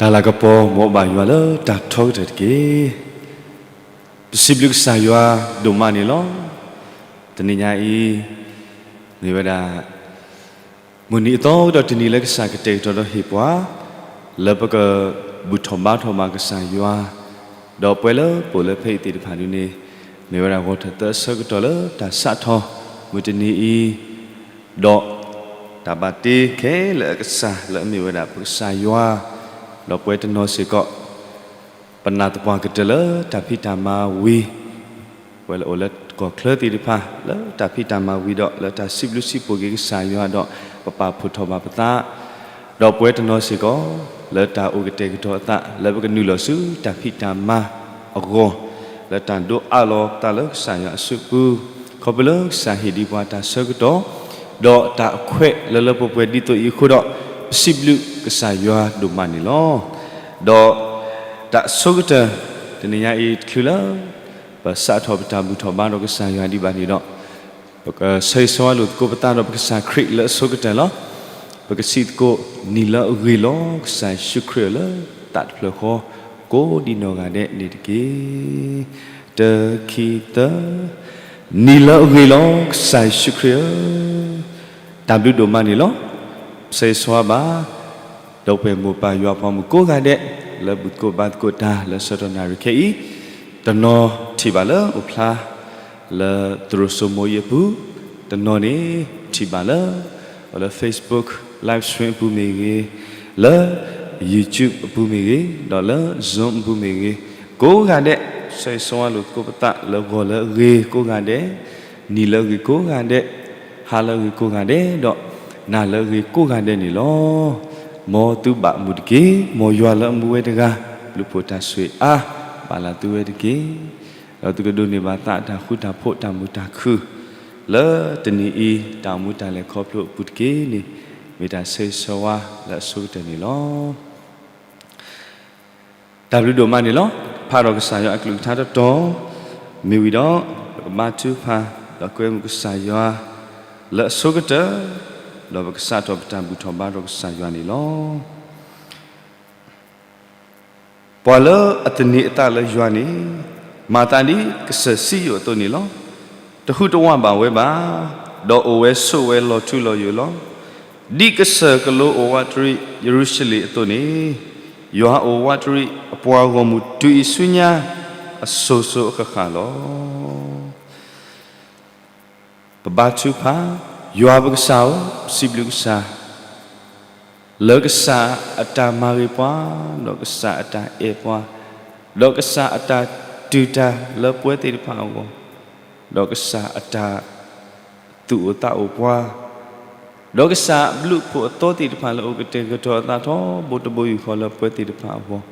တၢ်လၤကပီၤ မ်ဘၣ်ယွၤလၢတၢ်ထီကတၢၢ်တက့ၢ်. ပစံးဘျုးကစၢ်ယွၤဒိၣ်မးန့ၣ်လီၤ. တနံၤညါအံၤ မ့ၢ်ဝဲဒၣ် မုၢ်နံၤအသီကဒီးတနံၤလၢကစၢ်ကတဲာ်ကတီၤဒီးဟ့ၣ်ပှၤ လၢပကဘူၣ်ထီၣ်ဘါထီၣ်ဘၣ်ကစၢ်ယွၤ, ဒီးပှၤလၢပအိၣ်လၢဖဲအံၤသ့ၣ်တဖၣ်ဒ်န့ၣ် မ့ၢ်ဝဲဒၣ်ဂီၤထၢၣ်သၢဆၢကတီၢ်လၢတၢ်စးထီၣ်မုၢ်တနံၤအံၤ ဒီးတၢ်ဘၣ်တ့ခဲလၢာ်အကစၢ်လၢအမ့ၢ်ဝဲဒၣ်ပကစၢ်ယွၤ, ဒီးပှၤတနီၤစ့ၢ်ကီး ပနာ်သပှၢ်ကတၢၢ်လၢတၢ်ဖံးတၢ်မၤဝံၤ, ပှၤလၢအိၣ်လၢကီၢ်ချၢသ့ၣ်တဖၣ် လၢတၢ်စံးဘျုးစံးဖှိၣ်က့ၤကစၢ်ယွၤဒီး ပပာ်ဖှိၣ်ထီၣ်ဘၣ်ပသး, ဒီးပှၤတနီၤစ့ၢ်ကီး လၢတၢ်အိၣ်ကတဲာ်ကတီၤအသး လၢပကနုာ်လီၤဆူတၢ်ဖံးတၢ်မၤအဂီၢ်, လၢတၢ်ဒိးအးလီၤပသးလၢကစၢ်ယွၤအစုပူၤ, ခီဖျိလၢကစၢ်ဟ့ၣ်ဒံးပှၤတၢ်ဆၢကတီၢ် ဒီးတၢ်အခွဲးလၢလၢပှဲၤပှဲၤဒ်သိးအံၤအဃိဒီး ပစံးဘျုးကစၢ်ယွၤဒိၣ်မးန့ၣ်လီၤ. ဒီးတၢ်အဆိကတၢၢ် တနံၤညါအံၤတချုးလၢ ပစးထီၣ်ပတၢ်ဘူၣ်ထီၣ်ဘါထီၣ်ကစၢ်ယွၤဒံးဘၣ်န့ၣ်ဒီး ပကဆၢဂ့ၤဆၢဝါလိာ်သကိးပသးဒီးပကစၢ်ခရံာ်လၢအဆိကတၢၢ်လီၤ. ပကစံးသကိး နံၤလၢအဂ့ၤလီၤ ကစၢ်ယ့ၣ်ၡူးခရံာ်လၢသးတဖျၢၣ်ဃီ ကိးဒံနီၢ်ဂၤဒဲးန့ၣ်တက့ၢ်. တခံသၢ, နံၤလၢအဂ့ၤလီၤ ကစၢ်ယ့ၣ်ၡူးခရံာ်ဧၢ, တၢ်ဘျုးဒိၣ်မးန့ၣ်လီၤ. ဆၢဂ့ၤဆၢဝါဘၣ် ဒီပုၢ်ဝဲၢ်မိၢ်ပၢ်ယွၤအပှၤမုၣ်ကိးဂၤဒဲး လၢဘူၣ်သကိးဘါသကိးတၢ်လၢဆၢကတီၢ်နၣ်ရံၣ်ခဲအံၤ, တနီၤထံၣ်ဘၣ်လၢအိၣ်ဖျါ လၢသရိာ်စိမိၤအံၤအပူၤ, တနီၤန့ၣ် ထံၣ်ဘၣ်လၢ လၢ Facebook live stream အပူၤမ့ၢ်ဂ့ၤ, လၢ YouTube အပူၤမ့ၢ်ဂ့ၤ, ဒီးလၢ Zoom အပူၤမ့ၢ်ဂ့ၤ, ကိးဂၤဒဲး ဆၢဂ့ၤဆၢဝါလိာ်သကိးပသးလၢဂီၤလၢအဂ့ၤကိးဂၤဒဲး, နံၤလၢအဂ့ၤကိးဂၤဒဲး, ဟါလၢအဂ့ၤကိးဂၤဒဲး, ဒီးနၤလၢအဂ့ၤကိးဂၤဒဲးန့ၣ်လီၤ. မ်သုဘၣ်မုာ်တက့ၢ်. မ်ယွၤလၢအမူဝဲတဂၤ ဘျုးဖှိၣ်တၢ်ဆိၣ်ဂ့ၤအါ ဘၣ်လၢသုဝဲတက့ၢ်. ဒီးသုကဒိးန့ၢ်ဘၣ်သးတၢ်ဃူတၢ်ဖိးတၢ်မုာ်တၢ်ခုၣ် လၢတနံၤအံၤ တၢ်အိၣ်မူတၢ်လဲၤခီဖျိအပူၤတက့ၢ်န့ၣ် မ့ၢ်တၢ်ဆၢဂ့ၤဆၢဝါလၢအဆိကတၢၢ်န့ၣ်လီၤ. တၢ်ဘျုးဒိၣ်မးန့ၣ်လီၤ. ဖးဒီးကစၢ်ယွၤအကလုၢ်ကထါတတီၤ မ့ၢ်ဝံၤဒီး ပကဘါထုကဖၣ် ဒီးကွဲမုာ်ကစၢ်ယွၤ လၢအဆိကတၢၢ် ဒီးပကစးထီၣ်ပတၢ်ဘူၣ်ထီၣ်ဘါထီၣ်ကစၢ်ယွၤန့ၣ်လီၤ. ပှၤလၢအသန့ၤအသးလၢယွၤန့ၣ် မၤသးဒ်ကစၢၢ်စံယိၣ်အသိးန့ၣ်လီၤ. တဟူးတဝးဘၣ်ဝဲဘၣ်, ဒီးအိၣ်ဝဲဆိးဝဲလီၤထူလီၤယိာ်လီၤ. ဒ်ကစၢၢ်ကလိအိၣ်ဝးတရံးယရူၤၡလ့ၣ်အသိးန့ၣ်, ယွၤအိၣ်ဝးတရံးအပှၤဂီၢ်မုၢ်တုၤအံၤဆူညါ အစိၤစိၤအဃၣ်ဃၣ်လီၤ. ပဘါထုကဖၣ်, ယွၤပကစၢ်ဧၢ, ပစံးဘျုးကစၢ် လၢကစၢ်အတၢ်မၤဂ့ၤပှၤ, ဒီးကစၢ်အတၢ်အဲၣ်ပှၤ, ဒီးကစၢ်အတၢ်တူၢ်တၢ်လၢပဝဲသ့ၣ်တဖၣ်အဂီၢ်, ဒီးကစၢ်အတၢ်သူၣ်အိၣ်သးအိၣ်ပှၤ, ဒီးကစၢ်အဘျုးအဖှိၣ်အသီသ့ၣ်တဖၣ်လၢအအိၣ်ကတဲာ်ကတီၤအသးထီဘိတဘိယူၢ်ဃီလၢပဝဲသ့ၣ်တဖၣ်အဂီၢ်,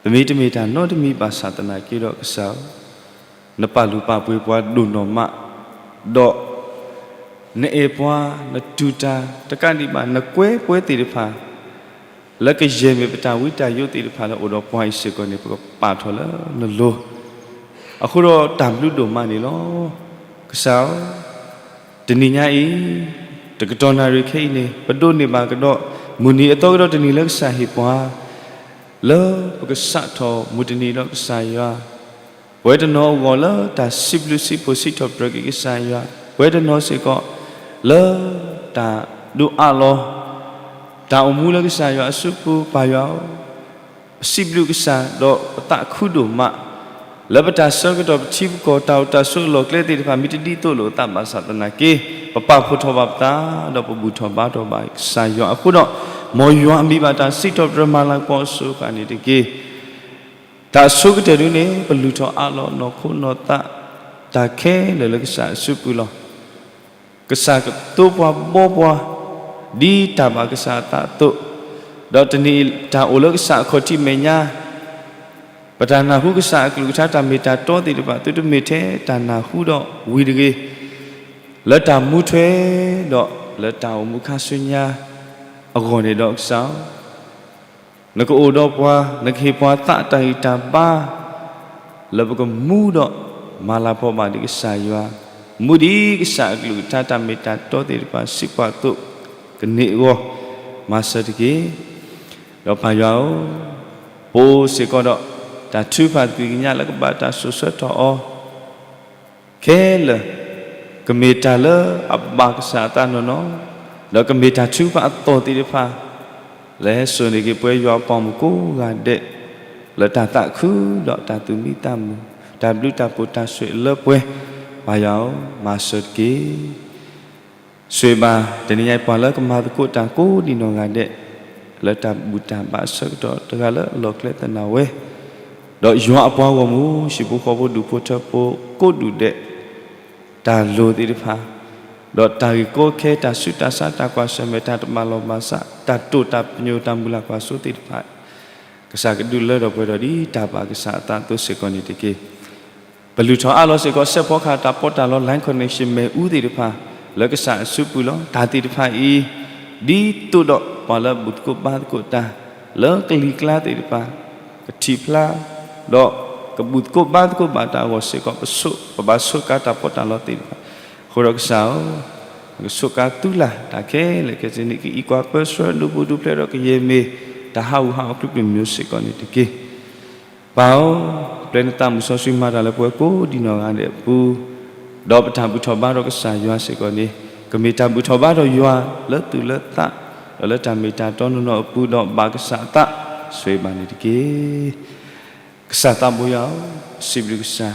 ပမ့ၢ်တမ့ၢ်တၢ်နီတမံၤဘၣ်ဆၣ်သနာ်က့ဒီးကစၢ်ဧၢ, နပာ်လုၢ်ပာ်ပှ့ၤပှၤဒိၣ်နီၢ်မး, ဒီးနအဲၣ်ပှၤ, နတူၢ်တၢ်တကးဒံးဘၣ် နကွဲပဝဲသ့ၣ်တဖၣ် လၢကယဲၢ်မ့ၢ်ပတၢ်ဝံတၢ်ယိးသ့ၣ်တဖၣ်လၢအိၣ်ဒီးပှၤအံၤစ့ၢ်ကီးန့ၣ် ပကပာ်ထီၣ်လၢနလိၤ, အဃိဒီးတၢ်ဘျုးဒိၣ်မးန့ၣ်လီၤ. ကစၢ်ဧၢ, တနံၤညါအံၤ တကတီၢ်နၣ်ရံၣ်ခဲအံၤန့ၣ် ပဒိးန့ၢ်ဘၣ်ကဒီး မုၢ်နံၤအသီကဒီးတနံၤလၢကစၢ်ဟ့ၣ်ပှၤ လၢပကစးထီၣ်မုၢ်တနံၤဒီးကစၢ်ယွၤ, ပဝဲတနီၤအဂီၢ်လၢတၢ်စံးဘျုးစံးဖှိၣ်စံးထီၣ်ပတြၢၤက့ၤကစၢ်ယွၤ, ပဝဲတနီၤစ့ၢ်ကီး လၢတၢ်ဒိးအးလီၤ တၢ်အိၣ်မူလၢကစၢ်ယွၤအစုပူၤ ပၢ်ယွၤဧၢ, ပစံးဘျုးကစၢ်ဒီးပသးခုဒိၣ်မး, လၢပတၢ်ဆၢကတီၢ်ပထံပကီၢ်တၢ်အိၣ်တၢ်ဆိးအလီၢ်ကျဲသ့ၣ်တဖၣ် မ့ၢ်တဒ်သိးလိာ်အသးဘၣ်ဆၣ်သနာ်က့ ပပာ်ဖှိၣ်ထီၣ်ဘၣ်ပသး ဒီးပဘူၣ်ထီၣ်ဘါထီၣ်ဘၣ်ကစၢ်ယွၤအဃိဒီး မ်ယွၤအမံၤဘၣ်တၢ်စံးထီၣ်ပတြၢၤမၤလၤကပီၤအစိၤအဃၣ်န့ၣ်တက့ၢ်. တၢ်အဆိကတၢၢ်ဒ်န့ၣ် ပလုၢ်ထီၣ်အးလီၤနီၢ်ခိနီၢ်သး တၢ်ခဲလၢာ်လၢကစၢ်အစုပူၤလီၤ. ကစၢ်ကသိပှၤဘှီပှၤ ဒ်တၢ်ဘၣ်ကစၢ်အသးအသိး, ဒီးတနံၤအံၤတၢ်အိၣ်လၢကစၢ်အခီၣ်ထံးမဲာ်ညါ ပတၢ်နၢ်ဟူကစၢ်အကလုၢ်ကထါတၢ်မ့ၢ်တၢ်တီသ့ၣ်တဖၣ် သုတမ့ၢ်ထဲတၢ်နၢ်ဟူဒီးဝံၤတဂ့ၤ, လၢတၢ်မူထွဲ ဒီးလၢတၢ်အိၣ်မူခါဆူညါအဂီၢ်န့ၣ်ဒီးကစၢ်ဧၢ, နကအိၣ်ဒီးပှၤ, နကဟ့ၣ်ပှၤသးတၢ်ဂံၢ်တၢ်ဘါ လၢပကမူဒီးမၤလၤကပီၤဘၣ်ဒံးကစၢ်ယွၤ, မူဒ်ကစၢ်အကလုၢ်ကထါတၢ်မ့ၢ်တၢ်တီသ့ၣ်တဖၣ်စံးပှၤအသိး, ကန့ၢ်အဂီၢ် မၤစၢၤတက့ၢ်. ဒီးပၢ်ယွၤဧၢ, ပအိၣ်စ့ၢ်ကီးဒီး တၢ်ထုကဖၣ်တကလုာ်ညါလၢကဘၣ်တၢ်စိာ်ဆှၢထီၣ်အီၤခဲလၢာ်, ကမ့ၢ်တၢ်လၢအဘၣ်ကစၢ်အသးနီၢ်နီၢ်, ဒီးကမ့ၢ်တၢ်ထုကဖၣ်အသီၣ်သ့ၣ်တဖၣ် လၢဟဲစိာ်န့ၢ်က့ၤပဝဲယွၤအပှၤမုၣ်ကိးဂၤဒဲး လၢတၢ်သးခုဒီးတၢ်သူၣ်မံသးမုာ်, တၢ်ဘျုးတၢ်ဖှိၣ်တၢ်ဆိၣ်ဂ့ၤလၢပှဲၤ, ပၢ်ယွၤဧၢ, မၤစၢၤတက့ၢ်. ဆိၣ်ဂ့ၤဘၣ်တနံၤညါအံၤ ပှၤလၢကမၤသကိးတၢ်ကိးဒံးနီၢ်ဂၤဒဲး လၢတၢ်ဘူၣ်တၢ်ဘါအဆၢကတီၢ် တဂၤလၢအလီၢ်ကျဲသနာ်ဝဲ, ဒီးယွၤအပှၤဂီၢ်မုၢ် ဟံၣ်ဖိဃီဖိ ဒူၣ်ဖိထၢဖိ ကိးဒူၣ်ဒဲး တၢ်လိၣ်သ့ၣ်တဖၣ်, ဒီးတၢ်ဂ့ၢ်ကီခဲ တၢ်ဆူးတၢ်ဆါ တၢ်ကွၢ်ဆၢၣ်မဲာ် တၢ်တမၤလီၤမၤစး တၢ်တိာ်တၢ်ပညိၣ် တၢ်မုၢ်လၢ်ကွၢ်စိသ့ၣ်တဖၣ် ကစၢ်ကဒုးလၢထီၣ်ပှဲၤထီၣ်ဒ်တၢ်ဘၣ်ကစၢ်အသးအသိးစ့ၢ်ကီးန့ၣ်တက့ၢ်. ပလုၢ်ထီၣ်အးလီၤစ့ၢ်ကီး စဲးဖီကဟၣ် တၢ်ပီးတၢ်လီ line connection မ့ၣ်အူသ့ၣ်တဖၣ် လၢကစၢ်အစုပူၤလီၤ. တၢ်သ့ၣ်တဖၣ်အံၤ ဒ်သိးဒီးပှၤလၢဘူၣ်သကိးဘါသကိးတၢ် လၢကလံၤကျါသ့ၣ်တဖၣ် ကထံၣ်ဖျါ ဒီးကဘူၣ်သကိးဘါသကိးဘၣ်တၢ်အဂီၢ်စ့ၢ်ကီး ပဘၣ်ဆိးကါတၢ်ပီးတၢ်လီသ့ၣ်တဖၣ်, အဃိဒီးကစၢ်ဧၢ, ကဆိးကါသုလၢ်တၢ်ခဲလၢာ်ခဲဆ့န့ၣ် ကအံးကွၢ်ပၢဆှၢ ဒူပူၤဒူဖျဲးဒီးကယဲၢ်မ့ၢ် တၢ်ဟးဂူာ်ဟးဂီၤအကျိၤအကျဲမ့ၢ်စ့ၢ်ကီးန့ၣ်တက့ၢ်. ပၢ်ဧၢ, ပျဲနသးမုၢ်စီဆှံမၤတၢ်လၢပဝဲကိးဒံးနီၢ်ဂၤဒဲးအပူၤ, ဒီးပတၢ်ဘူၣ်ထီၣ်ဘါဒီးကစၢ်ယွၤစ့ၢ်ကီးန့ၣ် ကမ့ၢ်တၢ်ဘူၣ်ထီၣ်ဘါဒီးယွၤလၢသူၣ်လၢသး, ဒီးလၢတၢ်မ့ၢ်တၢ်တီနီၢ်နီၢ်အပူၤ ဒီးဘၣ်ကစၢ်အသး ဆိၣ်ဂ့ၤဘၣ်န့ၣ်တက့ၢ်. ကစၢ်သးဘိယွၤဧၢ, ပစံးဘျုးကစၢ်,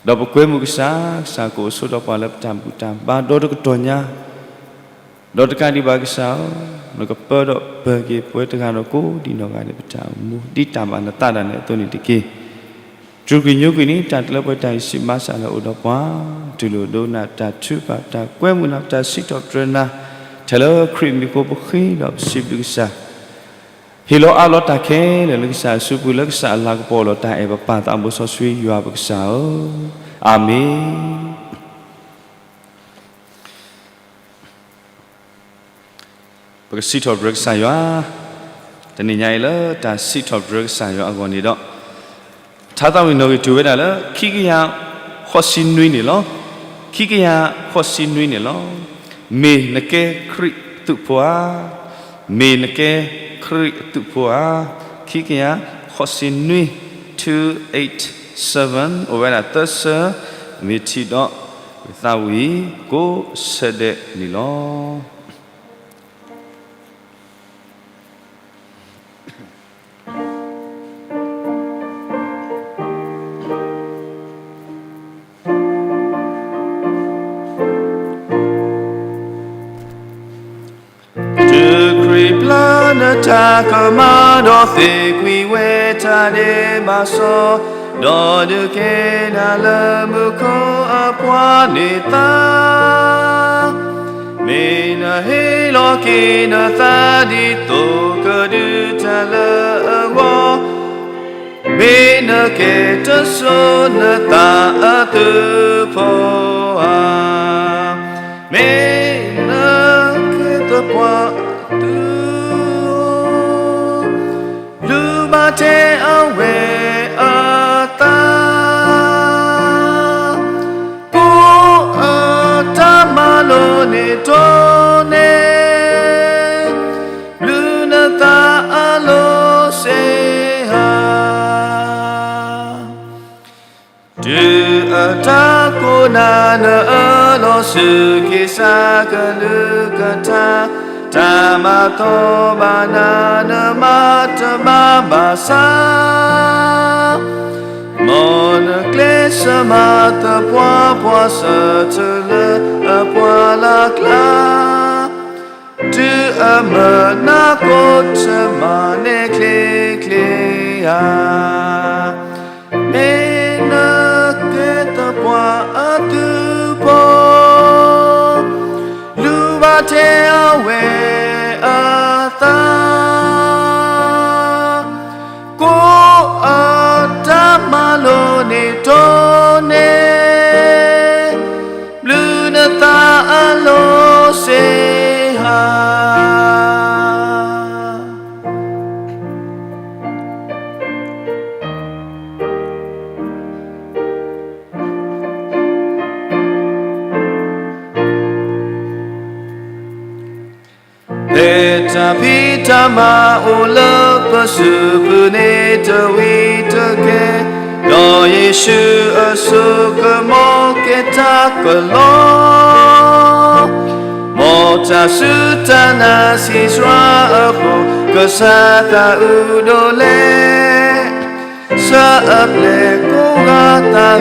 ဒီးပကွဲမုာ်ကစၢ်, ကစၢ်ကအိၣ်ဆိးဒီးပှၤလၢပတၢ်ဘူၣ်တၢ်ဘါဒီတကတီၢ်ညါ ဒီးတကးဒံးဘၣ်ကစၢ်ဧၢ, နကပၢဒီးပၢၤက့ၤပဝဲတဂၤဒီးကိးဒံးနီၢ်ဂၤဒဲးပတၢ်အိၣ်မူ ဒ်တၢ်ဘၣ်နသးဒၣ်နဲအသိးန့ၣ်တက့ၢ်. တြူၢ်ကွံာ်ညိကွံာ်န့ၣ် တၢ်တလၢပှဲၤတၢ်အံၤ စံးဘၣ်စၢ်လၢအိၣ်ဒီးပှၤ, တူၢ်လိာ်ဒိကနၣ်တၢ်ထုကဖၣ် တၢ်ကွဲမုာ်နၤ တၢ်စံးထီၣ်ပတြၢၤနၤ ထဲလၢခရံာ်မံၤအဃိပဃ့ဒီးပစံးဘျုးကစၢ်. ဟ့ၣ်လီၤအးလီၤတၢ်ခဲလၢာ်လၢကစၢ်အစုပူၤ လၢကစၢ်အလၤကပီၤလီၤ တၢ်အဲၣ်ပပၢ်သးဘိစီဆှံယွၤပကစၢ်ဧၢ, အၤမ့ၣ်. ပကစံးထီၣ်ပတြၢၤကစၢ်ယွၤ, တနံၤညါအံၤလၢတၢ်စံးထီၣ်ပတြၢၤကစၢ်ယွၤအဂီၢ်န့ၣ်ဒီး, ထါသးဝံၣ်နီၣ်ဂံၢ်တူၢ်ဝဲဒၣ်လၢ ခံကယၤဃိးဆံနွံန့ၣ်လီၤ. ခံကယၤဃိးဆံနွံန့ၣ်လီၤ. မ့ၢ်နကဲခရံာ်အသုးဖိဧါ. မ့ၢ်နကဲခရံာ်အသုးဖိဧါ. ခံကယၤဃိးဆံနွံ, two eight seven, အိၣ်ဝဲဒၣ်သၢဆၢ, မ့ၢ်ထံၣ်ဒီး သးဝံၣ်ကိးဆၢဒဲးန့ၣ်လီၤ. တုၤခရံာ်ပျၢ်နတၢ်ကမၣ်ဒီးသ့ကွံာ်ဝဲတၢ်ဒဲးဘးစီဆှံ, ဒီးဒုးကဲနၤလၢမူခိၣ်အပှၤန့ၣ်သါ မ့ၢ်နဟ့ၣ်လီၤက့ၤနသးဒ်သိးကဒုးတၢ်လၢအဂီၢ်, မ့ၢ်နကဲတစိၤနသးအသုးဖိဧါ. မ့ၢ်နကဲသပှၢ်အသုး လူၤဘၣ်ထဲအဝဲအသး, ကိးအတၢ်မၤလိာ်န့ၣ်တိၢ်န့ၣ်, ဘျုးနသးအလိၤစ့ဧါ. တုၤအတၢ်ကိးနၤနအၢၣ်လီၤဆူ က့ၤစးကလုၢ်ကထါ, တၢ်မၤသီဘၣ်နၤနမၤတဘၣ်ဘၣ်ဆၣ်, မ်နကျဲးစၢးမၤသပှၢ်ပှၢ်ဆၢထၢၣ်လၢအပှၤလၢ်ကျါ, တုၤအမုၢ်နၤကိးတမၤနဲၣ်ချ့ချ့ဧါ. မ့ၢ်နကဲသပှၢ်အသုးဖိ, လူၤဘၣ်ထဲအဝဲအသး, ကိးအတၢ်မၤလိာ်န့ၣ်တိၢ်န့ၣ်, ဘျုးနသးအလိၤစ့ဧါ. တၢ်ဖံးတၢ်မၤအိၣ်လၢပစုပူၤန့ၣ်တဝံၤတကဲ, ဒီးယ့ၣ်ၡူးအစိကမီၤကဲတၢ်ကလီ, မ်တၢ်စူၢ်တၢ်နာ်ဆံးစှၤအဃိ, ကစၢ်သးအုးဒိၣ်လဲၣ်, ဆၢအပျဲၢ်ကိးဂၤသး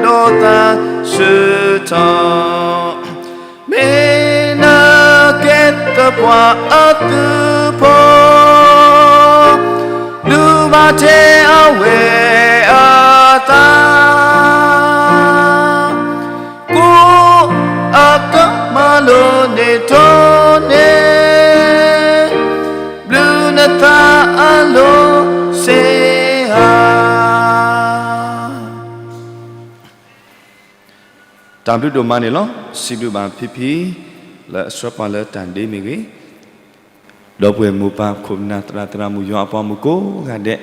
ဂ့ၤဒီးသးဆူၣ်ထီၣ် မ့ၢ်နကဲသပှၢ်အသုးဖိ, ဒုးဘၣ်ထဲအဝဲအသး, ကိးအကမၤလိာ်န့ၢ်ထီၣ်န့ၣ်, ဘျုးနသးအလိၤစ့ဧါ. တၢ်ဘျုးဒိၣ်မးန့ၣ်လီၤ. စံးဘျုးဘၣ်ဖံဖံ လၢအဆှၢပှၤလၢတၢ်ဒ့မ့ၢ်ဂ့ၤ, ဒီပုၢ်ဝဲၢ်မိၢ်ပၢ်ခိၣ်ပနၢ်သရၣ်သရၣ်မုၣ်ယွၤအပှၤမုၣ်ကိးဂၤဒဲး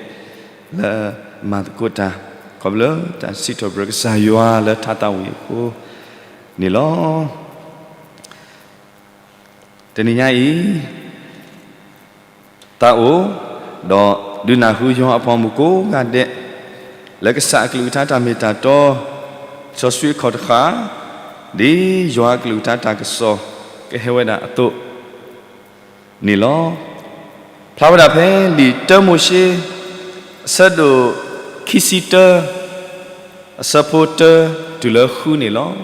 လၢမၤသကိးတၢ် ခီဖျိတၢ်စံးထီၣ်ပတြၢၤကစၢ်ယွၤလၢထါသးဝံၣ်အဃိန့ၣ်လီၤ. တနံၤညါအံၤ သးအိၣ်, ဒီးဒုးနၢ်ဟူယွၤအပှၤမုၣ်ကိးဂၤဒဲး လၢကစၢ်အကလုၢ်ကထါတၢ်မ့ၢ်တၢ်တီ စီဆှံအခီၣ်တဃာ်, ဒ်ယွၤအကလုၢ်ကထါတၢ်ကစီၣ်ကဟဲဝဲဒၣ်အသိး န့ၣ်လီၤ. ဖျါဝဲဒၣ်ဖဲလံာ်တၢမိၤၡ့ အဆၢဒိၣ်ခံဆံတၢ အဆၢဖိတၢတုၤလၢဃုန့ၣ်လီၤ. လံာ်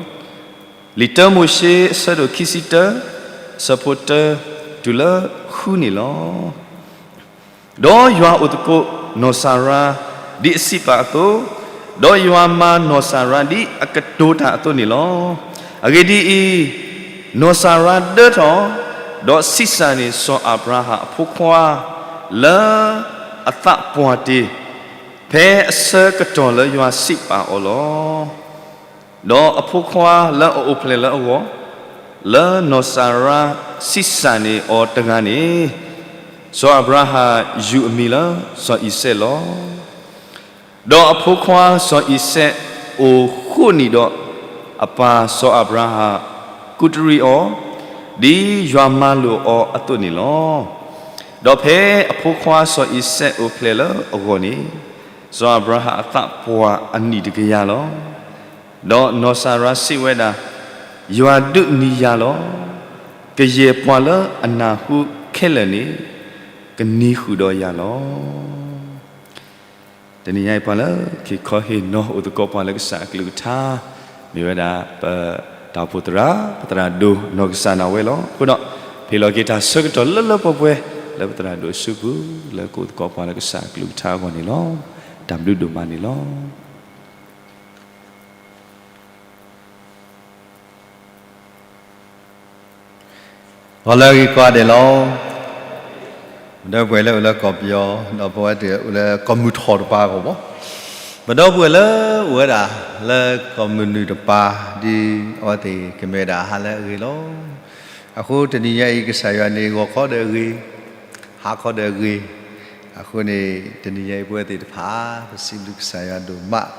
တၢမိၤၡ့ အဆၢဒိၣ်ခံဆံတၢ အဆၢဖိတၢတုၤလၢဃုန့ၣ်လီၤ. ဒီးယွၤအိၣ်သကိးနီၢ်စၤရါ ဒ်အစံးပာ်အသိး, ဒီးယွၤမၤနီၢ်စၤရါဒ်အကတိၤတၢ်အသိးန့ၣ်လီၤ. အဂ့ၢ်ဒ်အံၤ, နီၢ်စၤရါဒၢထီၣ်, ဒီးဆံးစၢ်န့ၢ်စီၤအၤဘြၤဟၣ်အဖိခွါ လၢအသးပှၢ်တ့ၢ်, ဖဲအဆၢကတီၢ်လၢယွၤစံးပာ်အီၤလီၤ. ဒီးအဖိခွါလၢအအိၣ်ဖျဲၣ်လၢအဂီၢ်, လၢနီၢ်စၤရါဆံးစၢ်န့ၢ်အီၤတဂၤန့ၣ်, စီၤအၤဘြၤဟၣ်ယူၤအမံၤလၢစီၤအံၤစဲးလီၤ. ဒီးအဖိခွါစီၤအံၤစဲးအိၣ်ဃိးနံၣ်ဒီး အပၢ်စီၤအၤဘြၤဟၣ်ကူးတရံးအီၤ, ဒ်ယွၤမၤလိာ်အီၤအသိးန့ၣ်လီၤ. ဒီးဖဲအဖိခွါစီၤအံၤစဲးအိၣ်ဖျဲၣ်လၢအဂီၢ်န့ၣ်, စီၤအၤဘြၤဟၣ်အသးပှၢ်အနံၣ်တကယၤလီၤ. ဒီးနီၢ်စၤရါစံးဝဲဒၣ်, ယွၤဒုးနံၤယၤလီၤ. ကယဲၢ်ပှၤလၢအနၢ်ဟူခဲလၢာ်န့ၣ် ကနံၤဃုာ်ဒီးယၤလီၤ. တနံၤညါအံၤပှၤလၢက့ၤခီဟ့ၣ်နီၤအိၣ်သကိးပှၤလၢကစၢ်အကလုၢ်ကထါ, မ့ၢ်ဝဲဒၣ်ပတၢ်အိၣ်ဖှိၣ်သရၣ်, ပသရၣ်ဒိၣ်နီၢ်ကစၢ်ဒၣ်ဝဲလီၤ. အဃိဒီး ဖဲလီၤက့ၤတၢ်ဆၢကတီၢ်လၢလၢပှဲၤပှဲၤ လၢပသရၣ်ဒိၣ်အစုပူၤ လၢကအိၣ်သကိးပှၤလၢကစၢ်အကလုၢ်ကထါအဂီၢ်န့ၣ်လီၤ. တၢ်ဘျုးဒိၣ်မးန့ၣ်လီၤ. ဂီၤလၢအဂ့ၤကိးဂၤဒဲးလီၤ. ပဒီပုၢ်ဝဲၢ်လၢအိၣ်လၢကီၢ်ပယီၤ, ဒီးပဝဲသ့ၣ်အိၣ်လၢကီၢ်မုၢ်ထီၣ်တပၤအဂီၢ်ဘၣ်, ပဒီပုၢ်ဝဲၢ်လၢအိၣ်ဝဲဒၣ်လၢကီၢ်မုၢ်နုာ်တပၤ, ဒ်အဝဲသ့ၣ်ကမ့ၢ်ဝဲဒၣ်ဟါလၢအဂ့ၤလီၤ. အဃိတနံၤညါအံၤ ကစၢ်ယွၤန့ၣ်ဂီၤခီဒီးအဂ့ၤ, ဟါခီဒီးအဂ့ၤ, အဃိန့ၣ် တနံၤညါအံၤပဝဲသ့ၣ်တဖၣ် ပစံးဘျုးကစၢ်ယွၤဒိၣ်မး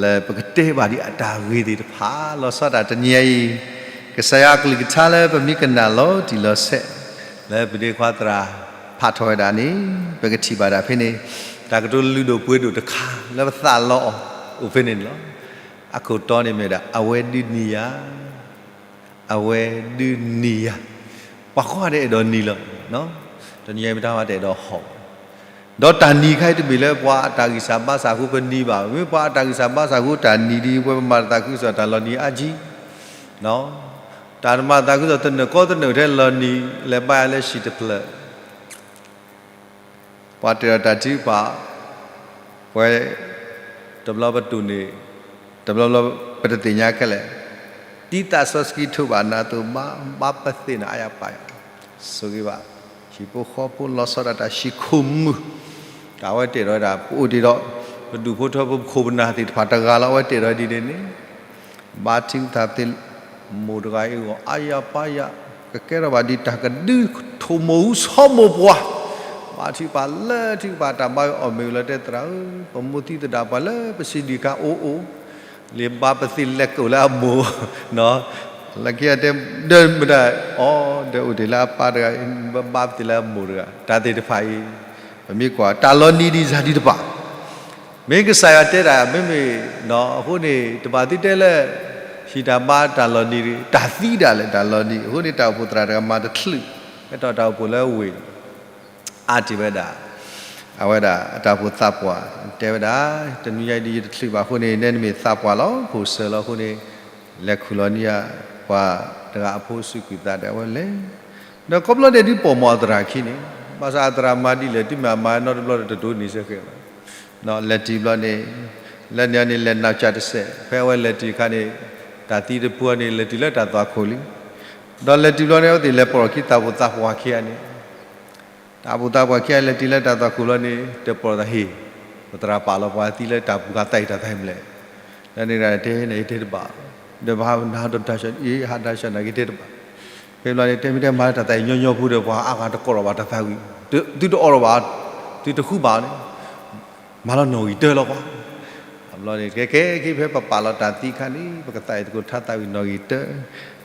လၢပကတဲဘၣ်ဒ်အတၢ်ဂ့ၤသ့ၣ်တဖၣ် လီၤဆီဒၣ်တၢ်တနံၤညါအံၤ, ကစၢ်ယွၤအကလုၢ်ကထါလၢပမ့ၢ်ကနၣ်လီၤတံၢ်လီၤဆဲး လၢပဒ့ခွါသရၣ်ဖးထီၣ်ဝဲဒၣ်န့ၣ်, ပကထံၣ်ဘၣ်ဒၣ်ဖဲန့ၣ်, တၢ်ကတိၤလုၢ်ဒိၣ်ပှ့ၤဒိၣ်တခါ လၢပသးလီအီၤအိၣ်ဖဲန့ၣ်န့ၣ်လီၤ. အခိၣ်တီန့ၣ်မ့ၢ်ဝဲဒၣ် အဝဲဒုးနံၤယၤ အဝဲဒုးနံၤယၤ, ပှၤကိးဂၤဒဲးအဲၣ်ဒိးနံၤလီၤ. တနံၤညါအံၤမ့ၢ်တၢ်ဝဲတအဲၣ်ဒိးဟီၣ်, ဒီးတၢ်နံၤခါအံၤတမ့ၢ်လၢပှၤအတၢ်ဂံၢ်စၢ်ဘါစၢ်အဃိပနံၤဘၣ်, မ့ၢ်ပှၤအတၢ်ဂံၢ်စၢ်ဘါစၢ်အဃိတၢ်နံၤဒ်အံၤ ပဝဲပမၤတသးခုကစီၣ်တၢ်လီၤနံၤအါကံ, တၢ်တမၤသးခုကစီၣ်တနၢၣ်ကီတနၢၣ်ထဲလီၤနံၤ လဲၤဘါယွၤလၢဟံၣ်တဖျၢၣ် ပှၤတ့ၢ်ဒီးတၢ်ထုကဖၣ်, ပှၤ, တဘျီပတူၢ်န့ၣ်, တဘျီဘျီပတသ့ၣ်ညါခဲလၢာ်, ဒ်သးစီဆှံထိးဘၣ်နၤအသိး ဘါပသ့ၣ်နၤအါယၤပာ်ယၤ, ဆိၣ်ဂ့ၤဘၣ်, ဟံၣ်ဖိဃီဖိလီၤဆီဒၣ်တၢ် ဟံၣ်ခိၣ်မုၢ်, တၢ်အဝဲတ့ၢ်ဒီးဝဲဒၣ် ပအိၣ်တ့ၢ်ဒီး, ပဒူၣ်ဖိထၢဖိပခိၣ်ပနၢ်သ့ၣ်တဖၣ်တဂၤလီၤ အဝဲတ့ၢ်ဒီးဒ်န့ၣ်န့ၣ် ဘါထုကဖၣ်သ့, မိၢ်တဂၤအံၤအဂီၢ် အါယၤပာ်ယၤ, ကကဲထီၣ်ဘၣ်ဒ်တၢ်ကဒုထိၣ်မိၢ်ဟူဆီမိၢ်ပှၢ်, ဘါထုကဖၣ်လၢထုကဖၣ်တၢ်ဘါယွၤအီၣ်မ့ၢ်ဝံၤလီၤတဲသရၣ်ဧၢ, ပမိၢ်သံသဒၣ်ပှၤလၢပစံးဒံးခါအိၣ်အိၣ်, လၢဘါပသ့ၣ်လဲၤကအိၣ်လၢအမိၢ်, လၢခံအတဲ ဒီးမတၤ အိၣ်ဒီးအိၣ်တ့ၢ်လၢအပၢ်တဂၤ, ဘၣ်ပတ့ၢ်လၢအမိၢ်တဂၤ, တၢ်သ့ၣ်တဖၣ်အံၤ ပမ့ၢ်ကွၢ် တၢ်လီၤနံၤဒ်ယၤဒံးတဖၣ်, မ့ၢ်ကစၢ်ယွၤတဲတၢ် မ့မ့ၢ်, အဃိန့ၣ် တဘၣ်သုတဲလၢ ဟံၣ်တၢ်ဘါတၢ်လီၤနံၤ, တၢ်သံဒၣ်လဲာ်တၢ်လီၤနံၤ, အဃိန့ၣ် တၢ်အိၣ်ဖှိၣ်သရၣ်တဂၤမၤတချုး, ဟဲထီၣ်တၢ်အိၣ်ဖှိၣ်လၢဝ့ၢ် အါတ့ၢ်ဝဲဒၣ်, အဝဲဒၣ်အတၢ်အိၣ်ဖှိၣ်သးပှၢ်, တဲဝဲဒၣ်, တနံၤညါအံၤဒ်ယတချုးဘၣ်အဃိန့ၣ် နဲနမ့ၢ်သးပှၢ်လီၤ, ဖိၣ်စၢၤလီၤအဃိန့ၣ်, လဲၤခူၣ်လီၤန့ၢ်ယၤ ပှၤတဂၤအဖိဆူးကွံာ်သးဒီးအဝဲလဲၤ, ဒီးခီဖျိန့ၣ်ဒုးပိာ်မုၣ်အသရၣ်ခံန့ၣ်, ဘၣ်ဆၣ်အသရၣ်မၤဒ်လဲၣ် တုၤမ့ၢ်အမၤနီတဘျီဒီးတဒိးန့ၢ်စ့ၢ်ကီးဘၣ်, လဲၤတုၤဘျီန့ၣ်, လဲၤန့ၣ်န့ၣ် လဲၤနးကၠးတစဲး, ဖဲအဝဲလဲၤတုၤအခါန့ၣ်, တၢ်သံတပူၤန့ၣ် လဲၤတုၤလၢတၢ်သွၣ်ခိၣ်လံ, ဒီးလဲၤတုၤဘျီန့ၣ် အဝဲသ့ၣ်လဲၤပိာ်ခံတၢ်အိၣ်ဖှိၣ်သးပှၢ်ခံဂၤန့ၣ် တၢ်အိၣ်ဖှိၣ်သးပှၢ်ခံဂၤလဲၤတုၤလၢတၢ်သွၣ်ခိၣ်လီၤန့ၣ် တပိာ်သးဟ့ၣ်, ပသရၣ်ပာ်လီၤပှၤသံလၢတၢ်ပူၤဃာ်သးအံၤတၢ်သးမလဲၣ်, လၢန့ၣ်တဲန့ၣ်တဲတဘၣ်, ဒီးပဟးနၤဒီးတၢ်ဆၢအံၤ ဟးတၢ်ဆၢနၤက့ၤတဲတဘၣ်, ဖဲဘျီန့ၣ် တဲမ့ၢ်တဲမၤလၢတၢ်သးအံၤညီညီဖိဒီး ပှၤအါဂၤတကိးထီၣ်ဘၣ်တၢ်သးဝံၣ်, သုတအီၣ်ထီၣ်ဘၣ်, သုတဃုဘၣ်န့ၣ် မၤလီၤနီၣ်ဂံၢ်တၢလီၤကွၢ်, အဘျီန့ၣ် ကဲကဲက့ၤဖဲပပာ်လီၤတၢ်သံခါန့ၣ် ပကသးအံၤသကိးထါသးဝံၣ်နီၣ်ဂံၢ်တၢ,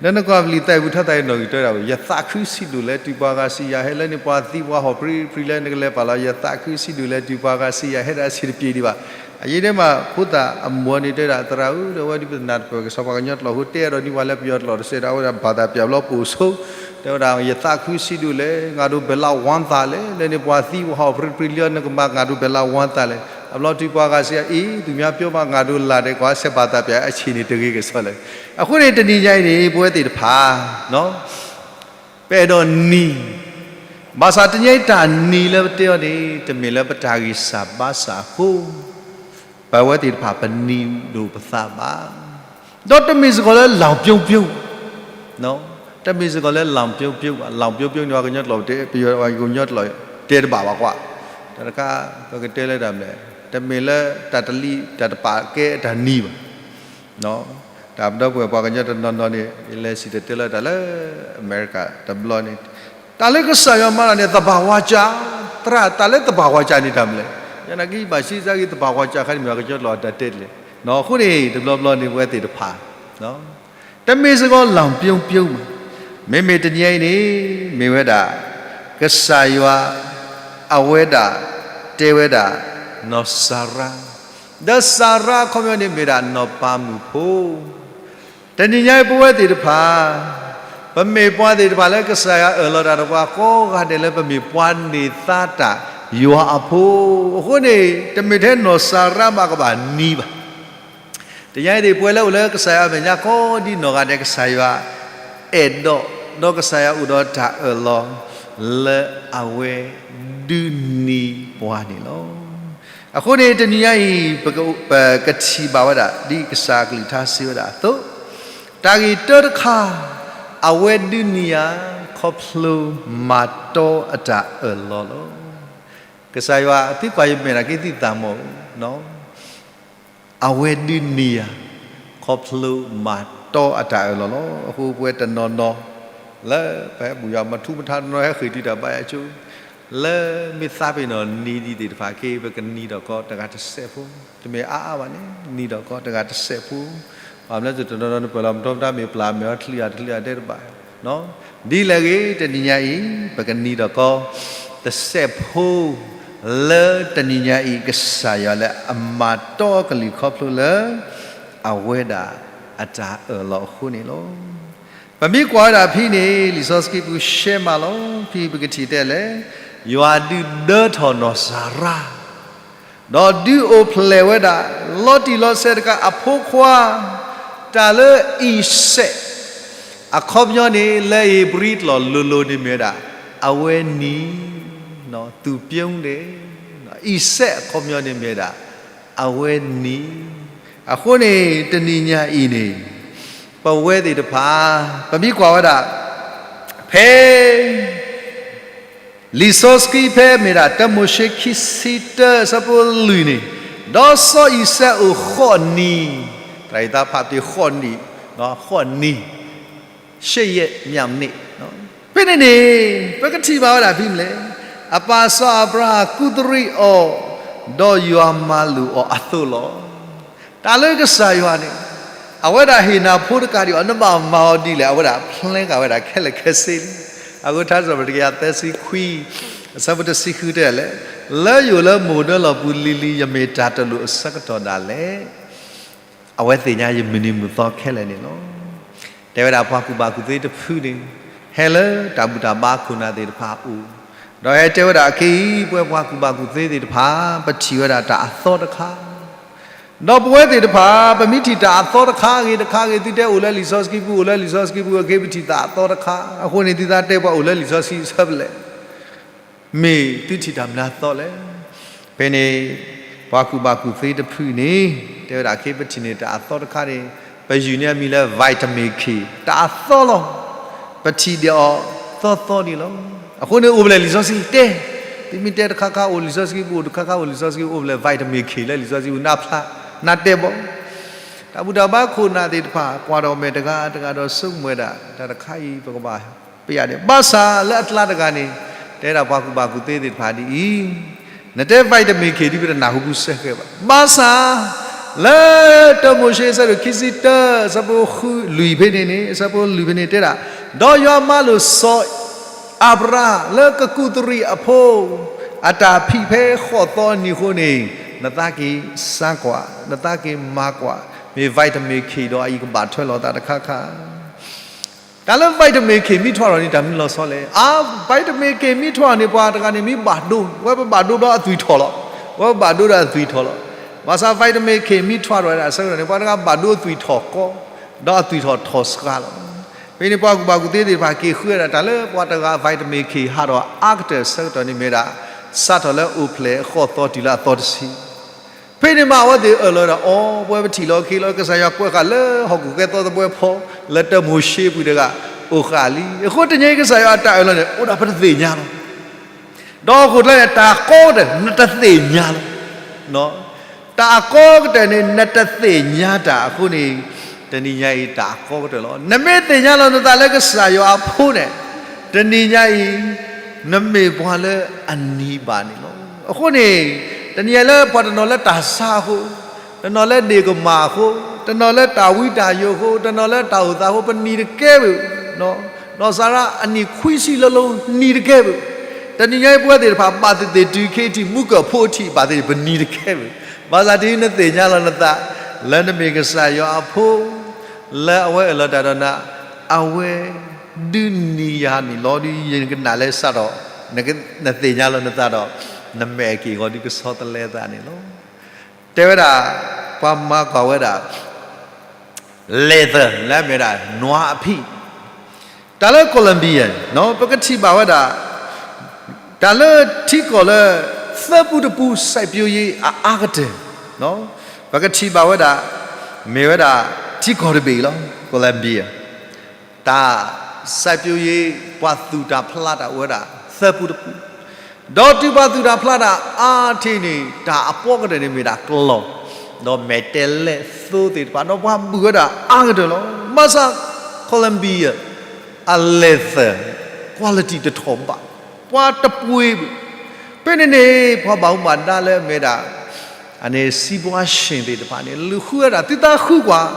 ဒီးနကွၢ်ပလံာ်သးအံၤပူၤထါသးဝံၣ်နီၣ်ဂံၢ်တၢဒၣ်ဝဲ ယသးခုဆံးဒိၣ်လဲၣ် တုၤပှၤဂၤစံးယၤဟဲလၢန့ၣ် ပှၤသံပှၤဟီၣ်ပြံပြံလၢနကလဲၤပာ်လီၤ ယသးခုဆံးဒိၣ်လဲၣ် တုၤပှၤဂၤစံးယၤဟဲဒၣ်ဆံးတပျ့ၤဒံးဘၣ်, အယံၤဒဲးမး ဖိသၣ်အမိၢ်န့ၣ်တဲဒၣ် သရၣ်ဧၢ ဒီးဝဲဒ်ပသနၢ်တပၢၢ်ကစီၣ်ပှၤကညီကျိာ်အဃိ တဲအဒိးန့ၢ်ပှၤလၢပယီၤကျိာ်တစဲးဒီး အဝဲဒၣ်ဘၣ်သးပျၢ်ဘျီပိာ်ဆိ တဲဝဲဒၣ် ယသးခုဆံးဒိၣ်လဲၣ် ငါတို့ဘယ်လောက်ဝမ်းသာလဲၣ် လၢန့ၣ်ပှၤသံပှၤဟီၣ်ပြံပြံလၢနကမၤ ငါတို့ဘယ်လောက်ဝမ်းသာလဲၣ် အဘျီတုၤပှၤဂၤစံးအံၤ သူများပြောမှ ငါတို့လာတယ်ကွၢ် ဆဲးဘၣ်သးပျၢ် အဆံးန့ၣ်တဂ့ၤကစီၣ်လဲၣ်, အဃိန့ၣ် တနံၤညါအံၤန့ၣ် ပဝဲသ့ၣ်တဖၣ် ပအဲၣ်ဒိးနံၤ, ဘၣ်ဆၣ်တနံၤညါအံၤတၢ်နံၤလၢပတဲအီၤန့ၣ် တမ့ၢ်လၢပတၢ်ဂံၢ်စၢ်ဘါစၢ်အဃိ ပဝဲသ့ၣ်တဖၣ်ပနံၤဒိၣ်ပသးဘၣ်, ဒီးတမ့ၢ်စ့ၢ်ကီးလၢ လီၢ်ပျိပျိ, တမ့ၢ်စ့ၢ်ကီးလၢ လီၢ်ပျိပျိဘၣ်, လီၢ်ပျိပျိန့ၣ် ပှၤကညီကျိာ်တဲ ပယီၤပှၤကညီကျိာ်တဲတဘၣ်ဘၣ်ကွၢ်, တၢ်တခါ ပကတဲလၢတၢ်မနုၤလဲၣ်, တမ့ၢ်လၢတၢ်တလံၤတၢ်တပာ်ကဲအတၢ်နံၤဘၣ် တၢ်ပဒီပုၢ်ဝဲၢ်ပှၤကညီတနီၤနီၤန့ၣ် ယလဲၤစံၣ်တဲၤတဲလၢတၢ်လၢအမဲရကၤတဘျီန့ၣ်, တၢ်လၢကစၢ်ယွၤမၤတၢ်န့ၣ် သဘာဝကျ, သရၣ် တၢ်လၢသဘာဝကျန့ၣ်တၢ်မနုၤလဲၣ်, ယနာ်က့ဘၣ်ဆံးစၢ်က့ၤ သဘာဝကျ ခါန့ၣ်မ့ၢ်ပှၤကညီကျိာ်အတၢ်တဲတလဲၣ်, အဃိန့ၣ် တဘျီဘျီန့ၣ် ပဝဲသ့ၣ်တဖၣ် တမ့ၢ်စ့ၢ်ကီး လီၢ်ပျိပျိဘၣ်, မ့မ့ၢ်တနံၤအံၤန့ၣ် မ့ၢ်ဝဲဒၣ် ကစၢ်ယွၤ အဝဲဒၣ် တဲဝဲဒၣ် နီၢ်စၤရါ, ဒီးစၤရါအခီပညီန့ၣ်မ့ၢ်ဒၣ်နီၢ်ပၤမုၣ်ဖိ, တနံၤညါအံၤပဝဲသ့ၣ်တဖၣ် ပမ့ၢ်ပှၤသ့ၣ်တဖၣ်လၢကစၢ်ယွၤအၢၣ်လီၤတၢ်ဒီးပှၤကိးဂၤဒဲး လၢပမ့ၢ်ပှၤန့ၢ်သါတၢ်ယွၤအဖိ, အဃိန့ၣ် တမ့ၢ်ထဲနီၢ်စၤရါမးကဘၣ်နံၤဘၣ် တနံၤအံၤန့ၣ် ပဝဲလၢအိၣ်လၢကစၢ်ယွၤအမဲာ်ညါကိးဒ်နီၢ်ဂၤဒဲး ကစၢ်ယွၤအဲၣ်ဒိး ဒီးကစၢ်ယွၤအိၣ်ဒီးတၢ်အၢၣ်လီၤ လၢအဝဲဒုးနံၤပှၤန့ၣ်လီၤ. အဃိန့ၣ် တနံၤညါအံၤ ပကထံၣ်ဘၣ်ဝဲဒၣ် ဒ်ကစၢ်ကလုၢ်ကထါစံးဝဲဒၣ်အသိး, တၢ်ဂ့ၢ်တၢတခါ အဝဲဒုးနံၤယၤ ခီဖျိမၤတီအတၢ်အၢၣ်လီၤလီၤ. ကစၢ်ယွၤ သုကွၢ်ယမဲာ်တၢ်က့ၤသုသးမီၤ အဝဲဒုးနံၤယၤ ခီဖျိမၤတီအတၢ်အၢၣ်လီၤလီၤ. အဃိပဝဲတနီၤနီၤ လၢပဟဲဘူၣ်ယွၤမၤထူမၤထါတနီၤ ဟဲဃ့ၢ်တုၤတၢ်ဘါယွၤကၠိ လၢမ့ၢ်သးပ့ၤနီၣ်နံၤဒံးသ့ၣ်တဖၣ်က့ၤ ပကနံၤဒီးကီတဂၤတစဲးဖိ, တမ့ၢ်အါအါဘၣ်န့ၣ် နံၤဒီးကီတဂၤတစဲးဖိ, ဘၣ်မနုၤသုတနီၤနီၤနပၢၢ်လီၤမတီမတၤမ့ၢ်ပျၢ်မ့ၢ်အီၤတချုးယၤတချုးယၤတဲတဘၣ် ဒ်လဲၣ်ဂ့ၤ တနံၤညါအံၤ ပကနံၤဒီးကီ တစဲးဖိ လၢတနံၤညါအံၤ ကစၢ်ယွၤလၢအမၤတီကလုၢ်ခီဖျိလၢ အဝဲဒၣ်အတၢ်အၢၣ်လီၤအဃိန့ၣ်လီၤ. ပမ့ၢ်ကွၢ်ဝဲဒၣ်ဖဲန့ၣ် လံာ်စီဆှံပူၤရှဲမးလီၤ. ဖဲပကထံၣ်တဲလဲၣ်, ယွၤဒုးဒၢထီၣ်နီၢ်စၤရါ ဒီးဒုးအိၣ်ဖျဲၣ်ဝဲဒၣ် လီၤတံၢ်လီၤဆဲးတကးအဖိခွါ, တၢ်လၢအံၤစဲး အခီပညီန့ၣ် လၢဧ့ၤဘြံၤကျိာ်လိၤလိၤန့ၣ်မ့ၢ်ဝဲဒၣ် အဝဲနံၤ, သူၣ်ပျိန့ၣ်, အံၤစဲးအခီပညီန့ၣ်မ့ၢ်ဝဲဒၣ် အဝဲနံၤ, အဃိန့ၣ် တနံၤညါအံၤန့ၣ် ပဝဲသ့ၣ်တဖၣ် ပမ့ၢ်ကွၢ်ဝဲဒၣ် ဖဲ လံာ်စီဆှံဖဲမ့ၢ်ဒၣ် တၢမိၤၡ့ခံဆံတၢ အဆၢဖိလွံၢ်န့ၣ်, ဒီးစီၤအံၤစဲးအိၣ်ဃိးနံၤ, သရၣ်အံၤသးဖးပတ့ၢ်ဃိးနံၤ, ဃိးနံၤ, ရှစ်ရက်မြောက်နေ့, ဖဲန့ၣ်န့ၣ် ပကထံၣ်ဘၣ်ဝဲဒၣ်ဖဲမနုၤလဲၣ်, အပၢ်စီၤအၤဘြၤဟၣ်ကူးသရံးအီၤ, ဒီးယွၤမၤလိာ်အီၤအသိးလီၤ. တၢ်လၢကစၢ်ယွၤန့ၣ် အဝဲဒၣ်ဟ့ၣ်နၤဖိတကးဒံးအီၤ နဘၣ်မၤအီၤဒ်လဲၣ်. အဝဲဒၣ်ဖျဲးဃာ်ဝဲဒၣ်ခဲလၢာ်ခဲဆ့လံ. အဃိထါစံးပတြၢၤတကယၤသၢဆံခွံ အဆၢဖိတဆံဃုတဲဒ်လဲၣ်, လၢယအိၣ်လၢမုၢ်ဒၢလီၢ်ပူၤလံၤလံၤ ယမ့ၢ်တၢ်တလိၣ်အဆၢကတီၢ်ဒၣ်လဲာ် အဝဲသ့ၣ်ညါယမုၢ်နံၤမုၢ်သီခဲလၢာ်န့ၣ်လီၤ. တဲဝဲဒၣ်ပှၤကူၣ်ဘၣ်ကူၣ်သ့တဖုန့ၣ် ဟဲလၢတၢ်ဘူၣ်တၢ်ဘါခိၣ်နၢ်သ့ၣ်တဖၣ်အအိၣ်, ဒီးဟဲတဲဝဲဒၣ်အခဲအံၤ ပဝဲပှၤကူၣ်ဘၣ်ကူၣ်သ့သ့ၣ်တဖၣ် ပထံၣ်ဝဲဒၣ်တၢ်အသီတခါ ဒီးပဝဲသ့ၣ်တဖၣ် ပမ့ၢ်ထံၣ်တၢ်အသီတခါဂ့ၤတခါဂ့ၤ သုတဲအိၣ်လၢလံာ်စီဆှံပူၤ အိၣ်လၢလံာ်စီဆှံပူၤ အခဲအံၤပထံၣ်တၢ်အသီတခါ, အဃိန့ၣ် သုသးတဲပှၤအိၣ်လၢလံာ်စီဆှံအဆၢပလဲၣ်, မ့ၢ်သုထံၣ်တၢ်မနုၤအသီလဲၣ်. ဖဲန့ၣ် ပှၤကူၣ်ဘၣ်ကူၣ်သ့တဖုန့ၣ် တဲဝဲဒၣ်ခဲအံၤပထံၣ်န့ၢ်တၢ်အသီတခါန့ၣ် ပယုၢ်န့ၢ်အမံၤလၢ vitamin K တၢ်အသီလီၤ. ပထံၣ်ဒံးအီၤသီသီဒံးလီၤ. အဃိန့ၣ်အိၣ်ဖဲလဲၣ်လံာ်စီဆှံတဲ, သုမ့ၢ်တဲတခါခါအိၣ်လံာ်စီဆှံပူၤ အိၣ်တခါခါအိၣ်လံာ်စီဆှံ အိၣ်ဖဲလဲၣ် vitamin K လၢလံာ်စီဆှံပူၤ နၢ်ဖျါ နၢ်တဲဘၣ် တၢ်ဘူၣ်တၢ်ဘါခိၣ်နၢ်သ့ၣ်တဖၣ် ကွၢ်ဒီးမဲာ်တဂၤတဂၤဒီးဆိကမိၣ်ဝဲဒၣ် တၢ်တခါအံၤပကဘၣ်ပယၣ်န့ၣ် ဘၣ်ဆၣ်လၢအကျါတဂၤန့ၣ် တဲဒၣ်ပှၤကူၣ်ဘၣ်ကူၣ်သ့သ့ၣ်တဖၣ်ဒ်အံၤ, နတဲ vitamin K ဒ်ပတနၢ်ဟူပူၤစ့ၢ်ကီးဘၣ်. ဘၣ်ဆၣ် လၢတၢမိၤၡ့အဆၢဒိၣ်ခံဆံတၢ အဆၢဖိဃုလွံၢ်ဖဲန့ၣ်န့ၣ် အဆၢဖိလွံၢ်ဖဲန့ၣ်တဲဒၣ်, ဒီးယွၤမၤလိာ်စီၤ အၤဘြၤဟၣ်လၢကကူးသရံးအဖိ အတၢ်ဖံးဖဲဃိးသီအနံၤအဃိန့ၣ် နသးက့ၤစါကွၢ်, နသးက့ၤမၤကွၢ်, မ့ၢ် vitamin K ဒီးအအံၤကဘၣ်ထွဲလီၤသးတခါခါ. တၢ်လၢ vitamin K မ့ၢ်ထွဲထီၣ်န့ၣ် တၢ်မနုၤလီၤဆီလဲၣ်. အါ vitamin K မ့ၢ်ထွဲထီၣ်န့ၣ် ပှၤတဂၤန့ၣ်မ့ၢ်ဘၣ်ဒိ, ဝဲပဘၣ်ဒိဒီးအသွံၣ်ထီၣ်လီၤ. ဝဲပဘၣ်ဒိဒီးအသွံၣ်ထီၣ်လီၤ. ဘၣ်ဆၣ် vitamin K မ့ၢ်ထွဲထီၣ်ဝဲဒၣ်အဆၢကတီၢ်န့ၣ် ပှၤတဂၤဘၣ်ဒိအသွံၣ်ထီၣ်ကီ, ဒီးအသွံၣ်ထီၣ်ထီၣ်စှၤလီၤ. ဖဲန့ၣ်ပှၤကူၣ်ဘၣ်ကူၣ်သ့သ့ၣ်တဖၣ်က့ၤဃုဝဲဒၣ် တၢ်လၢပှၤတဂၤ vitamin K ဟးထီၣ်အါကတၢၢ်အဆၢကတီၢ်န့ၣ်မ့ၢ်ဒၣ် စးထီၣ်လၢအိၣ်ဖျဲၣ်အဃိးသီတုၤလၢအသီတဆံ ဖဲန့ၣ်မးအဝဲသ့ၣ်အၢၣ်လီၤဝဲဒၣ် အိ ပဝဲပထံၣ်လီၤက့ၤလီၤ ကစၢ်ယွၤကွဲးဃာ်လၢဟီၣ်ခိၣ်ဃဲသီသဘှဲဖီ လၢတၢမိၤၡ့ပူၤတဂၤ အိၣ်ဃာ်လံ. အဃိတနံၤအံၤကစၢ်ယွၤအတၢ်အၢၣ်လီၤန့ၣ် အိၣ်ဒၣ်ပတသ့ၣ်ညါလီၤ. ဒီးဟီၣ်ခိၣ်ချၢန့ၣ် တၢ်ကီကတၢၢ် နတသ့ၣ်ညါလီၤ. တၢ်အကီကတၢၢ်န့ၣ် နတသ့ၣ်ညါတၢ်အဃိန့ၣ် တနံၤညါအံၤတၢ်အကီကတၢၢ်လီၤ. နမ့ၢ်သ့ၣ်ညါလီၤနသးလၢကစၢ်ယွၤအဖိန့ၣ် တနံၤညါအံၤ နမ့ၢ်ပှၤလၢအနံၤဘၣ်န့ၣ်လီၤ. အဃိန့ၣ် တနံၤညါလၢပှၤတနီၤလၢတၢ်ဆါအဃိ, တနီၤလၢဒ့ၣ်ကမၣ်အဃိ, တနီၤလၢတၢ်ဝံတၢ်ယိးအဃိ, တနီၤလၢတၢ်အိၣ်သးအဃိ ပနံၤတကဲဘၣ်. နီၢ်စၤရါအနံၣ်ခွံဆံလၢလီၤ နံၤတကဲဘၣ်. တနံၤညါအံၤပဝဲသ့ၣ်တဖၣ် ဘၣ်သ့ၣ်သ့ၣ်တုၤခဲအံၤထံး မူကၢၢ်ဖိအထံး ဘၣ်သ့ၣ်သ့ၣ်ပနံၤတကဲဘၣ်. ဘၣ်ဆၣ်တုၤနသ့ၣ်ညါလီၤနသး လၢနမ့ၢ်ကစၢ်ယွၤအဖိ လၢအဝဲအၢၣ်လီၤတၢ်ဒီးနၤ, အဝဲဒုးနံၤယၤန့ၣ်လီၤ. ဒ်ယကနၣ်လၢစးထီၣ် နသ့ၣ်ညါလီၤနသးဒီး နမဲာ်က့ၢ်ဂီၤဒုးကဆီတလဲသးန့ၣ်လီၤ. တဲဝဲဒၣ် ပှၤမၤကွၢ်ဝဲဒၣ် leather လၢအမ့ၢ်ဝဲဒၣ် နွားအဖံး တၢ်လၢ Colombia ပကထံၣ်ဘၣ်ဝဲဒၣ် တၢ်လၢထံကီၢ်လၢ သၢပူတပူ စိုက်ပျိုးရေး အအါကတၢၢ် ပကထံၣ်ဘၣ်ဝဲဒၣ် မ့ၢ်ဝဲဒၣ် ထံကီၢ်တဘ့ၣ်အံၤလီၤ Colombia တၢ် စိုက်ပျိုးရေး ပှၤသူၣ်တၢ်ဖျးတၢ်အိၣ်ဝဲဒၣ် သၢပူတပူ ဒီးတုၤပှၤသူၣ်တၢ်ဖျးတၢ်အါထံးန့ၣ် တၢ်အပီကတၢၢ်န့ၣ်မ့ၢ်ဒၣ်ကျီၢ် ဒီးမဲာ်တဲးလဲးသိသ့ၣ်တဖၣ် ဒီးပှၤဘုၣ်ဝဲဒၣ်အါကတၢၢ်လီၤ. ဘၣ်ဆၣ် Colombia အ leather quality တထီၣ်ဘး ပှၤတပှ့ၤဘၣ်. ဖဲန့ၣ်န့ၣ် ပှၤဘၣ်မူဘၣ်ဒါလၢအမ့ၢ်ဒၣ် အန့ၣ် စံးဘှါရှ့ၣ်သ့ၣ်တဖၣ်န့ၣ် လူၤဃုဝဲဒၣ် သုသးဃုကွၢ်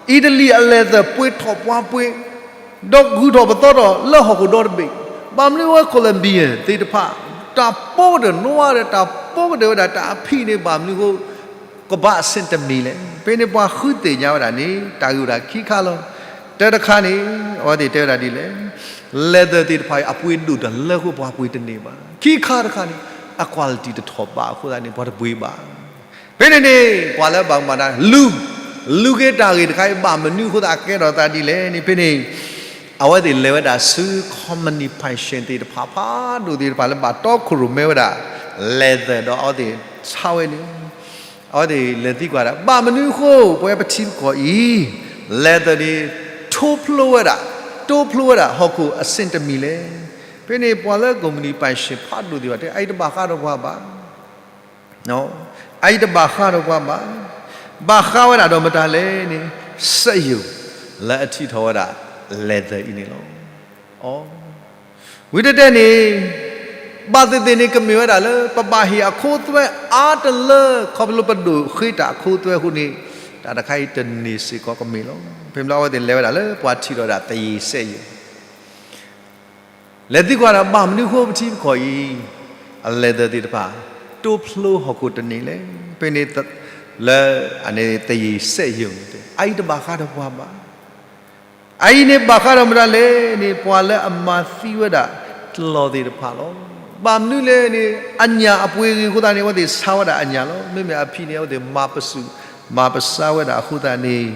အံၣ်တလံၣ်အ leather ပှ့ၤထီၣ်ပှၤပှ့ၤ ဒီးဂုၤထီၣ်ပသီထီၣ်လၢဟီၣ်ခိၣ်ဒီတဘ့ၣ်. ဘၣ်မနုၤဝဲ Colombia သ့ၣ်တဖၣ် တၢ်ပီကတၢၢ်နွားဒီး တၢ်ပီကတၢၢ်ဝဲဒၣ်တၢ်အဖံးန့ၣ် ဘၣ်မနုၤအဃိ ကဘးအဆ့ၣ်တမံၤလဲၣ်. ဖဲန့ၣ်ပှၤဃုသ့ၣ်ညါဝဲဒၣ်န့ၣ် တၢ်ဂ့ၢ်ဝဲဒၣ်ခံခါလီၤ. တၢတခါန့ၣ် အဝဲသ့ၣ်တဲဝဲဒၣ်ဒ်လဲၣ်, leather သ့ၣ်တဖၣ်အံၤ အပှ့ၤဒိၣ်တၢ်လၢအဃိပှၤပှ့ၤတန့ၢ်ဘၣ်. ခံခါတခါန့ၣ် အ quality တထီၣ်ဘးအဃိသတးန့ၣ် ပှၤတပှ့ၤဘၣ်. ဖဲန့ၣ်န့ၣ် ပှၤလၢအဘၣ်မူဘၣ်ဒါ လူၤ, လူၤက့ၤတၢ်ဂ့ၢ်တခါအံၤ ဘၣ်မနုၤအဃိသတးကဲထီၣ်သးဒ်လဲၣ်န့ၣ် ဖဲန့ၣ် အဝဲသ့ၣ်လဲၤဝဲဒၣ်ဆူ ခီမနံၣ်ပၢၢ်ဆ့ၣ်သ့ၣ်တဖၣ်ဖးဒိၣ်သ့ၣ်တဖၣ်လၢဘၣ်တီခိၣ်ရိၣ်မဲဝဲဒၣ် leather ဒီးအဝဲသ့ၣ်ဆါဝဲန့ၣ် အဝဲသ့ၣ်လဲၤသံကွၢ်ဒၣ် ဘၣ်မနုၤအဃိ ပဝဲပထံပကီၢ်အံၤ leather န့ၣ် ထိဖျိဝဲဒၣ်, တိဖျိဝဲဒၣ် ဟီၣ်ခိၣ်အဆ့ၣ်တမံၤလဲၣ်. ဖဲန့ၣ်ပှၤလၢခီမနံၣ်ပၢၢ်ဆ့ၣ်ဖးဒိၣ်သ့ၣ်တဖၣ်တဲ အအံၤတဘၣ်ဃးဒီးပှၤဘၣ် အအံၤတဘၣ်ဃးဒီးပှၤဘၣ်. ဘၣ်ဃးဝဲဒၣ်ဒီးမတၤလဲၣ်န့ၣ် စက်ရုံ လၢအထုးထီၣ်ဝဲဒၣ် leather အံၤန့ၣ်လီၤ. ဝံၤတတဲန့ၣ် ဘၣ်သ့ၣ်သ့ၣ်န့ၣ် ကမ့ၢ်ဝဲဒၣ်လၢ ပဘၣ်ဟ့ၣ်အခိသွဲအါတလၢ ခီဖျိပဒိၣ်ဃ့တၢ်အခိသွဲအဃိန့ၣ် တၢ်တခါအံၤတန့ၢ်စ့ၢ်ကီးကမ့ၢ်လီၤ. ဖဲမ့ၢ်လၢအဝဲသ့ၣ်လဲၤဝဲဒၣ်လၢပှၤထံၣ်ထီၣ်ဝဲဒၣ်သယံၤစဲယိာ် လဲၤသံကွၢ်ဒၣ် ဘၣ်မနုၤဃိပထံပကီၢ်အံၤ အလဲၤသၢၣ်သ့ၣ်တဖၣ် တိဖျိဟီၣ်ခိၣ်တန့ၢ်လဲၣ်. ဖဲန့ၣ် လၢအန့ၣ်သယံၤစဲယိာ်န့ၣ်တဲ အအံၤတဘၣ်ဃးဒီးပှၤဘၣ်. အအံၤန့ၣ်ဘၣ်ဃးဒီးမတၤလဲၣ်န့ၣ် ပှၤလၢအမၤသံဝဲဒၣ်ကျီၢ်သ့ၣ်တဖၣ်လီၤ. ဘၣ်မနုၤလဲၣ်န့ၣ် အညၣ်အပှ့ၤဂ့ၤအဃိသတးန့ၣ် အဝဲသ့ၣ်ဆါဝဲဒၣ်အညၣ်လီၤ. မ့မ့ၢ်အဖံန့ၣ် အဝဲသ့ၣ်မၤပစုာ် မၤပဆါဝဲဒၣ်အဃိသတးန့ၣ်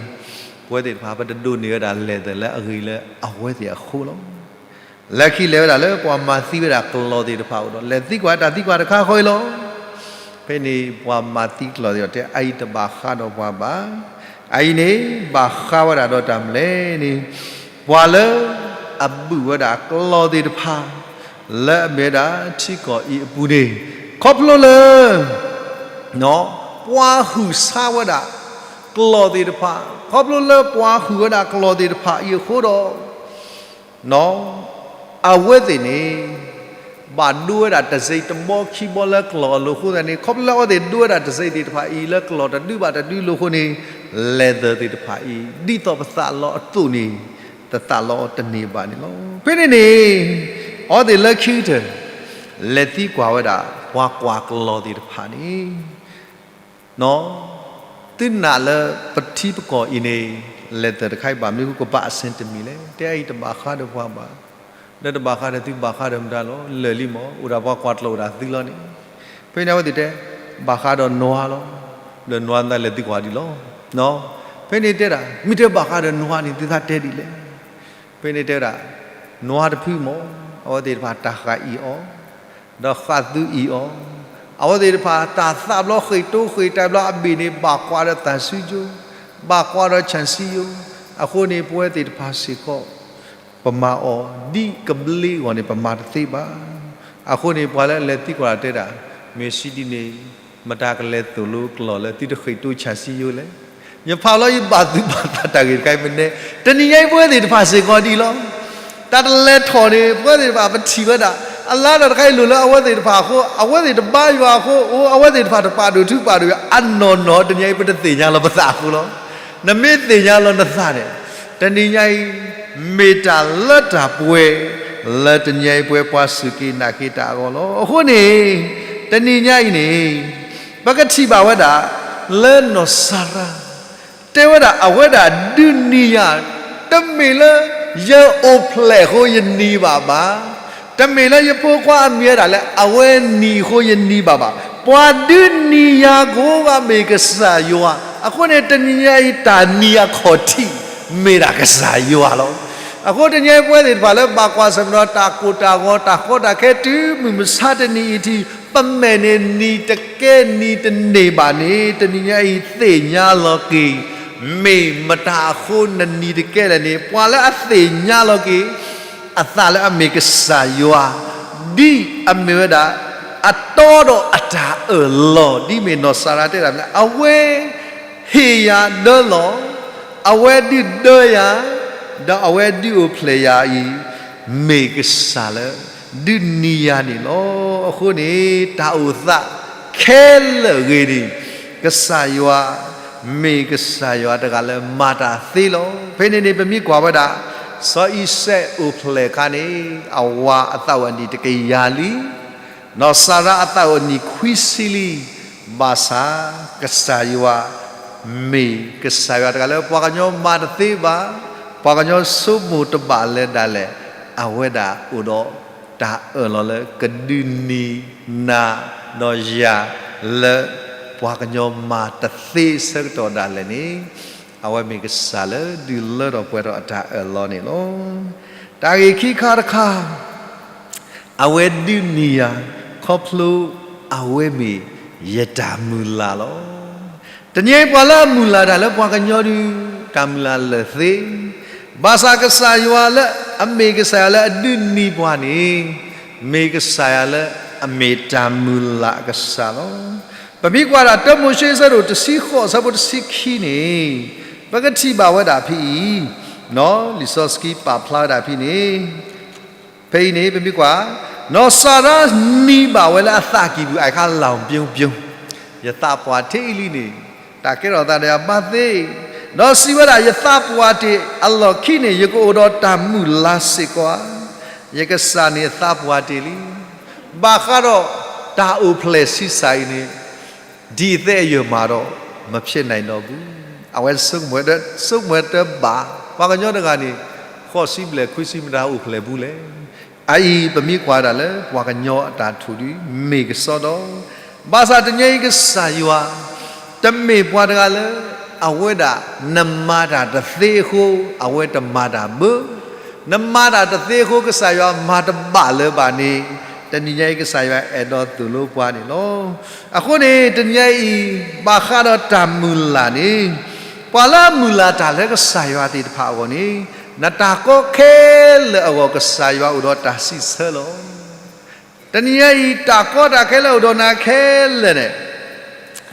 ပဝဲသ့ၣ်တဖၣ် ပတဒိးန့ၢ်ဝဲဒၣ်လဲၤသၢၣ်လၢအဂ့ၤလၢအဝဲသ့ၣ်အဃိလီၤ. လၢခံလဲၤဝဲဒၣ်လၢပှၤမၤသံဝဲဒၣ်ကျီၢ်သ့ၣ်တဖၣ်အအိၣ်ဒီး လဲၤသံကွၢ်တၢ်သံကွၢ်တခါဃီအံၤလီၤ. ဖဲန့ၣ်ပှၤမၤသံကျီၢ်သ့ၣ်တဖၣ်တဲ အအံၤတဘၣ်ဃးဒီးပှၤဘၣ်. အအံၤန့ၣ် ဘၣ်ဃးဝဲဒၣ်ဒီးတၢ်မနုၤလဲၣ်န့ၣ် ပှၤလၢအဘုၣ်ဝဲဒၣ်ကျီၢ်သ့ၣ်တဖၣ် လၢအမ့ၢ်ဝဲဒၣ်ထံကီၢ်အံၤအပူၤန့ၣ် ခီဖျိလၢ ပှၤဟုၣ်ဆါဝဲဒၣ်ကျီၢ်သ့ၣ်တဖၣ်, ခီဖျိလၢပှၤဟုၣ်ဝဲဒၣ်ကျီၢ်သ့ၣ်တဖၣ်အံၤအဃိဒီး အဝဲသ့ၣ်န့ၣ် ဘၣ်ဒိဝဲဒၣ်တစ့တဘီခံဘီလၢကျီၢ်အလိၤအဃိသတးန့ၣ် ခီဖျိလၢအဝဲသ့ၣ်ဒိဝဲဒၣ်တစ့သ့ၣ်တဖၣ်အံၤ လၢကျီၢ်တဒုဘၣ်တဒုအလိၤအဃိန့ၣ် လဲၤသၢၣ်သ့ၣ်တဖၣ်အံၤ ဒ်သိးပသးလီအသိးန့ၣ် တသးလီအီၤတန့ၢ်ဘၣ်န့ၣ်လီၤ. ဖဲန့ၣ်န့ၣ် အဝဲသ့ၣ်လၢခံကတၢၢ် လဲၤသံကွၢ်ဝဲဒၣ် ပှၤကွၢ်ကျီၢ်သ့ၣ်တဖၣ်န့ၣ် သုနာ်လၢပထံပကီၢ်အံၤန့ၣ် လဲၤသၢၣ်တခါအံၤဘၣ်မနုၤဃိကဘၣ်အဆ့ၣ်တမံၤလဲၣ်. တဲအံၤတဘၣ်ဃးဒီးပှၤဘၣ်, ဒီးတဘၣ်ဃးဒီးသုဘၣ်ဃးဒီးမတၤလီၤ. လၢာ်လံမး အိၣ်ဒၣ်ပှၤကွၢ်ကျီၢ်အိၣ်ဒၣ်သုလီၤန့ၣ်. ဖဲန့ၣ်အဝဲသ့ၣ်တဲ ဘၣ်ဃးဒီးနွားလီၤ. ဒီးနွာ်သးလဲၤသံကွၢ်ဒ်လီၤ. ဖဲန့ၣ်တဲဒၣ် မ့ၢ်တဲဘၣ်ဃးဒီးနွားန့ၣ် သုသးတဲဒ်လဲၣ်. ဖဲန့ၣ်တဲဝဲဒၣ် နွားတဖုမး အဝဲသ့ၣ်တဖၣ်တၢ်ဃၣ်အံၤအီၤ, ဒီးဃၣ်သုအံၤအီၤ, အဝဲသ့ၣ်တဖၣ်တၢ်သးဘျီဃ့ၢ်တိဃ့ၢ်တၢ်ဘျီအဘ့ၣ်န့ၣ် ဘၣ်ကွၢ်ဒီးသၣ်စူယိ, ဘၣ်ကွၢ်ဒီးဆၣ်စံယိ, အဃိန့ၣ် ပဝဲသ့ၣ်တဖၣ်စ့ၢ်ကီး ပမၤအီၤဒ်ကဘျ့အဂီၢ်န့ၣ် ပမၤတသ့ဘၣ်. အဃိန့ၣ် ပှၤလၢအလဲၤသံကွၢ်တဲဒၣ် မ့ၢ်စံးဒ်န့ၣ် မတၤကလဲၤသိၣ်လိကျီၢ်လၢသုတဃ့ၢ်တိဆၣ်စံယိလဲၣ်. ယဖးလီၤယဘၣ်သူၣ်ဘၣ်သးတၢ်ဂ့ၢ်တခါအံၤမ့ၢ်နဲ, တနံၤညါအံၤပဝဲသ့ၣ်တဖၣ်စ့ၢ်ကီးဒ်အံၤလီၤ. တၢ်တလဲၤထီၣ်န့ၣ် ပဝဲသ့ၣ်တဖၣ်ပထံၣ်ဝဲဒၣ်, အလါတၢ်တခါအံၤလိၣ်လၢအဝဲသ့ၣ်တဖၣ်အဃိ, အဝဲသ့ၣ်တဘါယွၤအဃိ, အိၣ်အဝဲသ့ၣ်တဖၣ်တပာ်ဒိၣ်ထူပာ်ဒိၣ်ယွၤ အနီၢ်နီၢ် တနံၤညါအံၤပတသ့ၣ်ညါလီၤပသးအဃိလီၤ. နမ့ၢ်သ့ၣ်ညါလီၤနသးန့ၣ် တနံၤညါအံၤ မ့ၢ်တၢ်လၢတၢ်ပှဲၤ လၢတနံၤညါအံၤပဝဲပှၤစူၢ်က့ၤနာ်က့ၤတၢ်အဂီၢ်လီၤ. အဃိန့ၣ် တနံၤညါအံၤန့ၣ် ပကထံၣ်ဘၣ်ဝဲဒၣ် လၢနီၢ်စၤရါ တဲဝဲဒၣ်အဝဲဒၣ်ဒုးနံၤယၤ, တမ့ၢ်လၢယအိၣ်ဖျဲၣ်အဃိယနံၤဘၣ်ဘၣ်, တမ့ၢ်လၢယဖိခွါအမံၤဝဲဒၣ်လၢအဝဲနံၤအဃိယနံၤဘၣ်ဘၣ်, ပှၤဒုးနံၤယၤကိးဂၤမ့ၢ်ကစၢ်ယွၤ, အဃိန့ၣ် တနံၤညါအံၤတၢ်နံၤအခီၣ်ထံး မ့ၢ်ဒၣ်ကစၢ်ယွၤလီၤ. အဃိတနံၤညါအံၤပဝဲသ့ၣ်တဖၣ်လၢဘၣ်ကွၢ်ဆၢၣ်မဲာ်ဒီးတၢ်ကိၢ်တၢ်ဂီၤ တၢ်ကီတၢ်ခဲတုၤမုၢ်မဆါတနံၤအံၤထံး ပမဲာ်န့ၣ်နံၤတကဲနံၤတန့ၢ်ဘၣ်န့ၣ် တနံၤညါအံၤသ့ၣ်ညါလီၤက့ၤ မ့ၢ်မတၤအဃိနနံၤတကဲလဲၣ်န့ၣ် ပှၤလၢအသ့ၣ်ညါလီၤက့ၤ အသးလၢအမ့ၢ်ကစၢ်ယွၤ ဒ်အမ့ၢ်ဝဲဒၣ် အတီဒီးအတၢ်အၢၣ်လီၤ ဒ်မ့ၢ်နီၢ်စၤရါတဲဒၣ်မ့ၢ် အဝဲ ဟ့ၣ်ယၤဒၢလီၤ, အဝဲဒုးဒၢယၤ, ဒီးအဝဲဒုးအိၣ်ဖျဲၣ်ယၤအံၤ မ့ၢ်ကစၢ်လၢ ဒုးနံၤယၤန့ၣ်လီၤ. အဃိန့ၣ် တၢ်အိၣ်သးခဲလၢာ်ဂ့ၤန့ၣ် ကစၢ်ယွၤ မ့ၢ်ကစၢ်ယွၤတဂၤလၢမၤတၢ်သ့လီၤ. ဖဲန့ၣ်န့ၣ် ပမ့ၢ်ကွၢ်ဝဲဒၣ် စီၤအံၤစဲးအိၣ်ဖျဲၣ်အခါန့ၣ် အဝၤအသးအိၣ်အနံၣ်တကယၤလံ နီၢ်စၤရါအသးအိၣ်အနံၣ်ခွံဆံလံ, ဘၣ်ဆၣ် ကစၢ်ယွၤ မ့ၢ်ကစၢ်ယွၤတဂၤလၢပှၤကညီမၤတသ့ဘၣ်, ပှၤကညီဆိကမိၣ်တဘၣ်လၢၤဒၣ်လဲာ်, အဝဲဒၣ်အိၣ်ဒီးတၢ်အၢၣ်လီၤလၢကဒုးနံၤနၤဒီးယၤလၢ ပှၤကညီမၤတသ့ဆၢကတီၢ်ဒၣ်လဲာ်န့ၣ်, အဝဲမ့ၢ်ကစၢ်လၢဒုးလၢထီၣ်ပှဲၤထီၣ်အတၢ်အၢၣ်လီၤန့ၣ်လီၤ. တၢ်ဂ့ၢ်ခံခါတခါ အဝဲဒုးနံၤယၤ ခီဖျိအဝဲမ့ၢ်ယတၢ်မုၢ်လၢ်လီၤ. တနံၤအံၤပှၤလၢအမုၢ်လၢ်တၢ်လၢပှၤကညီဒုး တၢ်မုၢ်လၢ်လၢာ်သ့, ဘၣ်ဆၣ်ကစၢ်ယွၤလၢအမ့ၢ်ကစၢ်ယွၤလၢအဒုးနံၤပှၤန့ၣ် မ့ၢ်ကစၢ်ယွၤလၢအမ့ၢ်တၢ်မုၢ်လၢ်အကစၢ်လီၤ. ပမ့ၢ်ကွၢ်ဒၣ်တၢမိၤၡ့အဆၢဒိၣ်တဆံဃိးအဆၢဖိတဆံခံန့ၣ် ပကထံၣ်ဘၣ်ဝဲဒၣ်ဖဲအံၤ, လံာ်စီဆှံပာ်ဖျါဝဲဒၣ်ဖဲန့ၣ် ဖဲအံၤန့ၣ် ပမ့ၢ်ကွၢ်, နီၢ်စၤရါနံၤဘၣ်ဝဲလၢအသးကံၢ်ပူၤ အါခါလီၤပျိပျိ, ယသးပှၢ်ထဲအံၤလံန့ၣ်, တၢ်ကဲထီၣ်သးဒီးယၤဘၣ်သ့, ဒီးစံးဝဲဒၣ်, ယသးပှၢ်တ့ၢ်အလီၢ်ခံန့ၣ် ယကအိၣ်ဒီးတၢ်မုၢ်လၢ်စ့ၢ်ကီးဧါ. ယကစၢ်န့ၣ်သးပှၢ်တ့ၢ်လံ. ဘၣ်ဃးဒီးတၢ်အိၣ်ဖျဲၣ်ဆံးစၢ်အံၤန့ၣ် ဒ်အသ့ၣ်အယၢၢ်မၤဒီး မဖြစ်နိုင်တော့ဘူး. အဝဲဆိကမိၣ်တဘၣ်, ပှၤကညီတဂၤန့ၣ် ဃိးဆံဘျဲၣ်ခွံဆံမတၤအိၣ်ဖျဲၣ်ဘူးလဲၣ်. အအံၤပမ့ၢ်ကွၢ်ဒၣ်လၢပှၤကညီအတၢ်ထူၣ်ဒုး မ့ၢ်ကစီဒီ, ဘၣ်ဆၣ်တနံၤအံၤကစၢ်ယွၤ တမ့ၢ်ပှၤတဂၤလၢ အဝဲဒၣ် နမၤတၢ်တသ့အဃိ အဝဲတမၤတၢ်ဘၣ်, နမၤတၢ်တသ့အဃိ ကစၢ်ယွၤမၤတဘၣ်လၢၤဘၣ်န့ၣ်, တနံၤညါအံၤကစၢ်ယွၤအဲၣ်ဒိးသိၣ်လိပှၤန့ၣ်လီၤ. အဃိန့ၣ် တနံၤညါအံၤ ဘၣ်ဃးဒီးတၢ်မုၢ်လၢ်န့ၣ်, ပှၤလၢအမုၢ်လၢ်တၢ်လၢကစၢ်ယွၤသ့ၣ်တဖၣ်အဂီၢ်န့ၣ်, နတၢ်ကီခဲလၢာ်အဂီၢ် ကစၢ်ယွၤအိၣ်ဒီးတၢ်စံးဆၢလီၤ. တနံၤညါအံၤ တၢ်ကီတၢ်ခဲလၢအအိၣ်ဒီးနၤခဲလၢာ်န့ၣ်,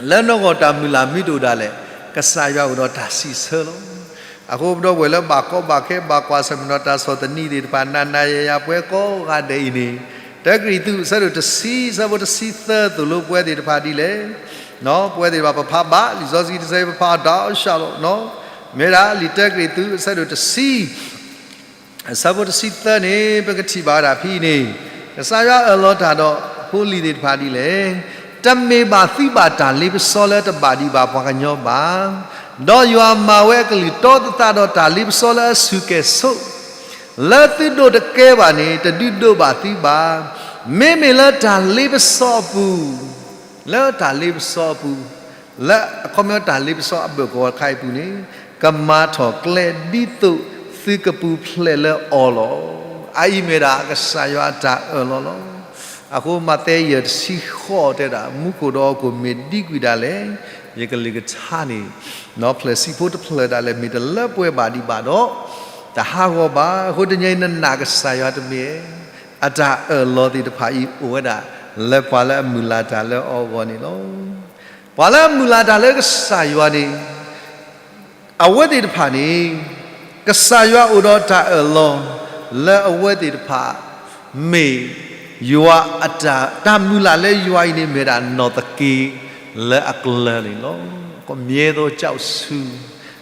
လၢနဂီၢ်တၢ်မုၢ်လၢ်မ့ၢ်တအိၣ်ဒၣ်လဲာ်, ကစၢ်ယွၤအိၣ်ဒီးတၢ်စံးဆၢလီၤ. အဃိပဒီပုၢ်ဝဲၢ်လၢဘၣ်ကီဘၣ်ခဲ ဘၣ်ကွၢ်ဆၢၣ်မဲာ်ဒီးတၢ်ဆီၣ်သနံးသ့ၣ်တဖၣ် နၤနၤယၤယၤပှၤကိးဂၤဒဲးအံၤန့ၣ်, တၢကရံၣ်သူး အဆၢဒိၣ်တဆံ အဆၢဖိတဆံသၢ သိၣ်လိပဝဲသ့ၣ်တဖၣ်ဒ်လဲၣ်. ပဝဲသ့ၣ်တဖၣ်ပဖးဘၣ် လံာ်စီဆှံတဆၢ ပဖးအီၤဒီးစှၤလီၤ, မ့ၢ်ဒၣ်လံာ်တၢကရံၣ်သူး အဆၢဒိၣ်တဆံ အဆၢဖိတဆံသၢန့ၣ် ပကထံၣ်ဘၣ်ဝဲဒၣ်ဖဲအံၤန့ၣ်, ကစၢ်ယွၤအၢၣ်လီၤတၢ်ဒီးဖိလံၤသ့ၣ်တဖၣ်ဒ်လဲၣ်. တမ့ၢ်ဘၣ်သုဘၣ်တၢ်လ့ပစီလၢတဘၣ်ဒံးဘၣ်ပှၤကညီဘၣ်, ဒီးယွၤမၤဝဲအကလုၢ်တီသသးဒီးတၢ်လ့ပစီလၢအဆူၣ်ကဲၣ်ဆိး, လၢသုဒိးတကဲဘၣ်န့ၣ် တဒုးဒိးဘၣ်သုဘၣ်. မ့မ့ၢ်လၢတၢ်လ့ပစီအပူၤ လၢတၢ်လ့ပစီအပူၤ, လၢအခီပညီတၢ်လ့ပစီအဘၢၣ်ကဝီၤတခါအံၤအပူၤန့ၣ်, ကမၤထီၣ်ကျဲဒ်သိးသုကပူၤဖျဲးလၢအီၤလီၤ. အအံၤမ့ၢ်ဒၣ်ကစၢ်ယွၤအတၢ်အၢၣ်လီၤလီၤ. အဃိမးသဲယဲၢ်တဆံဃိးတဲဒၣ် မူခိၣ်ဒီးဟီၣ်ခိၣ်မ့ၢ်ဒံကွံာ်ဒၣ်လဲာ်, ယကလုၢ်ကထါန့ၣ်, ဖျၢၣ်ဆံးဖိတဖျၢၣ်ဒၣ်လဲာ် မ့ၢ်တလၢပှဲၤဘၣ်ဒံးဘၣ်ဒီး တဟးဂီၤဘၣ်. အဃိတနံၤအံၤနနာ်ကစၢ်ယွၤတမ့ၢ် အတၢ်အၢၣ်လီၤသ့ၣ်တဖၣ်အံၤအိၣ်ဝဲဒၣ် လၢပှၤလၢအမုၢ်လၢ်တၢ်လၢအီၤအဂီၢ်န့ၣ်လီၤ. ပှၤလၢအမုၢ်လၢ်တၢ်လၢကစၢ်ယွၤန့ၣ်, အဝဲသ့ၣ်တဖၣ်န့ၣ်, ကစၢ်ယွၤအိၣ်ဒီးတၢ်အၢၣ်လီၤ လၢအဝဲသ့ၣ်တဖၣ် မ့ၢ်ယွၤအတၢ်, တၢ်မုၢ်လၢ်လၢယွၤအံၤန့ၣ် မ့ၢ်ဒၣ်နီၢ်သက့လၢအကျၢၤန့ၣ်လီၤ. ကမျဲသိးကၠီဆူ,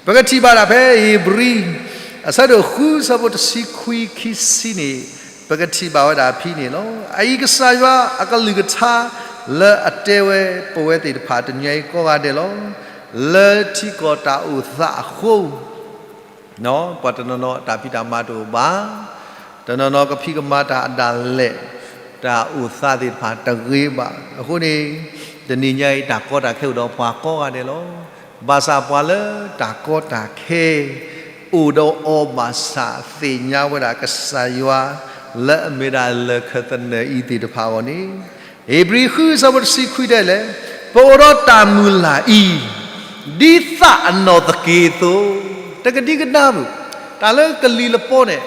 ပကထံၣ်ဘၣ်ဒၣ်ဖဲဧ့ၤဘြံၤ အဆၢဒိၣ်ဃု အဆၢဖိတဆံခွံ ခံဆံန့ၣ်, ပကထံၣ်ဘၣ်ဝဲဒၣ်ဖဲန့ၣ်လီၤ. အအံၤကစၢ်ယွၤအကလုၢ်ကထါ လၢအတဲဝဲပဝဲသ့ၣ်တဖၣ်တနံၤအံၤကိးဂၤဒဲးလီၤ. လၢထံကီၢ်တၢ်အိၣ်သးအဃိ ပှၤတနီၤနီၤတၢ်ဖံးတၢ်မၤတအိၣ်ဘၣ်, တနီၤနီၤကဖံးကမၤတၢ်အဒၣ်လဲာ်, တၢ်အိၣ်သးသ့ၣ်တဖၣ်တဂ့ၤဘၣ်. အဃိန့ၣ်, တနံၤညါအံၤတၢ်ကီတၢ်ခဲအိၣ်ဒီးပှၤကိးဂၤဒဲးလီၤ. ဘၣ်ဆၣ်ပှၤလၢတၢ်ကီတၢ်ခဲ အိၣ်ဒီးအီၤဘၣ်ဆၣ်သ့ၣ်ညါဝဲဒၣ်ကစၢ်ယွၤ လၢအမ့ၢ်ဒၣ်လၢၢ်ခၢၣ်သနၢၣ်အံၤသ့ၣ်တဖၣ်အဂီၢ်န့ၣ်, ဧ့ၤဘြံၤဃု အဆၢဖိတဆံခွံတဲလဲၣ်, ပအိၣ်ဒီးတၢ်မုၢ်လၢ်အံၤ ဒ်သးအနီၢ်သက့အသိး, တကဒံကဒါဘၣ်, တၢ်လၢကလံၤလပီန့ၣ်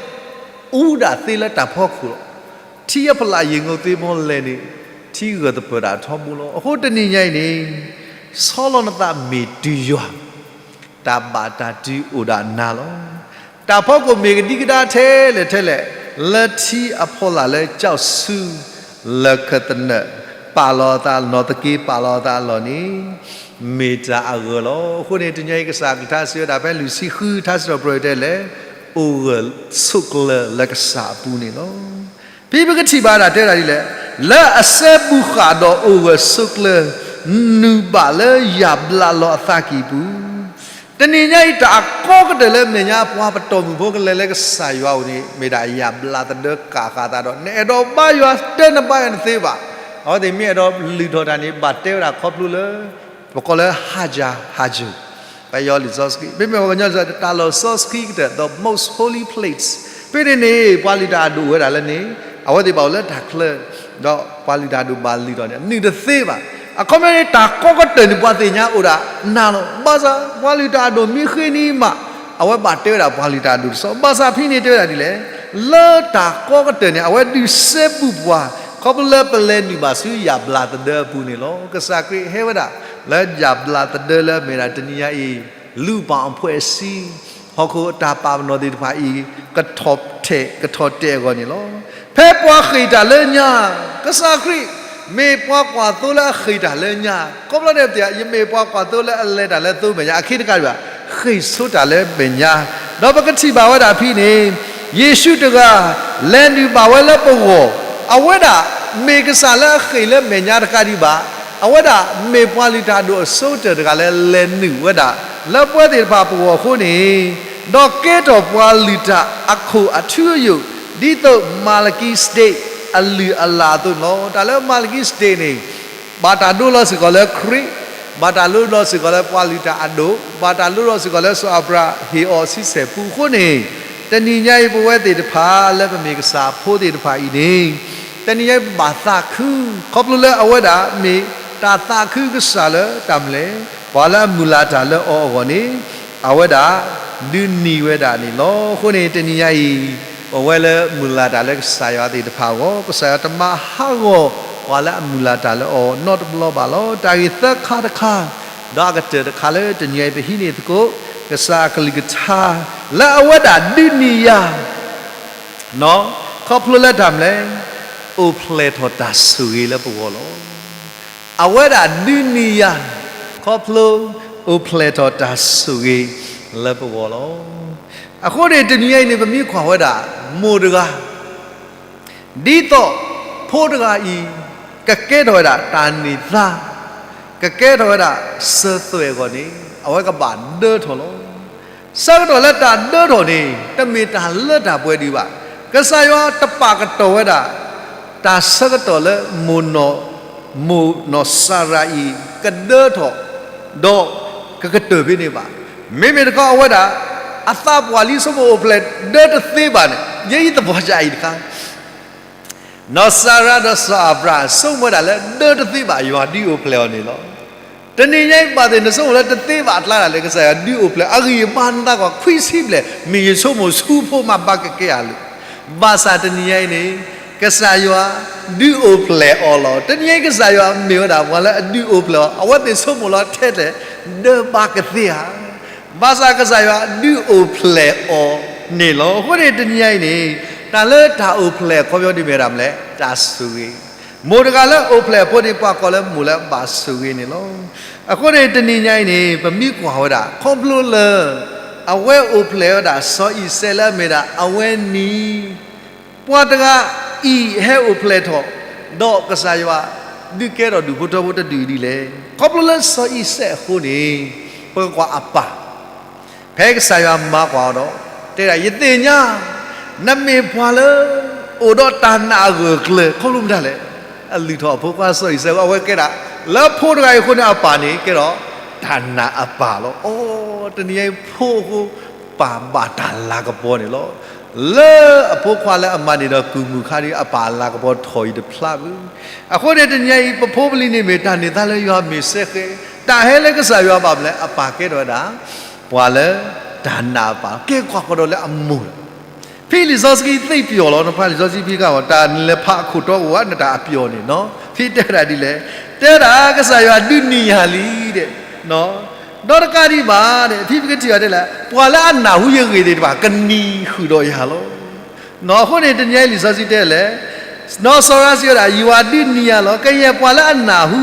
အူဒၣ်သ့လၢတၢ်ဖီခိၣ်လီၤ. ထံအဖီလာ်ယံၤ ငိၢ်သ့မီလဲၤန့ၣ် ထံဂၢၢ်သပၢၤတၢ်ထီဘိလီၤ. အဃိတနံၤညါအံၤန့ၣ်, ဆီလီၤနသးမ့ၢ်တုၤယွၤ, တၢ်ဘၣ်တၢ်တုၤအိၣ်ဒၣ်နၤလီၤ. တၢ်ဖီခိၣ်မ့ၢ်ကဒံကဒါထဲလဲၣ်ထဲလဲၣ်, လၢထံအဖီလာ်လၢကၠီဆူ လၢၢ်ခၢၣ်သနၢၣ် ပာ်လီၤအသး နီၢ်သက့ပာ်လီၤအသးအလီၢ်န့ၣ် မ့ၢ်တၢ်အဂၢၢ်လီၤ. အဃိန့ၣ် တနံၤအံၤကစၢ်ကလုၢ်ကထါစံးဝဲဒၣ်ဖဲလွံၢ်ဆံဃု ထါစံးထီၣ်ပတြၢၤတဲလဲၣ်, အိၣ်ဂၢၢ်ဆိးကျၢၤလၢကစၢ်အပူၤန့ၣ်လီၤ. ဖဲပကထံၣ်ဘၣ်ဒၣ်တဲဒၣ်ဒ်လဲၣ်, လၢအစဲဘူးဃာ်ဒီးအိၣ်ဂၢၢ်ဆိးကျၢၤ နုာ်ဘၣ်လၢယၢ်ဘျးလီၤအသးကံၢ်ပူၤ, တနံၤညါအံၤတၢ်ကီကတၢၢ်လၢမဲာ်ညါပှၤပတီၢ်မုၢ်ဖိကလဲၤလၢကစၢ်ယွၤအအိၣ်န့ၣ် မ့ၢ်ဒၣ်ယၢ်ဘျးသဒၢကၢ်ဃာ်သးဒီး နအဲၣ်ဒိးဘါယွၤတၢ်နဘါယွၤနသ့ဘၣ်. အဝဲသ့ၣ်မ့ၢ်အဲၣ်ဒိးလုၢ်ထီၣ်တၢ်န့ၣ် ဘၣ်တဲဝဲဒၣ်ခီဖျိလၢ ပကိးလၢ ဟါယၤ ဟါယိၤ ပယီၤလံာ်စီဆှံ, မ့မ့ၢ်ပှၤကညီလံာ်စီဆှံ တၢ်လီၢ်စီဆှံကတၢၢ် the most holy place, ဖဲန့ၣ်န့ၣ် ပှၤလုၢ်တၢ်အဒိၣ်အိၣ်ဝဲဒၣ်လၢန့ၣ်, အဝဲသ့ၣ်ဘၣ်အိၣ်လၢတၢ်ချၢ, ဒီးပှၤလုၢ်တၢ်အဒိၣ်ဘၣ်လုၢ်ထီၣ်န့ၣ် နုာ်တသ့ဘၣ်. အခီပညီန့ၣ် တၢ်ကီကတၢၢ်န့ၣ် ပှၤသ့ၣ်ညါအိၣ်ဒၣ်နၤလီၤ. ဘၣ်ဆၣ် ပှၤလုၢ်တၢ်အဒိၣ်မ့ၢ်ဃ့န့ၣ်မး, အဝဲဘၣ်တဲဝဲဒၣ်ပှၤလုၢ်တၢ်အဒိၣ်တစီ, ဘၣ်ဆၣ်ဖဲန့ၣ်တဲဝဲဒၣ်ဒ်လဲၣ်, လၢတၢ်ကီကတၢၢ်န့ၣ် အဝဲဒုးစဲဘူးပှၤ ခီဖျိလၢပလဲၤနုာ်ဘၣ်ဆူယၢ်ဘျးသဒၢအပူၤန့ၣ်လီၤ. ကစၢ်ခရံာ်ဟဲဝဲဒၣ် လၢယၢ်ဘျးသဒၢလၢအမ့ၢ်ဒၣ်တနံၤညါအံၤ လူ့အဖွဲ့အစည်း ဟီၣ်ခိၣ်အတၢ်ပာ်ပနီၣ်သ့ၣ်တဖၣ်အံၤ ကထီၣ်တဲာ်အဂီၢ်န့ၣ်လီၤ. ဖဲပှၤဃ့ၢ်တၢ်လၢညါ ကစၢ်ခရံာ် မ့ၢ်ပှၤကွၢ်သိလၢအဃ့ၢ်တၢ်လၢညါ, ခီဖျိန့ၣ်ပသ့ၣ်ညါ ယမ့ၢ်ပှၤကွၢ်သိလၢအလဲၤတၢ်လၢသိမဲာ်ညါ, အခံတခါဒံးဘၣ်, ဃ့ၢ်ဆိတၢ်လၢမဲာ်ညါ, ဒီးပကထံၣ်ဘၣ်ဝဲဒၣ်ဖဲန့ၣ်, ယ့ၣ်ၡူးတဂၤ လဲၤနုာ်ဘၣ်ဝဲလၢပဂီၢ်, အဝဲဒၣ်မ့ၢ်ကစၢ်လၢအဃ့ၢ်လၢမဲာ်ညါတခါဒံးဘၣ်, အဝဲဒၣ်မ့ၢ်ပှၤလုၢ်တၢ်အဒိၣ်အဆိကတၢၢ်တဂၤလၢ လဲၤနုာ်ဝဲဒၣ် လၢပဝဲသ့ၣ်တဖၣ်ပဂီၢ်အဃိန့ၣ်, ဒီးကဲထီၣ်ပှၤလုၢ်တၢ်အခိၣ်အထူအယိာ်, ဒ်သိးမၤလကံစဒ့းအလုၢ်အလၢ်အသိးန့ၣ်လီၤ. တၢ်လၢမၤလကံစဒ့းန့ၣ်, ဘၣ်တၢ်ဒိလီၤစ့ၢ်ကီးလၢခရံာ်, ဘၣ်တၢ်ဒိလီၤစ့ၢ်ကီးလၢပှၤလုၢ်တၢ်အဒိၣ်, ဘၣ်တၢ်ဒိလီၤစ့ၢ်ကီးလၢစီၤအၤဘြၤဟၣ်ဟ့ၣ်အီၤဆံဆဲၣ်ပူအဃိန့ၣ်, တနံၤညါအံၤပဝဲသ့ၣ်တဖၣ်လၢပမ့ၢ်ကစၢ်အဖိသ့ၣ်တဖၣ်အံၤန့ၣ်, တနံၤညါအံၤပဘၣ်သးခု, ခီဖျိလၢအဝဲဒၣ်မ့ၢ်တၢ်သးခုကစၢ်လၢတၢ်မနုၤလဲၣ်, ပှၤလၢအမုၢ်လၢ်တၢ်လၢအီၤအဂီၢ်န့ၣ်, အဝဲဒၣ်ဒုးနံၤဝဲဒၣ်န့ၣ်လီၤ. အဃိန့ၣ်တနံၤညါအံၤ, ပဝဲလၢမုၢ်လၢ်တၢ်လၢကစၢ်ယွၤသ့ၣ်တဖၣ်အဂီၢ်, ကစၢ်ယွၤတမၤဟးဂီၤပှၤလၢအမုၢ်လၢ်တၢ်လၢအီၤနီတဘျီဘၣ်လီၤ. တၢ်ဂ့ၢ်သၢခါတခါ, ဒီးအကတၢၢ်တခါလၢတနံၤညါအံၤပဟံးန့ၢ်သကိး, ကစၢ်အကလုၢ်ကထါ, လၢအဝဲဒၣ်ဒုးနံၤယၤ ခီဖျိလၢတၢ်မနုၤလဲၣ်, အိၣ်ဖျဲၣ်ထီၣ်တၢ်ဆိၣ်ဂ့ၤလၢပဂီၢ်လီၤ. အဝဲဒၣ်ဒုးနံၤယၤ, ခီဖျိအိၣ်ဖျဲၣ်ထီၣ်တၢ်ဆိၣ်ဂ့ၤလၢပဂီၢ်လီၤ. အဃိန့ၣ်တနံၤညါအံၤန့ၣ် ပမ့ၢ်ကွၢ်ဝဲဒၣ်မိၢ်တဂၤ, ဒ်သိးဖိတဂၤအံၤ, ကကဲထီၣ်ဝဲဒၣ်တၢ်န့ၢ်သါ, ကကဲထီၣ်ဝဲဒၣ်စၢၤသွဲၣ်အဂီၢ်န့ၣ်, အဝဲကဘၣ်ဒၢထီၣ်လီၤ. ဆၢကတီၢ်လၢတၢ်ဒၢထီၣ်န့ၣ် တမ့ၢ်တၢ်လၢတၢ်ပှဲၤဒံးဘၣ်. ကစၢ်ယွၤတပာ်ကတီၢ်ဝဲဒၣ် တၢ်ဆၢကတီၢ်လၢမိၢ်နီၢ်, မိၢ်နီၢ်စၤရၤအံၤ ကဒၢထီၣ်, ဒီးကကတၢၢ်ဖဲန့ၣ်ဘၣ်. မ့မ့ၢ်တခီအဝဲဒၣ်, အသးပှၢ်လံဆိကမိၣ်အိၣ်ဖျဲၣ်ဒၢတသ့ဘၣ်န့ၣ်, ယဲယသပှၢ်ကၢ်အံၤတခါ နီၢ်စၤရၤဒီးစီၤအၤဘြၤဟၣ် ဆိကမိၣ်ဝဲဒၣ်လၢဒၢတသ့ဘၣ် ယွၤဒုးအိၣ်ဖျဲၣ်အီၤန့ၣ်လီၤ. တနံၤညါအံၤဘၣ်သ့ၣ် နဆိကမိၣ်လၢတသ့ဘၣ်အကျါဒၣ်လဲာ် ကစၢ်ယွၤဒုးအိၣ်ဖျဲၣ် အဂံၢ်အဘါနသးကွၢ်ခွံဆံဘျဲၣ် မ့ၢ်ယဆိကမိၣ်ဆူဖိမးဘၣ်ကကဲယၤလံ. ဘၣ်ဆၣ်တနံၤညါအံၤန့ၣ် ကစၢ်ယွၤဒုးအိၣ်ဖျဲၣ်အီၤလီၤ. တနံၤညါအံၤကစၢ်ယွၤမ့ၢ်ဝဲဒၣ်ပှၤလၢအဒုးအိၣ်ဖျဲၣ်အီၤ အဝဲသ့ၣ်ဆိကမိၣ်လီၤထဲလဲၣ် ဒၢဘၣ်ကသ့ဧါ. ဘၣ်ဆၣ်ကစၢ်ယွၤဒုးအိၣ်ဖျဲၣ်အီၤန့ၣ်လီၤ. အဃိန့ၣ်တနံၤညါအံၤန့ၣ် တၢ်လၢတၢ်အိၣ်ဖျဲၣ်အခီပညီဒ်မ့ၢ်ဒၣ်မလဲၣ် တၢ်ဆိၣ်ဂ့ၤ. မိၢ်တဂၤလၢအိၣ်ဖျဲၣ်အဖိန့ၣ် ပှၤကိးလၢမိၢ်လၢအဘၣ်ဆိၣ်ဂ့ၤန့ၣ်လီၤ. အဃိန့ၣ်တနံၤညါအံၤန့ၣ် ပမ့ၢ်ကွၢ်ဝဲဒၣ် ခီဖျိလၢ အဝဲအိၣ်ဖျဲၣ်ဝဲဒၣ်စီၤအံၤစဲးလၢအမ့ၢ်ဒၣ်အဝဲနံၤ ပှၤတဂၤအံၤဟဲအိၣ်ဖျဲၣ်ထီၣ်, ဒီးကစၢ်ယွၤဒုးကဲထီၣ်ဒူၣ်ဖိထၢဖိတဒူၣ်အံၤဒ်လဲၣ်. ခီဖျိလၢစီၤအံၤစဲးအဃိန့ၣ် ပကကွၢ်အပၢ် ဖဲကစၢ်ယွၤမၤကွၢ်အီၤဒီး တဲဒၣ် ယသ့ၣ်ညါ နမ့ၢ်ပှၤလၢ အိၣ်ဒီးတၢ်နာ်အဂၢၢ်အကျၢၤ ခီဖျိမတၤလဲၣ်. အလုၢ်ထီၣ်အဖိခွါစီၤအံၤစဲး အဝဲကဲဒၣ် လၢဖိတဂၤအံၤအဃိန့ၣ် အပၢ်န့ၣ် ကဲဒီးတၢ်နာ်အပၢ်လီၤ. အိ တနံၤညါအံၤဖိအဃိ ပၢ်ဘၣ်တၢ်လၤကပီၤန့ၣ်လီၤ. လၢအဖိခွါလၢအမၤန့ၢ်ဒီးကုၢ်မုၢ်ခါဒ်အံၤ အပၢ်လၤကပီၤထီၣ်အံၤတဖျါဘၣ်. အဃိန့ၣ်တနံၤညါအံၤ ပဖိပလံၤန့ၣ်မ့ၢ်တၢ်န့ၢ်သါလၢယွၤမ့ၢ်စဲဃဲၤ, တၢ်ဟဲလၢကစၢ်ယွၤဘၣ်မနုၤလဲၣ် အပၢ်ကဲထီၣ်ဝဲဒၣ် ပှၤလၢတၢ်နာ်အပၢ် ကဲကွၢ်ကဒီးလၢအမိၢ်လီၤ. ဖဲလံာ်စီဆှံသ့ပျီၢ်လီၤ နဖးလံာ်စီဆှံဖဲကီး တၢ်နလဲၤဖးအခိၣ်တီအိၣ်ဧါ နတၢ်အပျီၢ်န့ၣ်နီၤ ဖဲတဲဒၣ်ဒ်လဲၣ်, တဲဒၣ်ကစၢ်ယွၤဒုးနံၤယၤလံဒီး ဒီးတကးဒံးဘၣ်ဒီး ဖဲပကထံၣ်အီၤဒ်လဲၣ် ပှၤလၢအနၢ်ဟူယဂ့ၢ်သ့ၣ်တဖၣ် ကနံၤဃုာ်ဒီးယၤလီၤ. အဃိန့ၣ် တနံၤညါအံၤလံာ်စီဆှံတဲလဲၣ်, နီၢ်စီၤရၤစံးဝဲဒၣ် ယွၤဒုးနံၤယၤလီၤ. ကယဲၢ်ပှၤလၢအနၢ်ဟူ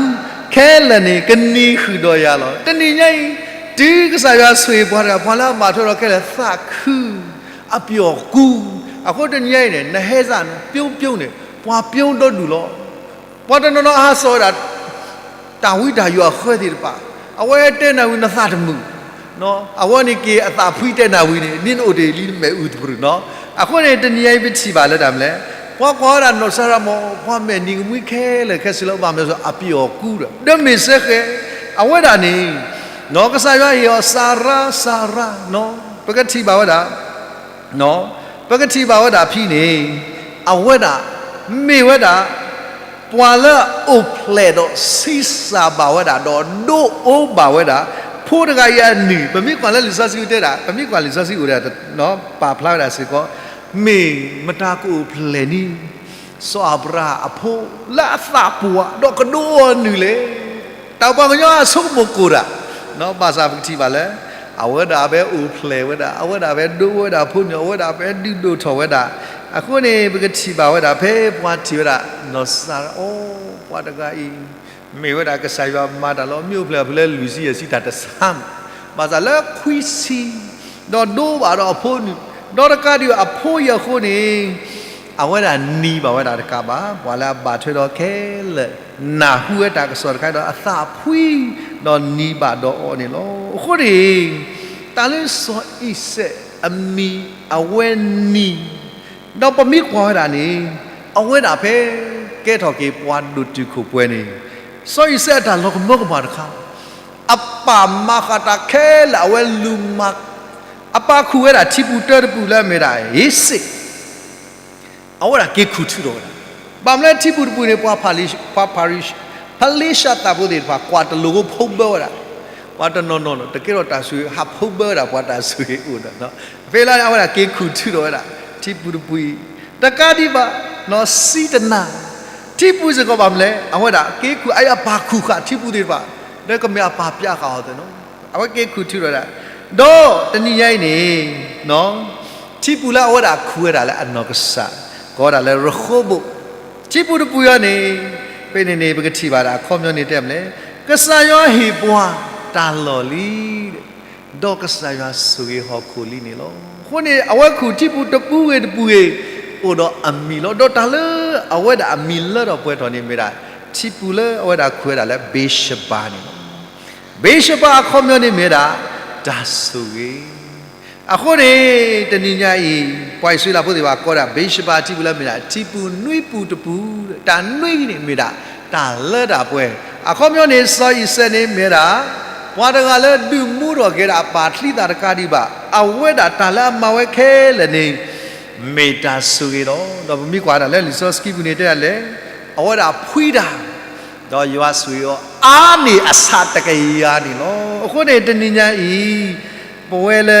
ခဲလၢာ်န့ၣ် ကနံၤဃုာ်ဒီးယၤလီၤ. တနံၤညါအံၤ တုၤကစၢ်ယွၤဆိၣ်ဂ့ၤပှၤတဂၤ ပှၤလၢအဘၣ်ထွဲဒီးခဲလၢာ်သးခု အပျီၢ်ကူ, အဃိတနံၤညါအံၤန့ၣ် နဟဲစ့ၢ်န့ၣ် ပျိပျိန့ၣ် ပှၤပျိဒီဒူၣ်လီၤ. ပှၤတနီၤနီၤဟးစိာ်ဝဲဒၣ် တၢ်ဝံတၢ်ယိးအဃၢသ့ၣ်တဖၣ်, အဝဲတဲနၤဝံၤနသးတမုာ်, အဝဲန့ၣ်က့ၤအသးဖှံတဲနၤဝံၤန့ၣ် န့ၣ်နအိၣ်တ့ၢ်လံနမဲာ်အုၣ်သပြုာ်နီၤ. အဃိန့ၣ် တနံၤညါအံၤပထံၣ်ဘၣ်လၢတၢ်မနုၤလဲၣ်, ပှၤကွၢ်ဝဲဒၣ်နီၢ်စၤရၤမ့ၢ် ပှၤမဲာ်နံၤကမှံခဲလၢာ်ခဲဆ့လၢအဘၣ်မနုၤလဲၣ် အပျီၢ်ကူဒီး ဒီးမ့ၢ်စဲဃဲၤ, အဝဲဒၣ်န့ၣ် ကစၢ်ယွၤဟ့ၣ်အီၤစၤရၤ စၤရၤ, ပကထံၣ်ဘၣ်ဝဲဒၣ် ပကထံၣ်ဘၣ်ဝဲဒၣ်ဖဲန့ၣ် အဝဲဒၣ် မ့ၢ်ဝဲဒၣ် ပှၤလၢအအိၣ်ဖျဲၣ်ဒီးဆံးစၢ်ဘၣ်ဝဲဒၣ် ဒီးဒိအိၣ်ဘၣ်ဝဲဒၣ် ဖိတဂၤအံၤအနုၢ်, ပမ့ၢ်ကွၢ်လၢလံာ်စီဆှံတဲဒၣ်, ပမ့ၢ်ကွၢ်လံာ်စီဆှံအိၣ်ဒၣ် ပာ်ဖျါဝဲဒၣ်စ့ၢ်ကီး, မ့ၢ်မတၤကအိၣ်ဖျဲၣ်န့ၣ် စီၤအၤဘြၤဟၣ်အဖိ လၢအသးပှၢ်ဒီးကဒိအီၤအနုၢ်လဲၣ်. တၢ်ပှၤကညီအဆိကမိၣ်ကိၢ်တၢ်, ဘၣ်ဆၣ်ပကထံၣ်ဘၣ်လၢ အဝဲဒၣ်ဖဲအိၣ်ဖျဲၣ်ဝဲဒၣ်, အဝဲဒၣ်ဖဲဒိဝဲဒၣ်ဖိန့ၣ်, အဝဲဒၣ်ဖဲဒုးဒိၣ်ထီၣ်ဝဲဒၣ်, အဃိန့ၣ် ပကထံၣ်ဘၣ်ဝဲဒၣ်ဖဲပှၤထံၣ်ဝဲဒၣ် နီၢ်စၤရၤ အိၣ် ပှၤတဂၤအံၤ မ့ၢ်ဝဲဒၣ်ကစၢ်ယွၤမၤတၢ်လၢအမ့ၢ်အိၣ်ဖျဲၣ်အဖုလၢလွံၢ်ဆံယဲၢ်ဆံတၢ်တဆါ, ဘၣ်ဆၣ်လၢခွံဆံ, ဒီးဒိဘၣ်ဒီးအဖိနုၢ်, ဒီးတကးဒံးဘၣ်အဖိအံၤအဃိန့ၣ် အဝဲဒၣ်နံၤဘၣ်ဝဲဒၣ်တကးဘၣ်, ပှၤလၢအဘၣ်ထွဲဒီးခဲလၢာ် နၢ်ဟူဝဲတၢ်ကစီၣ်တခါဒီးအသးဖှံ, ဒီးနံၤဘၣ်ဒီးအီၤန့ၣ်လီၤ. အဃိန့ၣ် တၢ်လၢစီၤအံၤစဲးအမံၤအဝဲနံၤ ဒီးပမ့ၢ်ကွၢ်ဝဲဒၣ်န့ၣ် အဝဲဒၣ်ဖဲ ကဲထီၣ်က့ၤပှၤဒိၣ်တုာ်ခိၣ်ပှဲၤန့ၣ် စီၤအံၤစဲးအတၢ်လီၤကမၢကမၣ်တခါ, အပၢ်မၤဃာ်တၢ်ခဲလၢာ်အဝဲလူၤမၤ, အပၢ်ခူၣ်ဝဲဒၣ်ထံပူၤတၢတပူၤလၢအမ့ၢ်ဒၣ် ဧ့စ့ၣ် အဝဲဒၣ်က့ၤခူၣ်ထုးထီၣ်ဝဲဒၣ်, ဘၣ်မနုၤလၢထံပူၤတပူၤန့ၣ် ပှၤဖလ့ၡ, ပှၤဖလ့ၡ, ဖလ့ၡသးဖိသ့ၣ်တဖၣ် ကွၢ်တလိၤဖိဖီဘၢဝဲဒၣ်, ပှၤတနီၤနီၤန့ၣ် တကဲထီၣ်တၢ်ဆိၣ်ဂ့ၤ ဟးဖီဘၢဝဲဒၣ်ပှၤတၢ်ဆိၣ်ဂ့ၤအိၣ်ဒီး, ဖဲလၢအဝဲဒၣ်က့ၤခူၣ်ထုးထီၣ်ဝဲဒၣ် ထံပူၤတပူၤအံၤ, တကးဒံးဘၣ် နီၢ်စံတနၤ, ထံပူၤစ့ၢ်ကီးဘၣ်မနုၤလဲၣ် အဝဲဒၣ်က့ၤခူၣ် အအံၤအပၢ်ခူၣ်ဃာ်ထံပူၤသ့ၣ်တဖၣ်, လၢကမ့ၢ်အပၢ်ပျၢဃာ်အီၤသ့ၣ်နီၤ, အဝဲက့ၤခူၣ်ထုးထီၣ်ဝဲဒၣ်, ဒီးတနံၤညါအံၤန့ၣ် ထံပူၤလၢအဝဲဒၣ်ခူၣ်ဝဲဒၣ်လၢအနီၢ်ကစၢ်, ကိးဝဲဒၣ်လၢရဃိဘိၣ်, ထံပူၤတပူၤအံၤန့ၣ်, ဖဲန့ၣ်န့ၣ် ပကထံၣ်ဘၣ်ဒၣ်အခီပညီန့ၣ်တဲမနုၤလဲၣ်, ကစၢ်ယွၤဟ့ၣ်ပှၤတၢ်လီၢ်လံ, ဒီးကစၢ်ယွၤဆိၣ်ဂ့ၤဟီၣ်ခိၣ်လံန့ၣ်လီၤ. အဃိန့ၣ် အဝဲခူၣ်ထံပူၤတပူၤဂ့ၤတပူၤဂ့ၤ, အိၣ်ဒီးအမံၤလီၤ. ဒီးတၢ်လၢအဝဲဒၣ်အမံၤလၢထီၣ်ပှဲၤထီၣ်န့ၣ် မ့ၢ်ဒၣ်ထံပူၤလၢအဝဲဒၣ်ခူၣ်ဝဲဒၣ်လၢဘ့းၡဘၤန့ၣ်လီၤ. ဘ့းၡဘၤအခီပညီန့ၣ်မ့ၢ်ဝဲဒၣ် တၢ်ဆိၣ်ဂ့ၤ. အဃိန့ၣ် တနံၤညါအံၤ ပှၤအံၣ်စရ့လးဖိသ့ၣ်တဖၣ်ကိးဒၣ် ဘ့းၡဘၤထံပူၤလၢမ့ၢ်ဒၣ် ထံပူၤနွံပူၤတပူၤ, တၢ်နွံန့ၣ်မ့ၢ်ဒၣ် တၢ်လၢတၢ်ပှဲၤ. အခီပညီန့ၣ် စီၤအံၤစဲးန့ၣ်မ့ၢ်ဝဲဒၣ် ပှၤတဂၤလၢဒုးမူထီၣ်က့ၤဒၣ်အပၢ်ချံသၣ်တကးဒံးဘၣ်, အဝဲဒၣ်တၢ်လၢအမၤဝဲခဲလၢာ်န့ၣ် မ့ၢ်တၢ်ဆိၣ်ဂ့ၤလီၤ. ဒီးပမ့ၢ်ကွၢ်ဒၣ်လၢလံာ်စီဆှံပူၤန့ၣ်တဲဒၣ်လဲၣ်, အဝဲဒၣ်ဖှံတၢ် ဒီးယွၤဆိၣ်ဂ့ၤအီၤအါန့ၢ်အဆၣ်တကယၤန့ၣ်လီၤ. အဃိန့ၣ် တနံၤညါအံၤ ပဝဲလၢ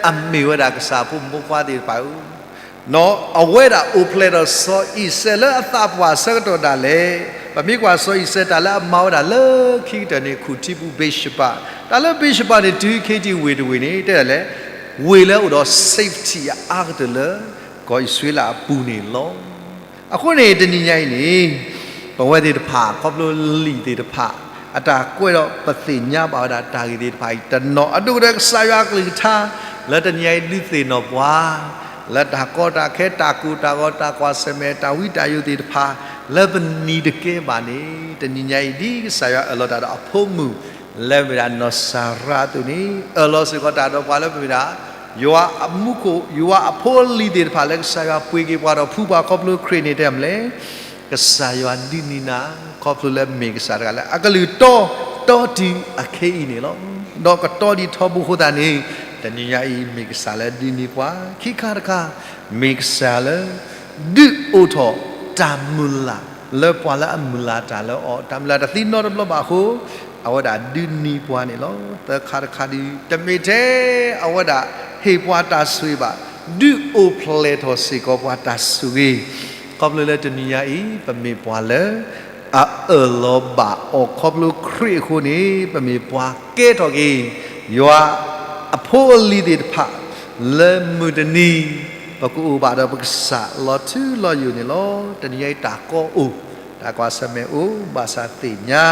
အမ့ၢ်ဝဲဒၣ်ကစၢ်ဖိမုၣ်ဖိခွါသ့ၣ်တဖၣ်ဧၢ, အဝဲဒၣ်အိၣ်ဖျဲၣ်ထီၣ်စီၤအံၤစဲးလၢအသးပှၢ်အဆၢကတီၢ်ဒၣ်လဲာ်, ပမ့ၢ်ကွၢ်စီၤအံၤစဲးတၢ်လၢအမၤဝဲဒၣ်လၢခံကတၢၢ်န့ၣ် ခူၣ်ထံပူၤဘ့းၡဘၤ, တၢ်လၢဘ့းၡဘၤန့ၣ် တုၤခဲအံၤဝ့ၢ်တဝ့ၢ်န့ၣ် တဲဒၣ်လဲၣ်, ဝ့ၢ်လၢအိၣ်ဒီး safety အအါကတၢၢ်လၢ ကီၢ်အံၣ်စရ့လးအပူၤန့ၣ်လီၤ. အဃိန့ၣ် တနံၤညါအံၤန့ၣ် ပဝဲသ့ၣ်တဖၣ် ခီဖျိလံာ်သ့ၣ်တဖၣ် အတၢ်ကွဲးဒီးပသ့ၣ်ညါဘၣ်ဝဲဒၣ်တၢ်ဂ့ၢ်သ့ၣ်တဖၣ်အံၤ တနီၤအဒိၣ်ကတၢၢ် ကစၢ်ယွၤအကလုၢ်ကထါ လၢတနံၤညါအံၤဒုးသ့ၣ်နီၣ်ပှၤ လၢတၢ်ကီတၢ်ခဲ တၢ်ကိၢ်တၢ်ဂီၤ တၢ်ကွၢ်ဆၢၣ်မဲာ် တၢ်ဝံတၢ်ယိာ်သ့ၣ်တဖၣ် လၢပနံၤတကဲဘၣ်န့ၣ် တနံၤညါအံၤ ဒ်ကစၢ်ယွၤအၢၣ်လီၤတၢ်ဒီးအဖိမုၣ် လၢမ့ၢ်ဒၣ်နီၢ်စၤရၤအသိးန့ၣ် အၢၣ်လီၤစ့ၢ်ကီးတၢ်ဒီးပှၤလၢပမ့ၢ်ဒၣ် ယွၤအမူခိၣ် ယွၤအဖိအလံၤသ့ၣ်တဖၣ်လၢကစၢ်ယွၤပှ့ၤက့ၤပှၤဒီးဖှူပှၤခီဖျိခရံာ်န့ၣ်တဲမနုၤလဲၣ်, ကစၢ်ယွၤဒုးနံၤနၤ ခီဖျိလၢမ့ၢ်ကစၢ်တဂၤလၢအကလုၢ်တီ တီတုၤအခဲအံၤန့ၣ်လီၤ. ဒီးကတီဒံးထီဘိအဃိသတးန့ၣ် တနံၤညါအံၤမ့ၢ်ကစၢ်လၢဒုးနံၤပှၤ ခံခါတခါ မ့ၢ်ကစၢ်လၢ ဒုးအိၣ်ထီၣ်တၢ်မုၢ်လၢ် လၢပှၤလၢအမုၢ်လၢ်တၢ်လၢအီၤ တၢ်မုၢ်လၢ်တသံနီတဘျီဘၣ်အဃိ အဝဲဒၣ်ဒုးနံၤပှၤန့ၣ်လီၤ. သၢခါတခါဒုး တမ့ၢ်ထဲအဝဲဒၣ်ဟ့ၣ်ပှၤတၢ်ဆိၣ်ဂ့ၤဘၣ်, ဒုးအိၣ်ဖျဲၣ်ထီၣ်စ့ၢ်ကီးပှၤတၢ်ဆိၣ်ဂ့ၤ, ခီဖျိလၢတနံၤညါအံၤ ပမ့ၢ်ပှၤလၢ အအၢၣ်လီၤဘၣ်အီၤခီဖျိခရံာ်အဃိန့ၣ် ပမ့ၢ်ပှၤကဲထီၣ်က့ၤ ယွၤအဖိအလံၤသ့ၣ်တဖၣ် လၢမုၢ်တနံၤ ပကအိၣ်ဘၣ်ဒီးပကစၢ်လီၤထူလီၤယိာ်န့ၣ်လီၤ. တနံၤညါအံၤတၢ်ကီအိၣ် တၢ်ကွၢ်ဆၢၣ်မဲာ်အိၣ် ဘၣ်ဆၣ်သ့ၣ်ညါ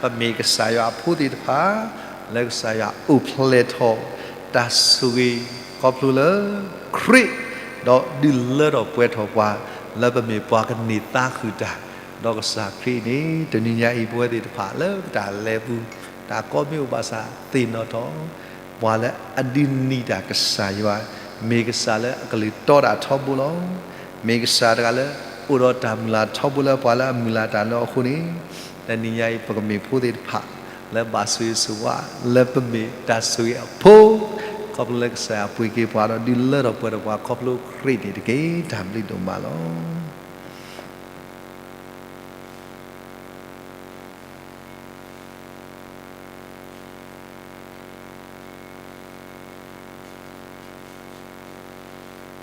ပမ့ၢ်ကစၢ်ယွၤအဖိသ့ၣ်တဖၣ် လၢကစၢ်ယွၤအိၣ်ဖျဲၣ်ထီၣ် တၢ်ဆိၣ်ဂ့ၤခီဖျိလၢ ခရံာ် ဒီးဒုးလၢထီၣ်ပှဲၤထီၣ်ပှၤ လၢပမ့ၢ်ပှၤကန့ၢ်သါဃုာ်တၢ် ဒီးကစၢ်ခရံာ်န့ၣ် တနံၤညါအံၤပဝဲသ့ၣ်တဖၣ်လၢပတၢ်လဲၤပူၤ တၢ်ကီမ့ၢ်အိၣ်ဘၣ်ဆၣ်သ့ၣ်နီၣ်ထီၣ် ပှၤလၢအဒုးနံၤတၢ်ကစၢ်ယွၤ မ့ၢ်ကစၢ်လၢအကလုၢ်တီတၢ်ထီဘိလီၤ. မ့ၢ်ကစၢ်တဂၤလၢ အိၣ်ဒီးတၢ်မုၢ်လၢ်ထီဘိလၢပှၤလၢအမုၢ်လၢ်တၢ်လၢအီၤအဃိန့ၣ် တနံၤညါအံၤ ပကမ့ၢ်ဖိသ့ၣ်တဖၣ် လၢဘၣ်ဆိၣ်ဂ့ၤဆိၣ်ဝါ လၢပမ့ၢ်တၢ်ဆိၣ်ဂ့ၤအဖိ ခီဖျိလၢကစၢ်ယွၤပှ့ၤက့ၤပှၤဒီးဒုးလၢထီၣ်ပှဲၤထီၣ်ပှၤခီဖျိခရံာ်န့ၣ်တက့ၢ်. တၢ်ဘျုးဒိၣ်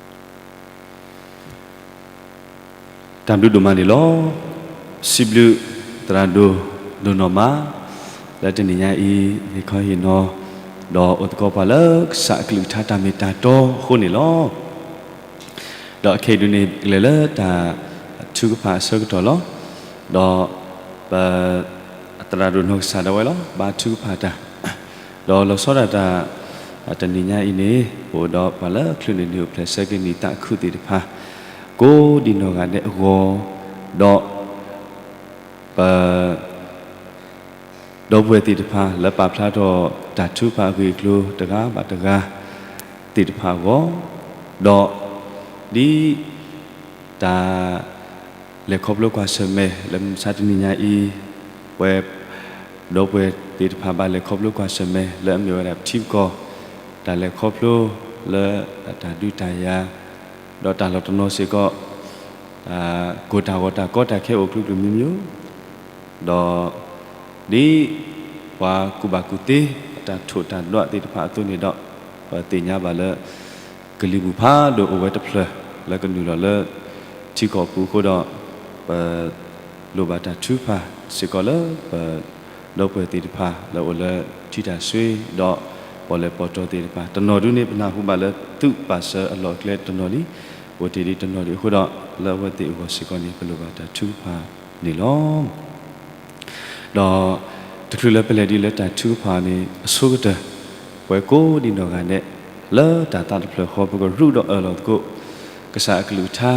မးလီၤ. တၢ်ဘျုးဒိၣ်မးန့ၣ်လီၤ. စံးဘျုးသရၣ်ဒိၣ်ဒိၣ်နီၢ်မး လၢတနံၤညါအံၤ ဟ့ၣ်ခီဟ့ၣ်နီၤ ဒီးအိၣ်သကိးပှၤလၢကစၢ်အကလုၢ်ကထါတၢ်မ့ၢ်တၢ်တီအဃိန့ၣ်လီၤ. ဒီးခဲအံၤဒုးန့ၣ် ကလဲၤလၢတၢ်ထုကဖၣ်အဆၢကတီၢ်လီၤ. ဒီး ပသရၣ်ဒိၣ်နီၢ်ကစၢ်ဒၣ်ဝဲလီၤ ဘါထုကဖၣ်တၢ်, ဒီးလီၤဆီဒၣ်တၢ် တနံၤညါအံၤန့ၣ် ပအိၣ်ဒီးပှၤလၢအချုးန့ၢ်ဒံးအိၣ်ဖျဲၣ်ဆၢက့ၤနံၣ်သးခုသ့ၣ်တဖၣ် ကိးဒံးနီၢ်ဂၤဒဲးအဂီၢ်, ဒီးပ ဒီပုၢ်ဝဲၢ်သ့ၣ်တဖၣ်လၢပာ်ဖျါထီၣ်တၢ်ထုကဖၣ်အဂ့ၢ်အကျိၤတဂၤဘၣ်တဂၤသ့ၣ်တဖၣ်အဂီၢ်, ဒီး ဒ် တၢ် လဲၤခီဖျိကွၢ်ဆၢၣ်မဲာ်လၢမုၢ်မဆါတနံၤညါအံၤ, ပဝဲ ဒီပုၢ်ဝဲၢ်သ့ၣ်တဖၣ်ဘၣ်လဲၤခီဖျိကွၢ်ဆၢၣ်မဲာ်လၢအမ့ၢ်ဝဲဒၣ်ပထံပကီၢ် တၢ်လဲၤခီဖျိလၢတၢ်ဒုးတၢ်ယၤ ဒီးတၢ်လီၤတနီၤစ့ၢ်ကီး ကိၢ်တၢ်ဂီၤတၢ်ကီတၢ်ခဲအိၣ်ကျိၤကျိၤမံၤမံၤ, ဒီး ဒ် ပှၤကူၣ်ဘၣ်ကူၣ်သ့ အတၢ်ထိၣ်တၢ်ဒွးသ့ၣ်တဖၣ်အသိးန့ၣ်ဒီး ပသ့ၣ်ညါဘၣ်လၢ ကလံၤမုၢ်ဖးဒိၣ်အိၣ်ဝဲတဖျၢၣ် လၢကနုာ်လီၤလၢ ထံကီၢ်ပူၤအဃိဒီး ပ လိၣ်ဘၣ်တၢ်ထုကဖၣ်စ့ၢ်ကီးလၢပ ဒီပုၢ်ဝဲၢ်သ့ၣ်တဖၣ်လၢအိၣ်လၢထံတၢ်ဆွ့ဒီး ပီၣ်လဲၣ်ပီၣ်တီၢ်သ့ၣ်တဖၣ် တနီၤဒုန့ၣ် ပနၢ်ဟူဘၣ်လၢသုးပာ်စၢၤအလီၢ်အကျဲတနီၤလံ, အိၣ်တ့ၢ်ဒံးတနီၤဒံးအဃိဒီး လၢအဝဲသ့ၣ်အဂီၢ်စ့ၢ်ကီးန့ၣ် ပလိၣ်ဘၣ်တၢ်ထုကဖၣ်န့ၣ်လီၤ. ဒီး တချုးလၢပလဲၤဒ်လၢတၢ်ထုကဖၣ်န့ၣ် အဆိကတၢၢ် ပဝဲကိးဒံးနီၢ်ဂၤဒဲး လၢတၢ်သးတဖျၢၣ်ဃီ ပကရူးဒီးအၢၣ်လီၤသကိး ကစၢ်အကလုၢ်ကထါ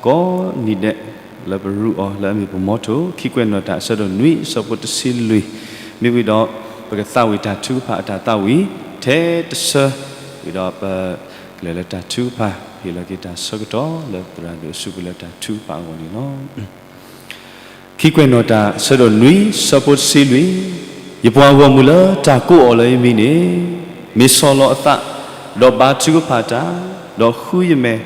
ကိးနံၤဒဲး လၢပရူးအီၤလၢအမ့ၢ်ပမီထိၣ် ခံကွဲးနီၣ်တၢ်အဆၢဒိၣ်နွံ ဆၢဖိတဆံလွံၢ်, မ့ၢ်ဝံၤဒီး ပကသးဝံၣ်တၢ်ထုကဖၣ်အတၢ်သးဝံၣ် ထဲတဆၢ, ဝံၤဒီးပကလဲၤလၢတၢ်ထုကဖၣ် ဟ့ၣ်လီၤက့ၤတၢ်ဆၢကတီၢ်လၢသရၣ်ဒိၣ်အစုပူၤလၢတၢ်ထုကဖၣ်အဂီၢ်န့ၣ်လီၤ. ခံကွဲးနီၣ်တၢ် ဆၢဒိၣ်နွံ ဆၢဖိတဆံလွံၢ်, ယပှၤဂီၢ်မုၢ်လၢတၢ်ကိးအီၤလၢယမံၤန့ၣ်, မ့ၢ်ဆီၣ်လီၤအသး, ဒီးဘါထုကဖၣ်တၢ်, ဒီးဃုယမဲာ်,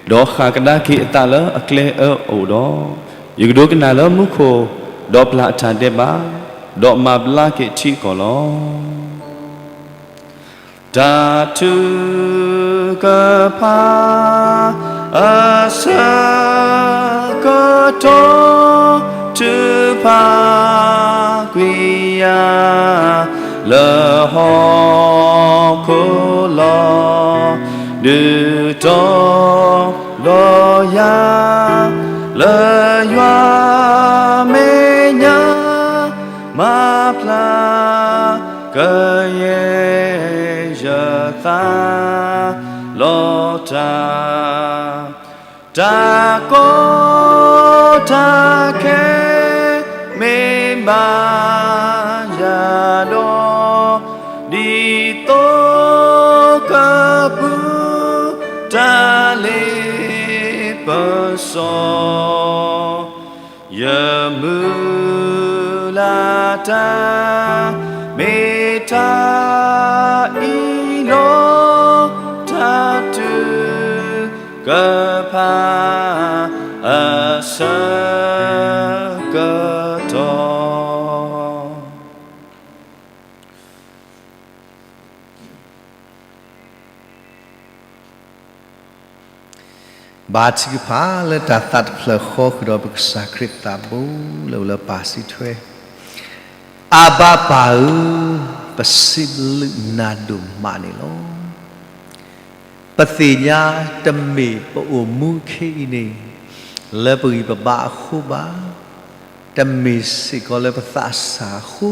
ဒီးဃၣ်ကဒါက့ၤအသးလၢအကျဲအၢအအိၣ်ဒီး, ယကဒိကနၣ်လၢမူခိၣ်, ဒီးပျၢ်အတၢ်ဒဲးဘး, ဒီးမၤဘျါက့ၤထံကီၢ်လီၤ. တၢ်ထုကဖၣ် အဆၢကတီၢ် ထုကဖၣ်ကွံာ်ယၤ လၢဟီၣ်ခိၣ်လီၤ. ဒုးတီၤလီၤယၤ လၢယွၤမဲာ်ညါ မၤဖျါကယဲၢ်ယသးလီၤတၢ်, တၢ်ကီတၢ်ခဲမ့ၢ်ဘၣ်ယၤဒီး, ဒ်သိးကပူၤတၢ်လ့ပစီ ယမုၢ်လၢ်တၢ် မ့ၢ်တၢ်အံၤလီၤ. တၢ်ထုကဖၣ်အဆၢကတီၢ် ဘါထုကဖၣ်လၢတၢ်သးတဖျၢၣ်ဃီဃုာ်ဒီးပကစၢ်ခရံာ်သးဘိ လၢအိၣ်လၢပၢ်စံးထွဲ, အၢ်ဘါပၢ်ဧၢ, ပစံးဘျုးနၤဒိၣ်မးန့ၣ်လီၤ. ပသ့ၣ်ညါတမ့ၢ်ပအိၣ်မူခဲအံၤန့ၣ် လၢပဂံၢ်ပဘါအဃိဘၣ်, တမ့ၢ်စ့ၢ်ကီးလၢပသးစၢ်အဃိ,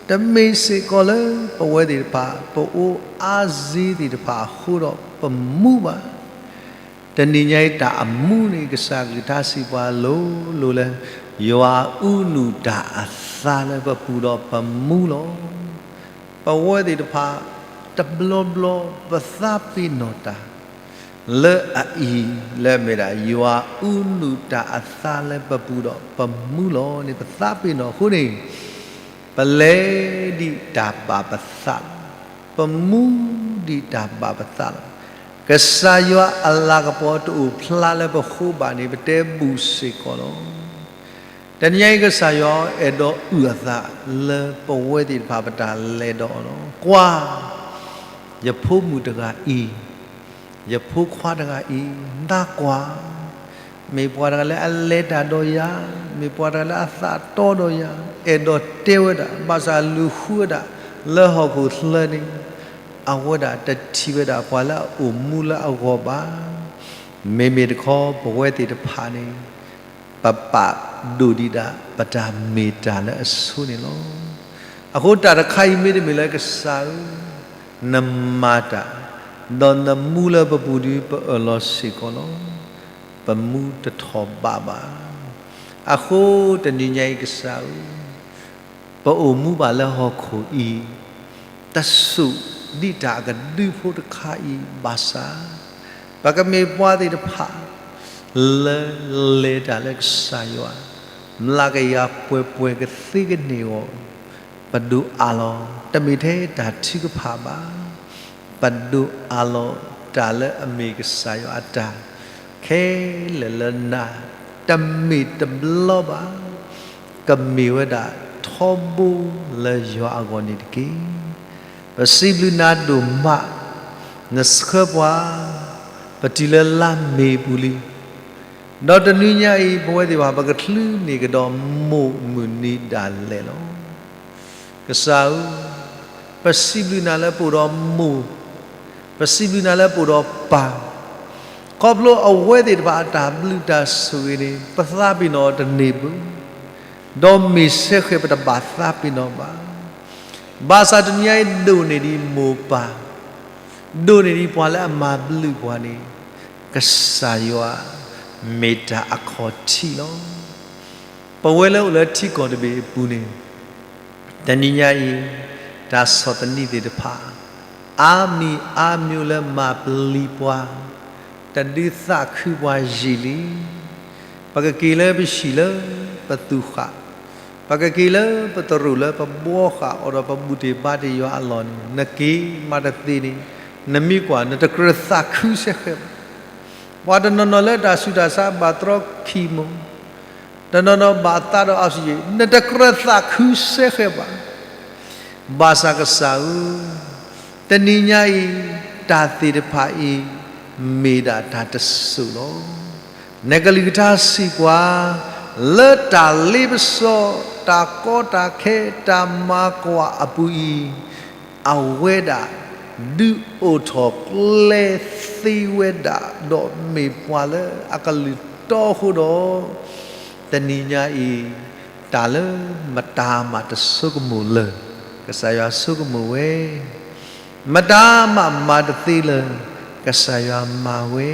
တမ့ၢ်စ့ၢ်ကီးလၢပဝဲသ့ၣ်တဖၣ် ပအိၣ်အါစ့သ့ၣ်တဖၣ်အဃိဒီးပမူဘၣ်. တနံၤညါအံၤတၢ်အမူန့ၣ် ကစၢ်ကလုၢ်ကထါစံးပှၤလိၤလိၤလၢ ယွၤအူနူးတၢ်အသးလၢပပူၤဒီးပမူလီၤ. ပဝဲသ့ၣ်တဖၣ် တဘျီဘျီပသးပ့ၤနီၣ်တၢ် လၢအအံၤလၢအမ့ၢ်ဒၣ် ယွၤအူနူးတၢ်အသးလၢပပူၤဒီးပမူလီၤန့ၣ် ပသးပ့ၤနီၣ်အဃိန့ၣ် ပလဲၤဒံးတၢ်ဘၣ်ပသးလီၤ. ပမူဒံးတၢ်ဘၣ်ပသးလီၤ. ကစၢ်ယွၤအလၤကပီၤတအိၣ်ဖျါလၢပဃိဘၣ်န့ၣ် ပတဲဘူးစ့ၢ်ကီးလီၤ. တနံၤအံၤ ကစၢ်ယွၤအဲၣ်ဒိးအုၣ်အသးလၢပဝဲသ့ၣ်တဖၣ်ပတၢ်လဲၤဒီးအီၤလီၤ. ကွၢ် ယဖိမုၣ်တဂၤအံၤ, ယဖိခွါတဂၤအံၤ, နကွၢ် မ့ၢ်ပှၤတဂၤလၢအလဲၤတၢ်ဒီးယၤ, မ့ၢ်ပှၤတဂၤလၢအသးတီဒီးယၤ, အဲၣ်ဒိးတဲဝဲဒၣ်, ဘၣ်ဆၣ်လူၤဃုဝဲဒၣ်လၢဟီၣ်ခိၣ်ချၢန့ၣ်, အဝဲဒၣ်တထံၣ်ဝဲဒၣ်ပှၤလၢအအိၣ်မူလၢအဂီၢ်ဘၣ်. မ့မ့ၢ်တခီ ပဝဲသ့ၣ်တဖၣ်န့ၣ် ပပာ်ဒိၣ်ဒံးဒၣ် ပတၢ်မ့ၢ်တၢ်လၢအဆိန့ၣ်လီၤ. အဃိတၢ်တခါအံၤမ့တမ့ၢ်လၢကစၢ်ဧၢ, နမၤတၢ်, ဒီးနမူလၢပပူၤဒု ပအၢၣ်လီၤစ့ၢ်ကီးလီၤ. ပမူတထီၣ်ဘးဘၣ်. အဃိတနံၤညါအံၤကစၢ်ဧၢ, ပအိၣ်မူဘၣ်လၢဟီၣ်ခိၣ်အံၤ တစိၢ်ဒံးတၢ်အကဒုဖိတခါအံၤဘၣ်ဆၣ်, ပကမ့ၢ်ပှၤသ့ၣ်တဖၣ် လၢလဲၤတၢ်လၢကစၢ်ယွၤ မျးကယၤပှဲၤပှဲၤကသ့ကန့ၢ်အဂီၢ်, ပဒိးအးလီၤ တမ့ၢ်ထဲတၢ်ထုကဖၣ်ဘၣ်. ပဒိးအးလီၤတၢ်လၢအမ့ၢ်ကစၢ်ယွၤအတၢ် ခဲလၢာ်လၢနၤ တမ့ၢ်တဘျီဘၣ်. ကမ့ၢ်ဝဲဒၣ်ထီဘိလၢယွၤအဂီၢ်န့ၣ်တက့ၢ်. ပစံးဘျုးနၤဒိၣ်မး, နဆှၢပှၤ ပတုၤလၢလါမ့ၤပူၤလံ. ဒီးတနံၤညါအံၤ ပဝဲသ့ၣ်တဖၣ် ပကချုးန့ၢ်ကဒီးမိၢ်မုၢ်နံၤဒၣ်လဲာ်လီၤ. ကစၢ်ဧၢ, ပစံးဘျုးနၤလၢပအိၣ်ဒီးမိၢ်, ပစံးဘျုးနၤလၢပအိၣ်ဒီးပၢ်, ခီဖျိအဝဲသ့ၣ်တဖၣ်အတၢ်ဘျုးတၢ်ဆိၣ်ဂ့ၤန့ၣ် ပသးပ့ၤနီၣ်အီၤတန့ၢ်ဘၣ်, ဒီးမ့ၢ်စဲဃဲၤပတဘၣ်သးပ့ၤနီၣ်ဘၣ်. ဘၣ်ဆၣ်တနံၤညါအံၤဒိၣ်န့ၢ်ဒံးမိၢ်ပၢ်, ဒိၣ်န့ၢ်ဒံးပှၤလၢအမၤဘျုးပှၤန့ၣ် ကစၢ်ယွၤမ့ၢ်တၢ်အခီၣ်ထံးလီၤ. ပဝဲလၢအိၣ်လၢထံကီၢ်တဘ့ၣ်အပူၤန့ၣ် တနံၤညါအံၤ တၢ်ဆီၣ်သနံးသ့ၣ်တဖၣ် အါမံၤအါမျိၤလၢမၤပျံၤပှၤ, တဒုးသးခုပှၤယံာ်လံ. ပကက့ၤလၢပဟံၣ်လၢပသူၣ်ဃာ်, ပကက့ၤလၢပသရိာ်လၢပဘှီဃာ်အိၣ်ဒီးပဘူၣ်တ့ၢ်ဘါတ့ၢ်ယွၤအလီၢ်န့ၣ် နက့ၤမၤတသ့န့ၣ် နမ့ၢ်ကွၢ် နတကြၢးသးခုစဲဃဲၤဘၣ်. ပှၤတနီၤနီၤလၢတၢ်ဆူးတၢ်ဆါဘၣ်တြီခံမိၢ်, တနီၤနီၤဘၣ်သးဒီးအီးစံၣ်ယ့ၣ်, နတကြၢးသးခုစဲဃဲၤဘၣ်. ဘၣ်ဆၣ်ကစၢ်ဧၢ, တနံၤညါအံၤ တၢ်သ့ၣ်တဖၣ်အံၤ မ့ၢ်ဒၣ်တၢ်တစိၢ်လီၤ. နကလုၢ်ကထါစံးပှၤ, လၢတၢ်လ့ပစီ, တၢ်ကီတၢ်ခဲ, တၢ်မၤကွၢ်အပူၤအံၤ, အဝဲဒၣ်ဒုးအိၣ်ထီၣ်ကျဲသ့ဝဲဒၣ်, ဒီးမ့ၢ်ပှၤလၢအကလုၢ်တီအဃိဒီး, တနံၤညါအံၤ တၢ်လၢမတၤမၤတဆိကမိၣ်လၢၤ, ကစၢ်ယွၤဆိကမိၣ်ဝဲ, မတၤမၤမၤတသ့လၢၤ, ကစၢ်ယွၤမၤဝဲ,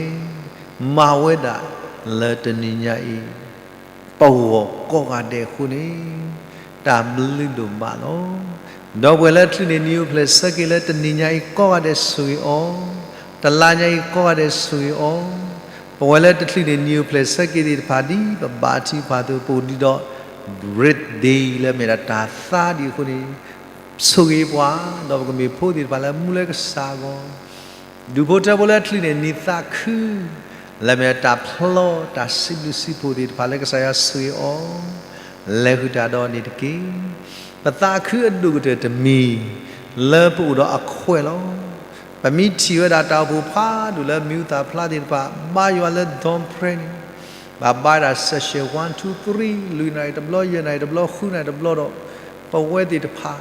မၤဝဲဒၣ်လၢတနံၤညါအံၤ ပဂီၢ်ကိးဂၤဒဲးအဃိန့ၣ်, တၢ်ဘျုးဒိၣ်မးလီၤ. ဒီပုၢ်ဝဲၢ်လၢအချုးန့ၢ်နံၣ်အိၣ်ဖျဲၣ်ဆၢက့ၤလၢတနံၤညါအံၤကိးဂၤဒဲးဆိၣ်ဂ့ၤအီၤ, တလါညါအံၤကိးဂၤဒဲးဆိၣ်ဂ့ၤအီၤ, ပဝဲလၢတချုးန့ၢ်နံၣ်အိၣ်ဖျဲၣ်ဆၢက့ၤသ့ၣ်တဖၣ်ဒ် ပဘါထုကဖၣ်အသိး ပအိၣ်ဒံးဒီး birthday လၢမ့ၢ်ဒၣ်တၢ်သါဒံးအဃိန့ၣ်, ဆိၣ်ဂ့ၤပှၤ, ဒီးပကမ့ၢ်ဖိသ့ၣ်တဖၣ်လၢမူလၢကစၢ်အဂီၢ် ဒူၣ်ဖိထၢဖိလၢအချုးန့ၢ်နံၣ်သးခု, လၢမ့ၢ်တၢ်ဖျီတၢ်စံးဘျုးစံးဖှိၣ်သ့ၣ်တဖၣ်လၢကစၢ်ယွၤဆိၣ်ဂ့ၤအီၤ, လဲၤဃုာ်တၢ်ဒီးန့ၣ်တက့ၢ်. ပသးခုအဒိၣ်ကတၢၢ်တမံၤ လၢပအိၣ်ဒီးအခွဲးလီၤ. ပမ့ၢ်ထံၣ်ဝဲဒၣ်တၢ်အိၣ်ဖှိၣ်ဖးဒိၣ်လၢမံၤဟူသၣ်ဖျါသ့ၣ်တဖၣ် ဘါယွၤလၢ dawn prayer န့ၣ်, ဘၣ်ဘါဒၣ် session one two three လွံၢ်နၣ်ရံၣ်တဘျီ ယဲၢ်နၣ်ရံၣ်တဘျီ ဃုနၣ်ရံၣ်တဘျီဒီး, ပဝဲသ့ၣ်တဖၣ်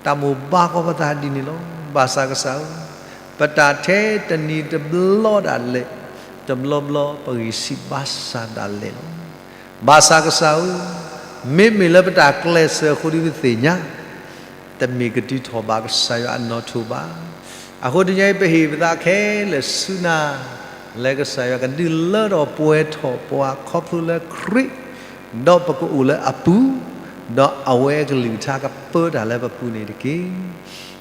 တၢ်မိၣ်ဘါကီပသးဒ်န့ၣ်လီၤ. ဘၣ်ဆၣ်ကစၢ်ဧၢ, ပတၢ်ထဲတနံၤတဘျီဒၣ်လဲာ်, တဘျီဘျီပဂံၢ်စၢ်ဘါစၢ်ဒၣ်လဲာ်လီၤ. ဘၣ်ဆၣ်ကစၢ်ဧၢ, မ့မ့ၢ်လၢပတၢ်ကျဲးစၢးအဃိဒီးပသ့ၣ်ညါ, တမ့ၢ်ကတုၤထီၣ်ဘၣ်ကစၢ်ယွၤအနီၣ်ထိၣ်ဘၣ်. အဃိတနံၤညါအံၤ ပဟ့ၣ်ပသးခဲလၢာ်ဆူနၤ, လၢကစၢ်ယွၤကဒုးလၢထီၣ်ပှဲၤထီၣ်ပှၤခီဖျိလၢခရံာ်, ဒီးပကအိၣ်လၢအပူၤ, ဒီးအဝဲအကလုၢ်ကထါကပၢတၢ်လၢပပူၤန့ၣ်တက့ၢ်.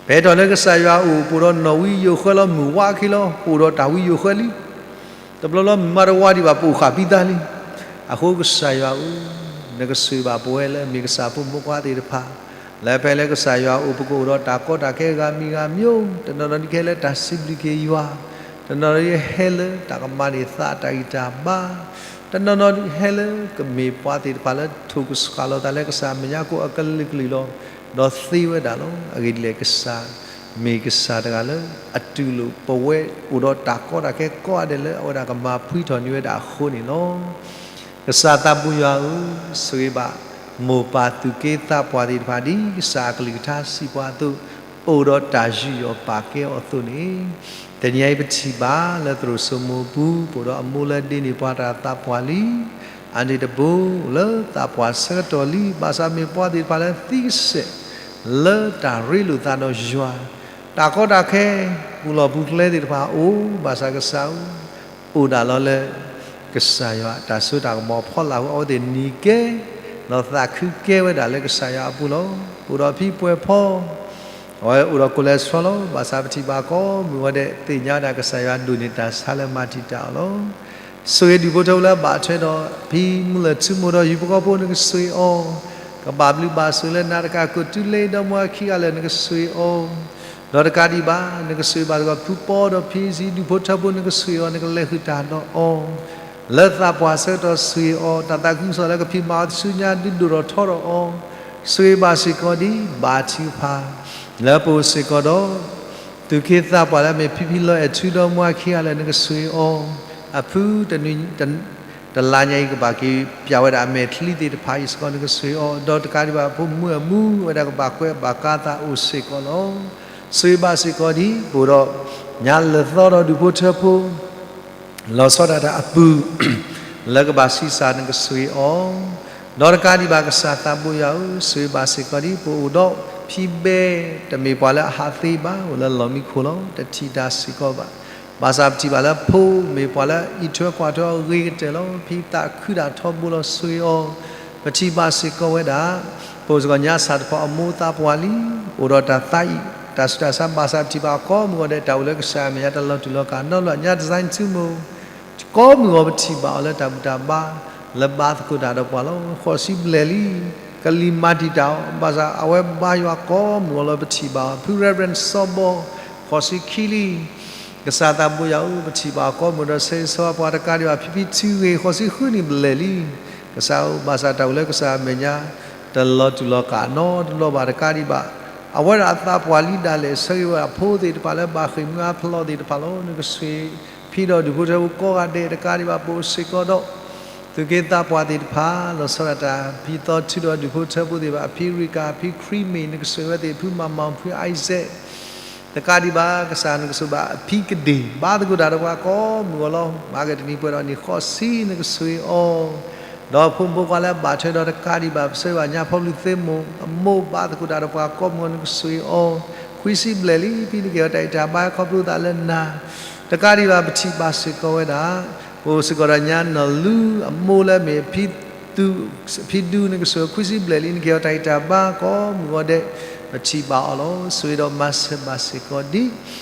ပဟဲထီၣ်လၢကစၢ်ယွၤအအိၣ် ပအိၣ်ဒီးနီၣ်ဝံယိၤဃၢလီၤ မုၢ်ဝါခံလီၤ, ပအိၣ်ဒီးတၢ်ဝံယိၤဃၢလံ တဘျီဘျီမုၢ်မးတဝါဒံးဘၣ် ပအိၣ်ဃာ်ဖံသးလံ. အဃိကစၢ်ယွၤဧၢ, နကဆိၣ်ဂ့ၤဘၣ်ပဝဲလၢမ့ၢ်ကစၢ်ဖိမုၣ်ဖိခွါသ့ၣ်တဖၣ်, လၢဖဲလၢကစၢ်ယွၤအအိၣ် ပကအိၣ်ဒီးတၢ်ကီတၢ်ခဲဂၤမံၤဂၤမံၤ, တနီၤနီၤဒုးကဟဲလၢတၢ်စံးဘျုးက့ၤယွၤ, တနီၤနီၤဒုးဟဲလၢတၢ်ကမၤန့ၢ်သးတၢ်ဂံၢ်တၢ်ဘါ, တနီၤနီၤဒုးဟဲလၢကမ့ၢ်ပှၤသ့ၣ်တဖၣ်လၢထိၣ်ကဆှၣ်လီၤသးလၢကစၢ်အမဲာ်ညါကိၣ်အကလုာ်ကလုာ်လီၤ. ဒီးသ့ဝဲဒၣ်လီၤ. အဂ့ၢ်ဒ်လဲၣ် ကစၢ်မ့ၢ်ကစၢ်တဂၤလၢ အတူၢ်လိာ်ပဝဲအိၣ်ဒီးတၢ်ကီတၢ်ခဲကိးဂၤဒဲးလၢအဝဲဒၣ်ကမၤဖှံထီၣ်န့ၢ်ဝဲဒၣ်အဃိန့ၣ်လီၤ. ကစၢ်သးပူၤယွၤဧၢ, ဆိၣ်ဂ့ၤဘၣ်မိၢ်ပၢ်သူၣ်က့သးပှၢ်သ့ၣ်တဖၣ် ဒ်ကစၢ်အကလုၢ်ကထါစံးပှၤအသိး, အိၣ်ဒီးတၢ်ယူးယီၣ်ပာ်ကဲအီၤအသိးန့ၣ်, တနံၤအံၤပထံၣ်ဘၣ်လၢသရိာ်စိမိၤပူၤ ပအိၣ်ဒီးအမိၢ်လၢဒ့န့ၢ်ပှၤတၢ်သးပှၢ်လံ. အန့ၣ်တဘိလၢသးပှၢ်ဆၢကတီၢ်လံ, ဘၣ်ဆၣ်မ့ၢ်ပှၤသ့ၣ်တဖၣ်လၢသံကစဲာ်လၢတၢ်ရ့လိာ်သးဒီးယွၤ, တၢ်ကီတၢ်ခဲ ပူၤလီၢ်ပူၤကျဲသ့ၣ်တဖၣ်အိၣ်, ဘၣ်ဆၣ်ကစၢ်ဧၢ, အိၣ်ဒၣ်လီၤလၢ ကစၢ်ယွၤအတၢ်စိတၢ်ကမီၤအဖီလာ်အဃိ အဝဲသ့ၣ်နံၤကဲ ဒီးသးခုကဲဝဲဒၣ်လၢကစၢ်ယွၤအပူၤလီၤ. အိၣ်ဒီးဖံပှဲၤဖီ အဝဲအိၣ်ဒီး cholesterol လီၤ. ဘၣ်ဆၣ်ပထံၣ်ဘၣ်ကိးမုၢ်ဂီၤဒဲး သ့ၣ်ညါဝဲဒၣ်ကစၢ်ယွၤဒိၣ်န့ၢ်တၢ်ဆါလၢမၤတံာ်တာ်အီၤလီၤ. ဆိၣ်ဂ့ၤဒူၣ်ဖိထၢဖိလၢအဘၣ်ထွဲဒီး ဖံမူလၢၢ်ထူမိၢ်ဒီးယုၢ်ဖိဃီဖိ နကဆိၣ်ဂ့ၤအီၤ, ကဘၣ်ဘျုးဘၣ်ဆိၣ်လၢနၤတကးကိးတုၤလၢဒီမါဝၤခံဂၤလၢာ် နကဆိၣ်ဂ့ၤအီၤ, ဒီးတကးဒံးဘၣ် နကဆိၣ်ဂ့ၤဘၣ်စ့ၢ်ကီး ဖုပီဒီးဖံဆံး ဒူၣ်ဖိထၢဖိ နကဆိၣ်ဂ့ၤအီၤ နကလဲၤဃုာ်တၢ်ဒီးအီၤ လၢသးပှၢ်ဆၢကတီၢ်ဆိၣ်ဂ့ၤအီၤ, တၢ်သးခုကစီၣ်လၢကဖံးမၤအီၤတဆူညါ ဒုးဒိၣ်ထီၣ်ထီထီၣ်အီၤ, ဆိၣ်ဂ့ၤဘၣ်စ့ၢ်ကီးဒ်ဘၣ်ထံးဖး လၢပအိၣ်စ့ၢ်ကီးဒီး သုးက့သးပှၢ်လၢအမ့ၢ်ဖံဖံလီၤအဲၣ်ထူဒီးမါဝၤခံဂၤလၢာ် နကဆိၣ်ဂ့ၤအီၤ, အဖု တလါညါအံၤကဘၣ်က့ၤပျးဝဲဒၣ်အမဲာ်ချံသ့ၣ်တဖၣ်အံၤစ့ၢ်ကီး နကဆိၣ်ဂ့ၤအီၤ, ဒီးတကးဒံးဘၣ် ဖိမုၣ်အမူဝဲဒၣ်ကဘၣ်ကွဲးဘၣ်ကါသးအိၣ်စ့ၢ်ကီးလီၤ. ဆိၣ်ဂ့ၤဘၣ်စ့ၢ်ကီးဒ် ပအိၣ်ဒီး ညါလၢာ်သီဒီးဒူၣ်ဖိထၢဖိ လီၤဆီဒၣ်တၢ်အပုၢ် လၢကဘၣ်ဆံးစၢ် နကဆိၣ်ဂ့ၤအီၤ, ဒီးတကးဒံးဘၣ်ကစၢ်သးဘိယွၤဧၢ, ဆိၣ်ဂ့ၤဘၣ်စ့ၢ်ကီးဒ် ပအိၣ်ဒီးဖံဘဲ တမ့ၢ်ပှၤလၢအဟးသ့ဘၣ်, အိၣ်လၢလီၢ်မံခိၣ်လီၤ, တထံၣ်တၢ်စ့ၢ်ကီးဘၣ်. ဘၣ်ဆၣ်ပထံၣ်ဘၣ်လၢဖိမ့ၢ်ပှၤလၢအအံးထွဲကွၢ်ထွဲအီၤဂ့ၤကတၢၢ်လီၤ. ဖံသးခုဒၣ်ထီဘိလီၤ ဆိၣ်ဂ့ၤအီၤ, ပထံၣ်ဘၣ်စ့ၢ်ကီးဝဲဒၣ် ပအိၣ်စ့ၢ်ကီးညါဆၣ်တဖီအမိၢ်သးပှၢ်လံ, အိၣ်ဒီးတၢ်သးအံၣ် တၢ်ဆူးတၢ်ဆါ ဘၣ်ဆၣ်ပထံၣ်ဘၣ်ကိးမုၢ်ဂီၤဒဲး တၢ်အိၣ်လၢကစၢ်အမဲာ်ညါတလီၤတူာ်လီၤကာ်နီတဘျီ, ညါ design ဆူမိၢ် ကိးမုၢ်ဂီၤပထံၣ်ဘၣ်အီၤလၢတၢ်ဘူၣ်တၢ်ဘါ လၢဘါသကိးတၢ်ဒီးပှၤလီၤ. ဃိးဆံဘျဲၣ်လံ ကလံၤမၤတံာ်တာ်အီၤ, ဘၣ်ဆၣ်အဝဲဘါယွၤကိးမုၢ်ဂီၤလီၤ ပထံၣ်ဘၣ်အီၤ. ဖု Reverend စီၤဘီ ဃိးဆံခံလံ ကစၢ်သးဘိယွၤဧၢ, ပထံၣ်ဘၣ်အီၤကိးမုၢ်ဒီး ဆၢဂ့ၤဆၢဝါပှၤတကးဒံးဘၣ် ဖံဖံထူဂ့ၤ ဃိးဆံဃုနံၣ်ဘျဲၣ်လံ. ကစၢ်ဧၢ, ဘၣ်ဆၣ်တၢ်အိၣ်လၢကစၢ်အမဲာ်ညါ တလီၤတူာ်လီၤကာ်နီတဘျီဘၣ်တကးဒံးဘၣ်. အဝဲဒၣ်အသးပှၢ်လံဒၣ်လဲာ် ဆၢဂ့ၤဝဲဒၣ်ဖိသ့ၣ်တဖၣ်လၢ ဘၣ်ဃ့ၢ်မှံဟးဖျိးသ့ၣ်တဖၣ်လီၤ. နကဆိၣ်ဂ့ၤဖံဒီးဒူၣ်ဖိထၢဖိကိးဂၤဒဲးတကးဒံးဘၣ် ပအိၣ်စ့ၢ်ကီးဒီး သုးက့သးပှၢ်သ့ၣ်တဖၣ် လီၤဆီဒၣ်တၢ် ဖံသီထူဒီးဒူၣ်ဖိထၢဖိသ့ၣ်တဖၣ် အဖံရံကၤ အဖံခရံမ့ၢ် နကဆိၣ်ဂ့ၤဝဲသ့ၣ် ဖုမၤမီၣ် ဖု Isaac တကးဒံးဘၣ် ကစၢ်နကဆိၣ်ဘၣ်အဖံကဒ့ၣ် ဘါသကိးတၢ်ဒီးပှၤကိးမုၢ်ဂီၤလီၤ. မၤကတနံၤပှဲၤဒီးနံၤဃိးဆံ နကဆိၣ်ဂ့ၤအီၤ, ဒီးဖိမုၣ်ဖိခွါလၢအဘၣ်ထွဲဒီးတကးဒံးဘၣ် ပဆၢဂ့ၤဘၣ်ညါဖီဘျုးသ့ၣ်မိၢ် အမိၢ်ဘါသကိးတၢ်ဒီးပှၤကိးမုၢ်ဂီၤ နကဆိၣ်ဂ့ၤအီၤ, ခွံဆံဘျဲၣ်လံ ဖံနကဟ့ၣ်အီၤတၢ်ဂံၢ်တၢ်ဘါခီဖျိသးလၢနၤ တကးဒံးဘၣ် ပထံၣ်ဘၣ်စ့ၢ်ကီးဝဲဒၣ် ပအိၣ်စ့ၢ်ကီးဒီးညါနီၢ်လူ အမိၢ်လၢအမ့ၢ်ဖံသူ ဖံဒူ နကဆိၣ်ဂ့ၤ ခွံဆံဘျဲၣ်လံ နကဟ့ၣ်အီၤတၢ်ဂံၢ်တၢ်ဘါ ကိးမုၢ်ဂီၤဒဲး ပထံၣ်ဘၣ်အီၤလီၤ. ဆိၣ်ဂ့ၤဒီးမၤစၢၤဘၣ်စ့ၢ်ကီးဒ်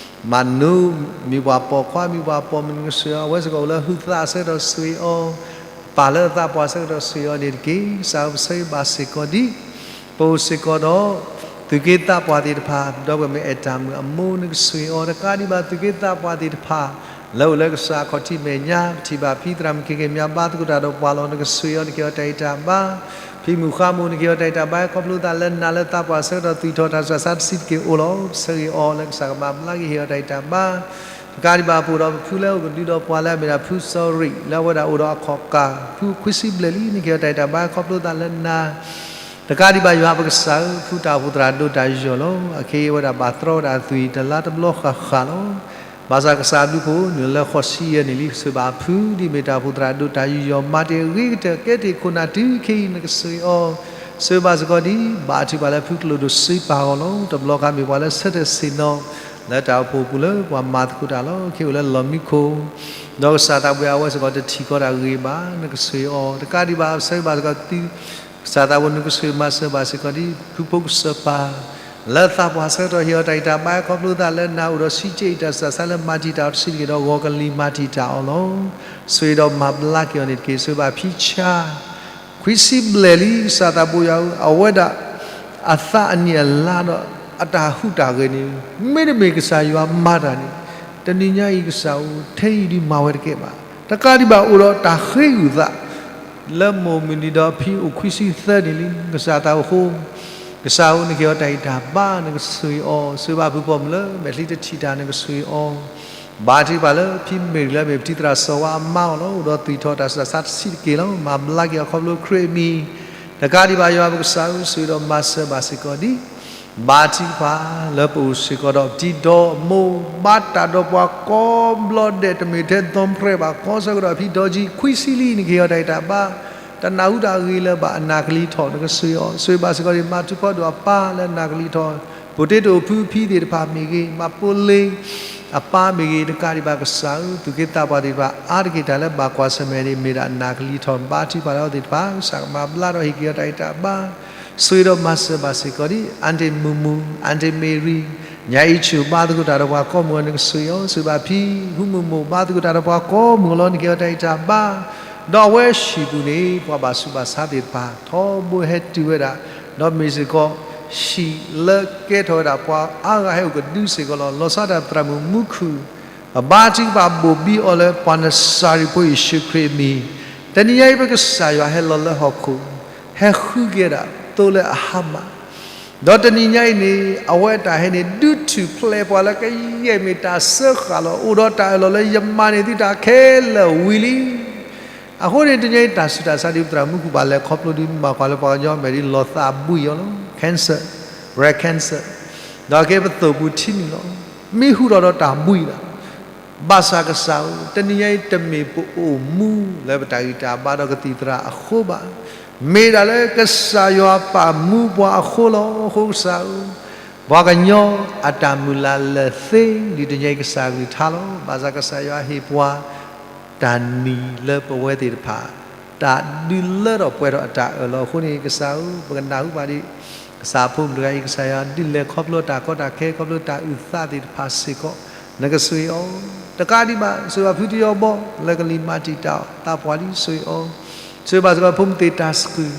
မၤနိ မ့ၢ်ပှၤပိာ်ခွါ မ့ၢ်ပှၤပိာ်မုၣ် နကဆိၣ်ဂ့ၤအီၤ အဝဲစ့ၢ်ကီးအိၣ်လၢဟုသးအဆၢကတီၢ် ဆိၣ်ဂ့ၤအီၤ ပၢ်လၢအသးပှၢ်ဆၢကတီၢ် ဆိၣ်ဂ့ၤအီၤန့ၣ်တက့ၢ်. ကစၢ်ဧၢ ပဆၢဂ့ၤဘၣ်စ့ၢ်ကီးဒ် ပအိၣ်စ့ၢ်ကီးဒီး သုးက့သးပှၢ်သ့ၣ်တဖၣ် ဒီပုၢ်ဝဲၢ်မ့ၢ်အဲၣ်တၢ်မုၣ်အမိၢ် နကဆိၣ်ဂ့ၤအီၤ တကးဒံးဘၣ် သုးက့သးပှၢ်သ့ၣ်တဖၣ် လၢအိၣ်လၢကစၢ်အခီၣ်ထံးမဲာ်ညါ ပထံၣ်ဘၣ်ဖံသရၣ်မုၣ် က့ၤက့ၤမၤဘါသကိးတၢ်ဒီးပှၤလီၤ နကဆိၣ်ဂ့ၤအီၤ နကဟ့ၣ်အီၤတၢ်ဂံၢ်တၢ်ဘါ ဖံမုၣ်ဃါမိၢ် နကဟ့ၣ်အီၤတၢ်ဂံၢ်တၢ်ဘါ ခီဖျိသးလၢနၤလၢသးပှၢ်ဆၢကတီၢ် သွံၣ်ထီၣ်တၢ်ဆူးတၢ်ဆါတဆံးတက့ၢ်အိၣ်လီၤ. ပဆၢဂ့ၤအီၤလၢကစၢ်ကမၤဘျါက့ၤ ဟ့ၣ်အီၤတၢ်ဂံၢ်တၢ်ဘါ တကးဒံးဘၣ် ပအိၣ်ဒီးပဖုလၢအိၣ်ကဒုဒီးပှၤလၢအမ့ၢ်ဒၣ်ဖုစီၤရံး လၢအဝဲဒၣ်အိၣ်ဒီးအခီၣ်ကၢ် ဖုခွံဆံဘျဲၣ်လံ နကဟ့ၣ်အီၤတၢ်ဂံၢ်တၢ်ဘါ ခီဖျိသးလၢနၤ တကးဒံးဘၣ် ယွၤပကစၢ်ဧၢ, ဖုတၢ်အိၣ်ဖှိၣ်သရၣ်ဒိၣ်တၢ်ယူးယီၣ်လီၤ. အခဲအံၤအဝဲဒၣ်ဘၣ်တြီဝဲဒၣ်အသွံၣ်တလါတဘျီဃၣ်ဃၣ်လီၤ. ဘၣ်ဆၣ်ကစၢ်အဘျုးအဖှိၣ် နုာ်လၢဃိးဆံယဲၢ်နံၣ်လံ ဆိၣ်ဂ့ၤဘၣ်ဖု ဒ်အမ့ၢ်တၢ်အိၣ်ဖှိၣ်သရၣ်ဒိၣ်တၢ်ယူးယီၣ် မၤတ့ၢ်အဂ့ၤကတၢၢ် ကဲတ့ၢ်ခိၣ်နၢ်တုၤခဲအံၤ နကဆိၣ်ဂ့ၤအီၤ ဆိၣ်ဂ့ၤဘၣ်စ့ၢ်ကီးဒ် ဘါထုကဖၣ်လၢဖုကျိၣ်ဒိၣ်စ့ပာ်ဂီၢ်လီၤ. တဘျီခါမ့ၢ်ပှၤလၢဆၢထၢၣ်ဆ့ၣ်နီၤ လၢတၢ်အိၣ်ဖှိၣ်အပူၤလၢပှၤမၤသကိးတၢ်လီၤ. ခဲအံၤအိၣ်လၢလီၢ်မံခိၣ် ဒီးကစၢ်သးဘိယွၤ အဝဲစ့ၢ်ကီးတထံၣ်ကီးတၢ်ဂ့ၤဘၣ် နကဆိၣ်ဂ့ၤအီၤ တကးဒံးဘၣ် ပဆၢဂ့ၤဘၣ်စ့ၢ်ကီးသု ကစၢ်သးဘိ နကဆိၣ်ဂ့ၤမၤစၢၤဘၣ်စ့ၢ်ကီးဒ် ဖုဖိကစၢၢ်ပၢ် လၢသးပှၢ်ဆၢကတီၢ် ဟ့ၣ်အီၤတၢ်ဂံၢ်တၢ်ဘါ ခီဖျိသးလၢနၤ အိၣ်ဒီးဆံးကဲအံၤတၢ်ဆူးတၢ်ဆါလၢမၤတံာ်တာ်အီၤတဆံးတက့ၢ်ဒီး ဂီၤကလံၤမၤတံာ်တာ်အီၤလီၤ. ဆိၣ်ဂ့ၤဒီးမၤဘျါက့ၤအီၤန့ၣ်တက့ၢ်. ဆိၣ်ဂ့ၤဘၣ်ဖံဆါ ခွံဆံဘျဲၣ်လံ ကစၢ်သးဘိယွၤဧၢ, အဝဲဒၣ်အသးအနံၣ်အလါဒီး အတၢ်ဟူးတၢ်ဂဲၤန့ၣ် မ့တမ့ၢ်ကစၢ်ယွၤမၤတၢ်န့ၣ် တနံၤညါအံၤကစၢ်ဧၢ ထဲအံၤဒုးမၤဝဲတကဲဘၣ်. တကးဒံးဘၣ် အိၣ်ဒီးတၢ်ဃ့ဂုာ်သး လၢမိၢ်မုၢ်နံၤဒီးအဖံအိၣ်ခွံဆံသၢနံၣ်လံ ကစၢ်သးဘိဃိ ကစၢ်ဧၢ နကဟ့ၣ်အီၤတၢ်ဂံၢ်တၢ်ဘါ နကဆိၣ်ဂ့ၤအီၤ, ဆိၣ်ဂ့ၤဘၣ်ဖုပိာ်မုၣ်လၢမဲာ်ချံတထံၣ်တၢ် နကဆိၣ်ဂ့ၤအီၤ, ဘါထုကဖၣ်လၢဖံမ့ၢ်ရံလၢအမ့ၢ်ပထံသရၣ်စီၤဝါအမါအီၤလီၤ. အိၣ်ဒီးသွံၣ်ထီၣ်တၢ်ဆူးတၢ်ဆါတဆံးတက့ၢ်လီၤ. မၤဘျါက့ၤအီၤခီဖျိခရံာ်အမံၤ, တကးဒံးဘၣ်ယွၤပကစၢ်ဧၢ ဆိၣ်ဂ့ၤဒီးမၤစၢၤဘၣ်စ့ၢ်ကီးဒ် ဘါထုကဖၣ်လၢပအိၣ်စ့ၢ်ကီးဒီးပတံၤဒီးမိၢ် ဘါတၢ်ဒီးပှၤကိးဘျီဒဲး တမ့ၢ်ထဲဒီဖျၢၣ်ဘၣ် ကီဆၢကတီၢ်ဖံဒီကံ ခွံဆံလံ နကဟ့ၣ်အီၤတၢ်ဂံၢ်တၢ်ဘါ တနၢ်ဟူတၢ်ဂ့ၤလၢၤဘၣ် အနၢ်ကလံၤထီၣ် နကဆိၣ်ဂ့ၤအီၤ, ဆိၣ်ဂ့ၤဘၣ်စ့ၢ်ကီးဒံး မၤထူဖီဒိၣ်အပၢ်လၢအနၢ်ကလံၤထီၣ်, ပှၤတ့တိာ်ဖုဖံသ့ၣ်တဖၣ်မ့ၢ်ဂ့ၤ, မၤပိလ့ၤအပၢ်မ့ၢ်ဂ့ၤ, တကးဒံးဘၣ်ကစၢ်ဧၢ, သူၣ်က့သးပှၢ်သ့ၣ်တဖၣ် အါတက့ၢ်တၢ်လၢဘၣ်ကွၢ်ဆၢၣ်မဲာ်န့ၣ် မ့ၢ်ဒၣ်အနၢ်ကလံၤထီၣ် ဘါထုကဖၣ်လၢအဝဲသ့ၣ်တဖၣ်, ကစၢ်ကမၤဘျါဒီးဟ့ၣ်က့ၤအီၤတၢ်ဂံၢ်တၢ်ဘါ, ဆိၣ်ဂ့ၤဒီးမၤစၢၤဘၣ်စ့ၢ်ကီးဒံး အၣ်တ့ၢ်မုၢ်မုၢ်, အၣ်တ့ၢ်မ့ၢ်ရံ, ညါအံၤဆူၣ်ဘါသကိးတၢ်ဒီးပှၤကိးမုၢ်ဂီၤ နကဆိၣ်ဂ့ၤအီၤ, ဆိၣ်ဂ့ၤဘၣ်ဖံ, ဟူမုၢ်မိၢ်ဘါသကိးတၢ်ဒီးပှၤကိးမုၢ်ဂီၤလီၤ နကဟ့ၣ်အီၤတၢ်ဂံၢ်တၢ်ဘါ, ဒီးအဝဲဟံၣ်ပူၤန့ၣ် ပှၤဘၣ်ဆူးဘၣ်ဆါသ့ၣ်တဖၣ် ထီဘိဟဲတုၤဝဲဒၣ်, ဒီးမ့ၢ်စ့ၢ်ကီး ဟံၣ်လၢကဲထီၣ်ဝဲဒၣ်ပှၤအါဂၤဟဲအိၣ်ကဒုစ့ၢ်ကီးလီၤ. လီၤဆီဒၣ်တၢ်သရၣ်မုၣ်မူခိၣ် ဘါထုကဖၣ်ဘိၣ်ဘံအီၤလၢပှၤနစၤရ့းဖိယ့ၣ်ၡူးခရံာ်အမံၤ, တနံၤညါအံၤပကစၢ်ယွၤဟဲလီၤလၢဟီၣ်ခိၣ်, ဟဲဃုက့ၤဝဲဒၣ်သိလၢအဟါမၢ်, ဒီးတနံၤညါအံၤန့ၣ် အဝဲအတၢ်ဟဲန့ၣ် ဒုးထူၣ်ဖျဲးပှၤလၢကယဲၢ်မ့ၢ်တၢ်စၢဃာ်လီၤ. အိၣ်ဒီးတၢ်အၢၣ်လီၤလၢယမၤန့ၢ်သုတၢ်ခဲလၢာ်ဝံၤလံ. အဃိန့ၣ် တနံၤညါအံၤ တၢ်ဆူးတၢ်ဆါဒ်ပသရၣ်မူခိၣ်ဘၣ်လဲၤခီဖျိဒ်မၤကွၢ်လၢပှၤကညီမဲာ်ဒ်လီၤသးဘှံးအီၤလီၤ, cancer, breast cancer, ဒီးကဲပသိၣ်ပူၤထံနုာ်လီၤ. မ့ၢ်ဟူထီၣ်ဒီးတၢ်ဘှံးလီၤ. ဘၣ်ဆၣ်ကစၢ်ဧၢ, တနံၤညါအံၤတမ့ၢ်ပအိၣ်မူလၢပတၢ်ဂံၢ်တၢ်ဘါဒီးကသံၣ်သရၣ်အဃိဘၣ်. မ့ၢ်ဒၣ်လၢကစၢ်ယွၤပာ်မူပှၤအဃိလီၤ. အဃိကစၢ်ဧၢ, ပှၤကညီအတၢ်မုၢ်လၢ်လၢာ်သ့ ဒ်တနံၤညါအံၤကစၢ်ဂံၢ်ထါလီၤ. ဘၣ်ဆၣ်ကစၢ်ယွၤဟ့ၣ်ပှၤ တၢ်နံၤလၢပဝဲသ့ၣ်တဖၣ် တၢ်ဒုးလၢထီၣ်ပှဲၤထီၣ်အတၢ်အၢၣ်လီၤအဃိန့ၣ် ကစၢ်ဧၢ, ပကနၢ်ဟူဘၣ်ဒံး ကစၢ်အဖိမုၣ်တဂၤအံၤ ကစၢ်ယွၤဒုးလဲၤခီဖျိတၢ်ကီတၢ်ခဲ ခီဖျိတၢ်အုၣ်သးသ့ၣ်တဖၣ်စ့ၢ်ကီး နကဆိၣ်ဂ့ၤအီၤ, တကးဒံးဘၣ် ဆိၣ်ဂ့ၤဘၣ်ဖုတယီဘီ လၢကလံၤမၤတံာ်တာ်အီၤ သးပှၢ်လံ ဆိၣ်ဂ့ၤအီၤ, ဆိၣ်ဂ့ၤဘၣ်စ့ၢ်ကီးဖိမုၣ်သ့ၣ်တၢ်သကုၤ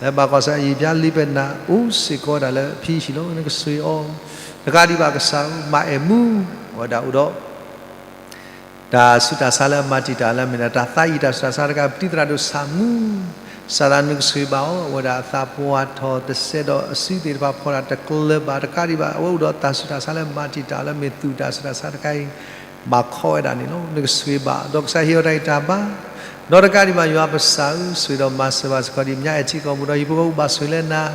လၢဘၣ်ကွၢ်ဆၢၣ်အယံာ်ပျါလံာ်ပဲနၢ် အိၣ်စ့ၢ်ကီးဝဲဒၣ်လၢအဖံဟံၣ်လီၤ နကဆိၣ်ဂ့ၤအီၤ, တကးဒံးဘၣ်ကစၢ်ဧၢ မၤအဲၣ်မူ အဝဲဒၣ်အိၣ်ဒီး တၢ်ဆူးတၢ်ဆါလၢအမၤတံာ်တာ်လၢမ့ၢ်ဒၣ် တၢ်သးအံၣ်တၢ်ဆူးတၢ်ဆါတခါ ပတံၤသရၣ်ဒိၣ်ဆၣ်မူ ကစၢ်သးနုၤကဆိၣ်ဂ့ၤဘၣ်အီၤ, အဝဲဒၣ်အသးပှၢ်ထီၣ်တစဲးဒီးအစုသ့ၣ်တဖၣ်ဖီၣ်တၢ်တကျၢၤဘၣ် တကးဒံးဘၣ် အဝဲအိၣ်ဒီးတၢ်ဆူးတၢ်ဆါလၢမၤတံာ်တာ်လၢမ့ၢ်သူၣ်တၢ်ဆူးတၢ်ဆါတခါအံၤ ဘၣ်ခီဝဲဒၣ်န့ၣ်လီၤ. နကဆိၣ်ဂ့ၤဘၣ် ဒီးကစၢ်ဟ့ၣ်အီၤတၢ်ဂံၢ်တၢ်ဘါ ဒီးတကးဒံးဘၣ် ယွၤပစၢ်ဧၢ ဆိၣ်ဂ့ၤဒီးမၤစၢၤဘၣ်စ့ၢ်ကီးဒံး မ့ၢ်အဲၣ်ထံကီၢ်ပူၤဒီးဟံၣ်ဖိဃီဖိဘၣ်ဆိၣ်ဂ့ၤလၢနၤ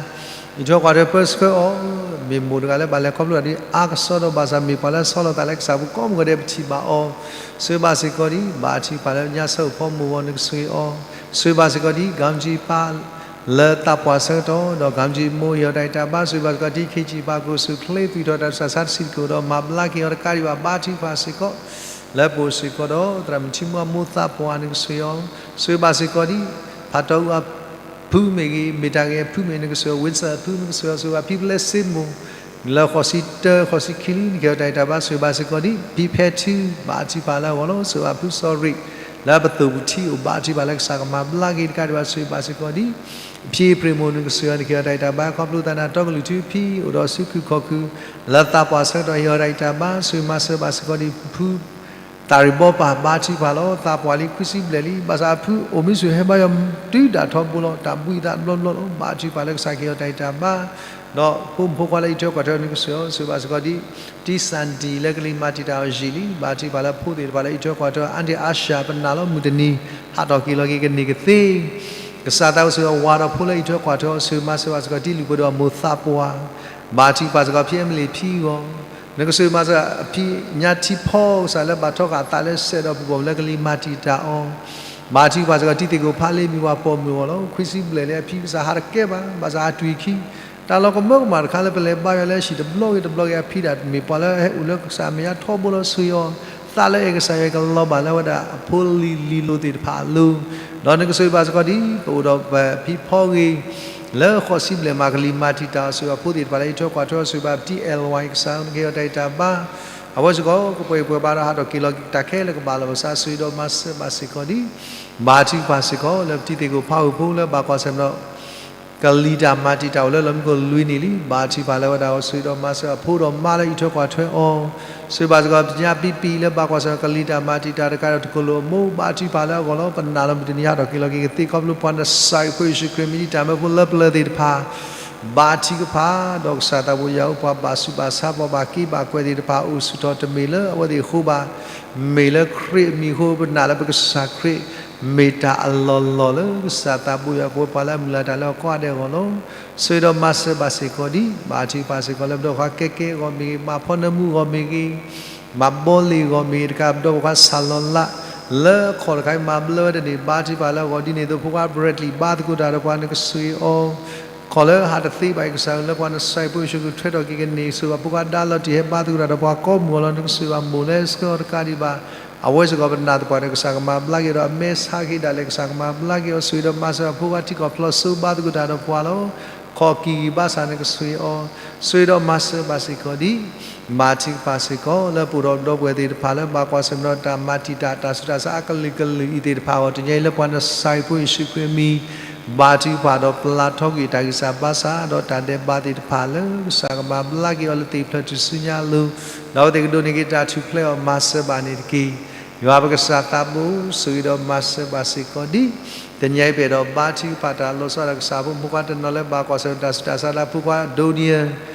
အံးထွဲကွၢ်ထွဲပၢဆှၢအီၤ, မ့ၢ်မိၢ်တဂၤလၢဘၣ်လဲၤခီဖျိတၢ်ဒ်အါကစီဒီးဘၣ်ဆၣ် မ့ၢ်ပှၤလၢအဆီလီၤသးလၢကစၢ်ပူၤကိးမုၢ်ဂီၤဒဲး ပထံၣ်ဘၣ်အီၤ, ဆိၣ်ဂ့ၤဘၣ်စ့ၢ်ကီးဒံး ဘၣ်ထံကဖၣ်လၢညါဆၢအိၣ်ဖီမိၢ်ဂီၤ နကဆိၣ်ဂ့ၤအီၤ, ဆိၣ်ဂ့ၤဘၣ်စ့ၢ်ကီးဒံး ကၣ်မုၣ်ကၠံပၢ် လၢသးပှၢ်ဆၢကတီၢ် ဒီးကၣ်မုၣ်ကၠံမိၢ်ဟ့ၣ်အီၤတၢ်ဂံၢ်တၢ်ဘါ ဆိၣ်ဂ့ၤဘၣ်စ့ၢ်ကီးဒံး ခ့ၣ်ကၠံပၢ် ကအိၣ်ဆူၣ်ချ့သွံၣ်ထီၣ်တၢ်ဆူးတၢ်ဆါတဆံးတက့ၢ်ဒီး မၤဘျါက့ၤအီၤတကးဒံးဘၣ် ဘၣ်ထံကဖၣ်စ့ၢ်ကီး လၢပအိၣ်စ့ၢ်ကီးဒီး သရၣ်မုၣ်ထံမူအမိၢ်သးပှၢ် နကဆိၣ်ဂ့ၤအီၤ, ဆိၣ်ဂ့ၤဘၣ်စ့ၢ်ကီးဒံး ဖးတီအူအဖုမ့ၢ်ဂ့ၤ မ့ၢ်တၢ်ဂ့ၤအဖုမ့ၢ် နကဆိၣ်ဂ့ၤ ဝ့စၢၣ်အဖု နကဆိၣ်ဂ့ၤအီၤ ဆိၣ်ဂ့ၤဘၣ်ဖံပလဲစ့မိၢ် လၢဃိးဆံတၢ ဃိးဆံခံလံ နကဟ့ၣ်အီၤတၢ်ဂံၢ်တၢ်ဘါ ဆိၣ်ဂ့ၤဘၣ်စ့ၢ်ကီးဒံး ဖံဖဲထူ ဘၣ်ထံကဖၣ်လၢအဂီၢ်လီၤ. ဆိၣ်ဂ့ၤဘၣ်ဖုစီၤရံး လၢပသိၣ်ပူၤထံအိၣ် ဘၣ်ထံကဖၣ်လၢကစၢ်ကမၤဘျါက့ၤ တကးဒံးဘၣ် ဆိၣ်ဂ့ၤဘၣ်စ့ၢ်ကီးဒံး ဖံအ့ဖြ့ၣ်မိၢ် နကဆိၣ်ဂ့ၤအီၤ နကဟ့ၣ်အီၤတၢ်ဂံၢ်တၢ်ဘါ ခီဖျိသးနၤတီကလုၢ်ထူဖံ အိၣ်ဒီးစုခုၣ်ခီၣ်ခုၣ် လၢသးပှၢ်ဆၢကတီၢ် ဟ့ၣ်အီၤတၢ်ဂံၢ်တၢ်ဘါ ဆိၣ်ဂ့ၤမၤစၢၤဘၣ်စ့ၢ်ကီးဒံး ဖု သးရံၣ်ဘီပၢ် ဘၣ်ထံကဖၣ်လီၤ. သးပှၢ်လံ ခွံဆံဘျဲၣ်လံ ဘၣ်ဆၣ်အဖုအိၣ်မုာ်ဆိၣ်ဂ့ၤဟဲဘါယွၤတုၤဒၣ်ထီဘိလီၤ. တၢ်ဘှံးသးတဘျီဘျီလီၤ. ဘၣ်ထံကဖၣ်လၢကစၢ်ကဟ့ၣ်အီၤတၢ်ဂံၢ်တၢ်ဘါ ဒီးဖိမုၣ်ဖိခွါလၢအံးထွဲကွၢ်ထွဲအီၤ နကဆိၣ်ဂ့ၤအီၤ ဆိၣ်ဂ့ၤဘၣ်စ့ၢ်ကီးဒံး တံၢ်စၣ်တံၢ်လၢကလံၤမၤတံာ်တာ်အီၤယံာ်လံ. ဘၣ်ထံကဖၣ်လၢဖိသ့ၣ်တဖၣ်လၢအံးထွဲကွၢ်ထွဲအီၤ အါတံၢ်အါစှၤ ပနာ်လီၤမုၢ်တနံၤ ဟးထီၣ်က့ၤလီၤက့ၤကန့ၢ်ကသ့ ကစၢ်သးအိၣ်ဆိၣ်ဂ့ၤအဝၤဒီးဖိလၢအံးထွဲကွၢ်ထွဲအီၤ ဆိၣ်ဂ့ၤမၤစၢၤဘၣ်စ့ၢ်ကီး တံၢ်လုၢ်ပှဲၤဒီးအမိၢ်သးပှၢ် ဘၣ်ထံကဖၣ်စ့ၢ်ကီး ဖံအဲမလံးဖံအဂီၢ် နကဆိၣ်ဂ့ၤမၤစၢၤအဖံညါထံဖီ ကစၢ်လၢဘၣ်ထီဃာ်အသးလၢစဲးဒီးပူၤဘီၣ်လၢကလံၤမၤတံာ်တာ်အီၤ ဘၣ်ထံကဖၣ်စ့ၢ်ကီး တံၤသ့ၣ်ကိၣ်ဖးလ့မံၤဝၤပိာ်မုၣ်အဂီၢ်လီၤ. ခွံဆံဘျဲၣ်လံ အဖံကစၢ်ဟးတကဲဘၣ် ဘၣ်ဆၣ်ဟးတွံၢ်ခံ တၢ်လီၤကမၢကမၣ်တခါလၢပလဲၤဘါယွၤလၢဟံၣ်တဘျီဂ့ၤတဘျီဂ့ၤ အဖံဒၣ်မ့ၢ်ပှၤလၢအဟဲအိၣ်လၢကစၢ်မဲာ်ညါထီဘိလီၤ. ဆိၣ်ဂ့ၤအီၤ သးလၢအဲၣ်ကစၢ်ယွၤကလီၤဘၣ်လၢဝဲဒၣ်အဖိလံၤလံၤလိၤသ့ၣ်တဖၣ်အလိၤ ဒီးနကဆိၣ်ဂ့ၤဘၣ်စ့ၢ်ကီးဒ် ပအိၣ်ဒီးပဖံဖီဂ့ၤ လၢဃိးဆံဘျဲၣ်မး ကလံၤမၤတံာ်တာ်အီၤ ဆိၣ်ဂ့ၤဘၣ်ဖိသ့ၣ်တဖၣ်လၢအံးထွဲကွၢ်ထွဲအီၤ ဆိၣ်ဂ့ၤဘၣ်ပတံၤအဲၣ်ဝါအံၤ ကစၢ်နကဟ့ၣ်အီၤတၢ်ဂံၢ်တၢ်ဘါ အဝဲစ့ၢ်ကီး ကပှဲၤပှဲၤဘၣ်ဒီးဟးထီၣ်က့ၤလီၤတၢ်ခဲလၢာ်ကဘၣ်လီၤ ဘၣ်ဆၣ်ဆိၣ်ဂ့ၤဒီးမၤစၢၤဘၣ်စ့ၢ်ကီးဒ် ဘၣ်ထံကဖၣ်စ့ၢ်ကီး လၢပတံၤသ့ၣ်ကိၣ်ဖးအိၣ်ဖိလၢဘၣ်ကွၢ်ဆၢၣ်မဲာ်ဒီး ကလံၤတၢ်မၤတံာ်တာ်အိၣ်လၢလီၢ်မံခိၣ်လွံၢ်နံၣ်လံ. ဘၣ်ထံကဖၣ်လၢဝဲဒၣ်အီၤ ဆိၣ်ဂ့ၤဒီးမၤစၢၤအဖိဒီးမါလၢအံးထွဲကွၢ်ထွဲအီၤ ဆိၣ်ဂ့ၤဘၣ်စ့ၢ်ကီး ပညါပံပံလၢဘၣ်ကွၢ်ဆၢၣ်မဲာ် ကလံၤတၢ်မၤတံာ်တာ်တကးဒီးတကိၣ်လိာ်အမိၢ် ဘၣ်ထံကဖၣ်လၢအဂီၢ်လီၤ. ပနာ်လီၤမုၢ်တနံၤဟးထီၣ်က့ၤလီၤက့ၤကသ့ ခီဖျိပှၤနစၤရ့းဖိယ့ၣ်ၡူးခရံာ်မ့ၢ်တၢ်မၢဖိလၢပျၢၤသ့ၣ်တဖၣ် ဘၣ်ထံကဖၣ် ဒီးကစၢ်သးဘိယွၤဧၢ ပှၤဘၣ်ဆူးဘၣ်ဆါ ပှၤဘၣ်က့ဘၣ်ကွဲသ့ၣ်တဖၣ် အိၣ်ဆူၣ်ထီၣ်တမ့ၢ်လၢအဝဲသ့ၣ်အဃိဘၣ် မ့ၢ်လၢခရံာ်အမံၤအဃိ ပနာ်လၢပကစၢ်ခရံာ် မ့ၢ်တၢ်အလီၢ်လီၢ်လၢကစၢ်သးဘိယွၤ ပဝဲပှၤလၢအမုၢ်လၢ်တၢ်လၢအကီအဒဲးအဂီၢ်လီၤ. ဆိၣ်ဂ့ၤဒီးမၤစၢၤဘၣ်စ့ၢ်ကီးဒ် ဘၣ်ထံကဖၣ်စ့ၢ်ကီးလၢပဒီပုၢ်ဝဲၢ်ကဲကဲအဂီၢ်မ့ၢ်ဂ့ၤ, မၤဖီနၢမူအဂီၢ်မ့ၢ်ဂ့ၤ, မၤဘီလ့ၤအဂီၢ်မ့ၢ်ဂ့ၤ, တကးပဒီပုၢ်ဝဲၢ်ခွါဆၣ်လီၤလး လၢအခီၣ်တခါအံၤမၤဘျၢဝဲတန့ၢ် ဘါထုကဖၣ်လၢအဂီၢ် ဒ်န့ၣ်အသိး ဖိခွါ Bradley ဘါသကိးတၢ်ဒီးပှၤ နကဆိၣ်ဂ့ၤအီၤ, ခီၣ်လၢဟးတသ့ဘၣ်အံၤ ကစၢ်ဧၢ လၢပှၤနစၢ်ယွၤဖိယ့ၣ်ၡူးခရံာ်ထွဲထီၣ်က့ၤကန့ၢ် ဆိၣ်ဂ့ၤဘၣ်ဖိခွါဒါလီၤတံၢ် ဟဲဘါသကိးတၢ်ဒီးပှၤကိးမုၢ်အလီၢ် နကဆိၣ်ဂ့ၤဘၣ်မိၢ်လၢဆှၢအီၤတကးဒံးဘၣ် အဝဲစ့ၢ်ကီးပနာ်သပှၢ်န့ၣ် ကစၢ်ကမၤဘျါက့ၤဒီး အမဲာ်ဆါက့ၤဒၣ်လဲာ် ကစၢ်ကမၤဘျါက့ၤအီၤ ဆိၣ်ဂ့ၤဒီးမၤစၢၤဘၣ် ဖိခွါထံကီၢ်ဖျီၣ်စိဘါသကိးတၢ်ဒီးပှၤလီၤ. ခီၣ်ကံၢ်ဂံၢ်ဘါစၢ် နကဆိၣ်ဂ့ၤအီၤ, ဆိၣ်ဂ့ၤဒီးမၤစၢၤဘၣ်စ့ၢ်ကီးဒ် ဘါထုကဖၣ်စ့ၢ်ကီး လၢပအိၣ်ဒီးပဒီပုၢ်ဝဲၢ်သ့ၣ်တဖၣ်လၢဘၣ်ကွၢ်ဆၢၣ်မဲာ်ဒီးတၢ်မၤတံာ်တာ် တၢ်ဆူးတၢ်ဆါအကလုာ်ကလုာ်အံၤသ့ၣ်တဖၣ်အဂီၢ် တနံၤအံၤလၢပှၤနစၢ်ယွၤဖိယ့ၣ်ၡူးခရံာ်အမံၤ ဘါထုကဖၣ်ဒီးပျၢ်ထီကွံာ်တၢ်ဂံၢ်စၢ်ဘါစၢ် ဒီးတၢ်ဒဲးဘးသ့ၣ်တဖၣ်လၢ ကစၢ်ကမၤဘျါက့ၤအီၤလၢသ့ၣ်ဖျၢၣ်ထူၣ်စုညါအလိၤ, ဒီးအဝဲသ့ၣ်ကဒိးန့ၢ်က့ၤတၢ်ထူၣ်ဖျဲးအီၤ မၤစၢၤဘၣ်န့ၣ်တက့ၢ်. ယွၤပကစၢ်သးဘိ ဆိၣ်ဂ့ၤဒီးမၤစၢၤဘၣ်စ့ၢ်ကီးဒ် တနံၤအံၤပအဲၣ်ဒိးဘါထုကဖၣ်တၢ် လီၤဆီဒၣ်တၢ် ကစၢ်ဖိမုၣ်ဖိခွါတနီၤလၢဘၣ်ကွၢ်ဆၢၣ်မဲာ်တၢ်ဆူးတၢ်ဆါလၢအဖိခွါ ဒိနံယၢၣ်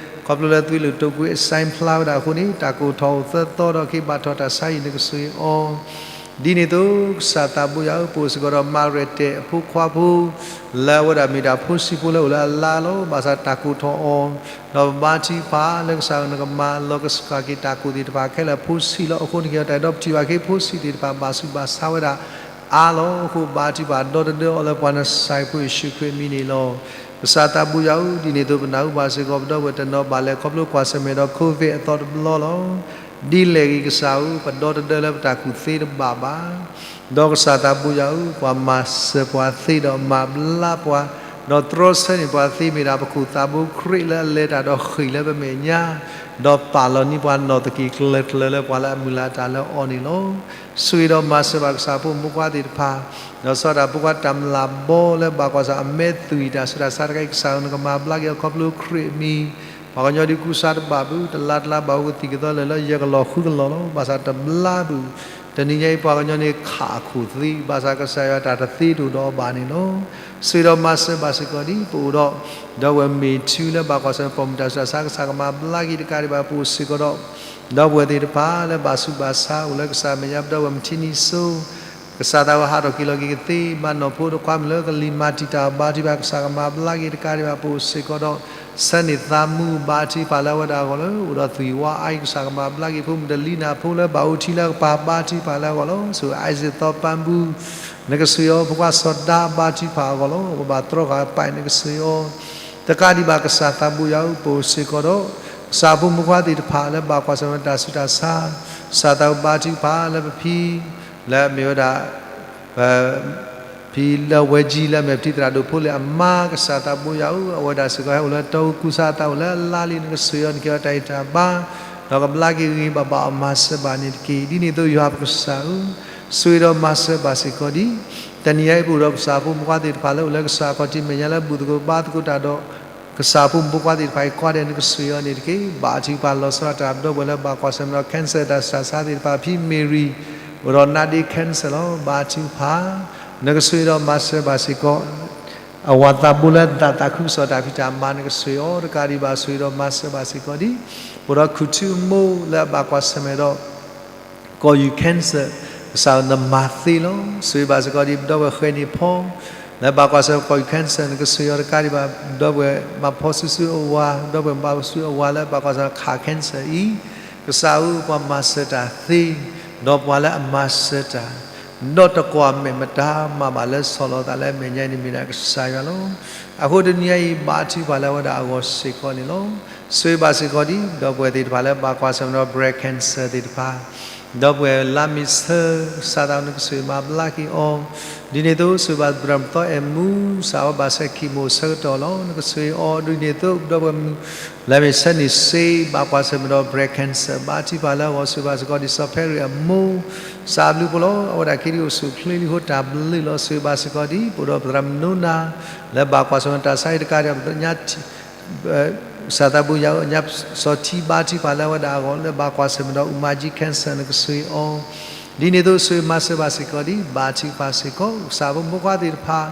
ခီဖျိလၢသွံးလုာ်တိာ်ကွံာ်အစဲဖျါဝဲဒၣ်အဃိန့ၣ် တၢ်ကိၢ်ထီၣ်အိၣ်သၢသီဒီး ကဟ့ၣ်ဘါထုကဖၣ်တၢ်ဆါအံၤ နကဆိၣ်ဂ့ၤအီၤ ဒ်န့ၣ်အသိး ကစၢ်သးဘိယွၤဧၢ ပအိၣ်စ့ၢ်ကီးဒီးမၤရဲၣ်တဲာ်အဖိခွါဖိ လၢအဝဲဒၣ်မ့ၢ်ဒၣ်ဖိဆံးဖိလၢအိၣ်လၢအလါလီၤ. ဘၣ်ဆၣ်တၢ်ကိၢ်ထီၣ်အီၤ ဒီးပဘါထုကဖၣ်လၢကစၢ်နကမၤလီၤကစၢ်က့ၤတၢ်ကိၢ်သ့ၣ်တဖၣ်ခဲလၢာ် ဖိဆံးလီၤ. အဃိန့ၣ်က့ၤအတၢ်ဒီးပထံၣ်ဘၣ်က့ၤဖိဆံးသ့ၣ်တဖၣ် ဘၣ်ဆူးဘၣ်ဆါဝဲဒၣ်အါလီၤ. အဃိဘါထုကဖၣ်ဒီတဒၢအီၤလၢပှၤနစၢ်ယွၤဖိယ့ၣ်ၡူးခရံာ်အမံၤန့ၣ်လီၤ. ကစၢ်သးဘိယွၤဧၢ ဒ်န့ၣ်အသိးပနၢ်ဟူဘၣ်စ့ၢ်ကီး ပဒီပုၢ်ဝဲၢ်တနီၤဘၣ်လဲၤခီဖျိကွၢ်ဆၢၣ်မဲာ်ဒီး COVID အသီတဘျီလီၤ. ဒ်လဲၣ်ဂ့ၤကစၢ်ဧၢ ပဒီတဒၢလၢပတၢ်ကူၣ်သ့တဘၣ်ဘၣ် ဒီးကစၢ်သးဘိယွၤဧၢ ပှၤမၤစၢၤပှၤသ့ဒီးမၤဘျါပှၤ, ဒီးတြီဆၢန့ၢ်ပှၤသ့မ့ၢ်ဒၣ် ပခိၣ်သးဘိခရံာ်လၢအလဲၤတၢ်ဒီးဃ့ၢ်လၢပမဲာ်ညါ, ဒီးပာ်လီၤန့ၢ်ပှၤနီၣ်သက့ၣ်ကျၢၤကျၢၤလၢပှၤလၢအမုၢ်လၢ်တၢ်လၢအီၤန့ၣ်လီၤ. ဆိၣ်ဂ့ၤဒီးမၤစၢၤဘၣ်ကစၢ်ဖိမုၣ်ဖိခွါသ့ၣ်တဖၣ်, ဒီးစီၤဒၣ်ဖိခွါတၢ်မျၢ်ဘီလၢဘၣ်ကွၢ်ဆၢၣ်အမဲာ်သွံၣ်တၢ်ဆူးတၢ်ဆါတခါအံၤ ကစၢ်ဧၢ နကမၤဘျါက့ၤအီၤခီဖျိခရံာ်အမံၤ, ပှၤကညီဒုးကူစါတဘၣ်ဘၣ် တလါတလါဘၣ်အိၣ်ကသံၣ်ကသီလၢာ်လၢယကလီၤဃုကလီၤလီၤ. ဘၣ်ဆၣ်တဘျါဘၣ် တနံၤညါအံၤပှၤကညီန့ၣ်ခးအခိၣ်သ့, ဘၣ်ဆၣ်ကစၢ်ယွၤတၢ်တသ့တအိၣ်ဒီးအီၤဘၣ်န့ၣ်လီၤ. ဆိၣ်ဂ့ၤဒီးမၤစၢၤဘၣ်စ့ၢ်ကီးဒ်ပအိၣ်ဒီး ဒီပုၢ်ဝဲၢ်မ့ၢ်ထူလၢဘၣ်ကွၢ်ဆၢၣ်မဲာ်ပိာ်မုၣ်တၢ်ဆူးတၢ်ဆါ ကစၢ်ကမၤဘျါက့ၤတကးဒံးဘၣ် ပအိၣ်စ့ၢ်ကီးဒီး ဒီပုၢ်ဝဲၢ်သ့ၣ်တဖၣ်လၢဘၣ်ဆူးဘၣ်ဆါအိၣ်လၢကစၢ်မဲာ်ညါ ပဒီပုၢ်ဝဲၢ်မထံနံၣ်စိ ကစၢ်သးဝဲဟးထီၣ်က့ၤလီၤက့ၤကသ့ ဘၣ်နီၢ်ဖိတခွါမုၣ်လၢကလံၤမၤတံာ်တာ်ဘါထုကဖၣ် ကစၢ်ကမၤဘျါက့ၤတကးဒံးဘၣ် ပအိၣ်စ့ၢ်ကီးဒီး ဆၢန့ၢ်သးမူဘါထုကဖၣ်လၢအဝဲဒၣ်အဂီၢ်လၢ အိၣ်ဒီးသွံၣ်ဝါအါအံၤ ကစၢ်ကမၤဘျါက့ၤ ဖိမုၣ်တလံနၢ်ဖိလၢဘၣ်အိၣ်ထံလၢကပၤ ဘါထုကဖၣ်လၢအဂီၢ်လီၤ. ဆိၣ်ဂ့ၤ Isaac သီပၢ်ဘူ နကဆိၣ်ဂ့ၤအီၤ ဖိခွါစီၤဒါဘါထုကဖၣ်အဂီၢ်လီၤ. ပဘၣ်တြီဃာ်ပာ် နကဆိၣ်ဂ့ၤအီၤ တကးဒံးဘၣ် ကစၢ်သးဘိယွၤဧၢ ပအိၣ်စ့ၢ်ကီးဒီး ကစၢ်ဖိမုၣ်ဖိခွါသ့ၣ်တဖၣ်လၢဘၣ်ကွၢ်ဆၢၣ်မဲာ်တၢ်ဆူးတၢ်ဆါ, ကစၢ်သးဘိဘါထုကဖၣ်လၢပဖံ လၢအမ့ၢ်ဝဲဒၣ် ပဖံလၢအဝဲကံလၢအမဲာ်ဖံသရၣ်ဒိၣ်ဖိလံအမါ ကစၢ်သးဘိယွၤဧၢ အဝဲဒၣ်စ့ၢ်ကီးဟဲအိၣ်လၢတီအူကူစါအသးအိၣ်လၢအလါလံ နကဆိၣ်ဂ့ၤအီၤ နကဲအီၤတၢ်ဂံၢ်တၢ်ဘါ ဒီးကဘျါက့ၤဂ့ၤဂ့ၤဘၣ်ဘၣ်အီၤ မၤစၢၤဘၣ်န့ၣ်တက့ၢ်. ဒ်န့ၣ်အသိးယွၤပကစၢ်ဧၢ ဆိၣ်ဂ့ၤဒီးမၤစၢၤဘၣ်စ့ၢ်ကီးဒ် တနံၤညါအံၤပအိၣ်ဒီးကစၢ်ဖိမုၣ်ဖိခွါသ့ၣ်တဖၣ်လၢအိၣ်လၢကစၢ်အခီၣ်ထံးမဲာ်ညါလၢဘူၣ်သကိးဘါသကိးတၢ်ဒီး ကစၢ်ဖိမုၣ်ဖိခွါသ့ၣ်တဖၣ်အံၤ ကွၢ်ဒဲး နကဆိၣ်ဂ့ၤအီၤန့ၣ်တက့ၢ်. ဘါထုကဖၣ်လီၤဆီဒၣ်တၢ် ပဒီပုၢ်ဝဲၢ်လၢဘၣ်ကွၢ်ဆၢၣ်မဲာ်ဒီး cancer တၢ်ဆူးတၢ်ဆါသ့ၣ်တဖၣ် ဖံ Mary အိၣ်ဒီး နာဒ့ cancer လီၤ. ဘါထုကဖၣ် နကဆိၣ်ဂ့ၤဒီးမၤစၢၤဘၣ်စ့ၢ်ကီး အဝၤသးဘိလၢအသးခုကစီၣ်တၢ်ဖံးတၢ်မၤ နကဆိၣ်ဂ့ၤအီၤတကးဒံးဘၣ် ဆိၣ်ဂ့ၤဒီးမၤစၢၤဘၣ်စ့ၢ်ကီးဒ် ပအိၣ်ဒီးခူၣ်ထူအမိၢ်လၢအဘၣ်ကွၢ်ဆၢၣ်မဲာ်ဒီး ကီၢ်ယူၢ် cancer ကစၢ်နမၤသ့လီၤ. ဆိၣ်ဂ့ၤဘၣ်စ့ၢ်ကီးဒ် ပဒီပုၢ်ဝဲၢ်ဃဲၤန့ၣ်ဖီ လၢဘၣ်ကွၢ်ဆၢၣ်မဲာ်ကီၢ်ယူၢ် cancer နကဆိၣ်ဂ့ၤအီၤတကးဒံးဘၣ် ပဒီပုၢ်ဝဲၢ်မၤဖီစုစုအဝၤ ပဒီပုၢ်ဝဲၢ်မၤဖီစုအဝၤလၢဘၣ်ကွၢ်ဆၢၣ်မဲာ်ခး cancer အံၤ ကစၢ်ဧၢ ပှၤမၤစၢၤတၢ်သ့ ဒီးပှၤလၢအမၤစၢၤတၢ် ဒီးတကွၢ်မဲာ်မတၤမးဘၣ်လၢဆီၣ်လီၤသးလၢအမဲာ်ညါန့ၣ်မ့ၢ်ဒၣ်ကစၢ်ယွၤလီၤ. အဃိတနံၤအံၤ ဘါထုကဖၣ်လၢအဝဲဒၣ်အဂီၢ်စ့ၢ်ကီးန့ၣ်လီၤ. ဆိၣ်ဂ့ၤဘၣ်စ့ၢ်ကီးဒ် ပဒီပုၢ်ဝဲၢ်သ့ၣ်တဖၣ်လၢဘၣ်ကွၢ်ဆၢၣ်မဲာ်ဒီး breast cancer သ့ၣ်တဖၣ် ဒီပုၢ်ဝဲၢ်လါမ့ၤဆၢ ကစၢ်သးနကဆိၣ်ဂ့ၤမၤဘျါက့ၤအီၤ, ဒ်န့ၣ်အသိး ဆိၣ်ဂ့ၤဘၣ်သရၣ်မုၣ်သီအဲၣ်မူ ကစၢ်ဝဲဘၣ်ဆဲး chemo ဆၢကတီၢ်လီၤ. နကဆိၣ်ဂ့ၤအီၤ ဒ်န့ၣ်အသိး ပဒီပုၢ်ဝဲၢ်မုၣ် လါမ့ၤဆၢန့ၣ်စ့ ဘၣ်ကွၢ်ဆၢၣ်မဲာ်ဒီး breast cancer ဘါထုကဖၣ်လၢအဂီၢ် ဆိၣ်ဂ့ၤဘၣ်စ့ၢ်ကီးဒ် စီၤဖဲရံၣ်အမိၢ် စးဘျုးဖိလီၤ. အဝဲဒၣ်ခဲဒံးအိၣ်ဆူၣ်အိၣ်ချ့လံအဃိတၢ်ဘျုးလီၤ. ဆိၣ်ဂ့ၤဘၣ်စ့ၢ်ကီးဒ် ပအိၣ်ဒီးသရၣ်မုၣ်နိနၤ လၢဘၣ်ကွၢ်ဆၢၣ်မဲာ်တၢ်ဆါအံၤတကးဒံး ပသ့ၣ်ညါ ကစၢ်သးဘိယွၤဧၢ ညါစီၤထံဘါထုကဖၣ်လၢအဝဲဒၣ်အဂီၢ် လၢဘၣ်ကွၢ်ဆၢၣ်မဲာ်ဒီး အူမၤကၠံ cancer နကဆိၣ်ဂ့ၤအီၤ, ဒ်န့ၣ်အသိး ဆိၣ်ဂ့ၤမၤစၢၤဘၣ်စ့ၢ်ကီးဒ် ဘါထုကဖၣ်စ့ၢ်ကီး ကစၢ်ဖိမုၣ်ဖိခွါသ့ၣ်တဖၣ်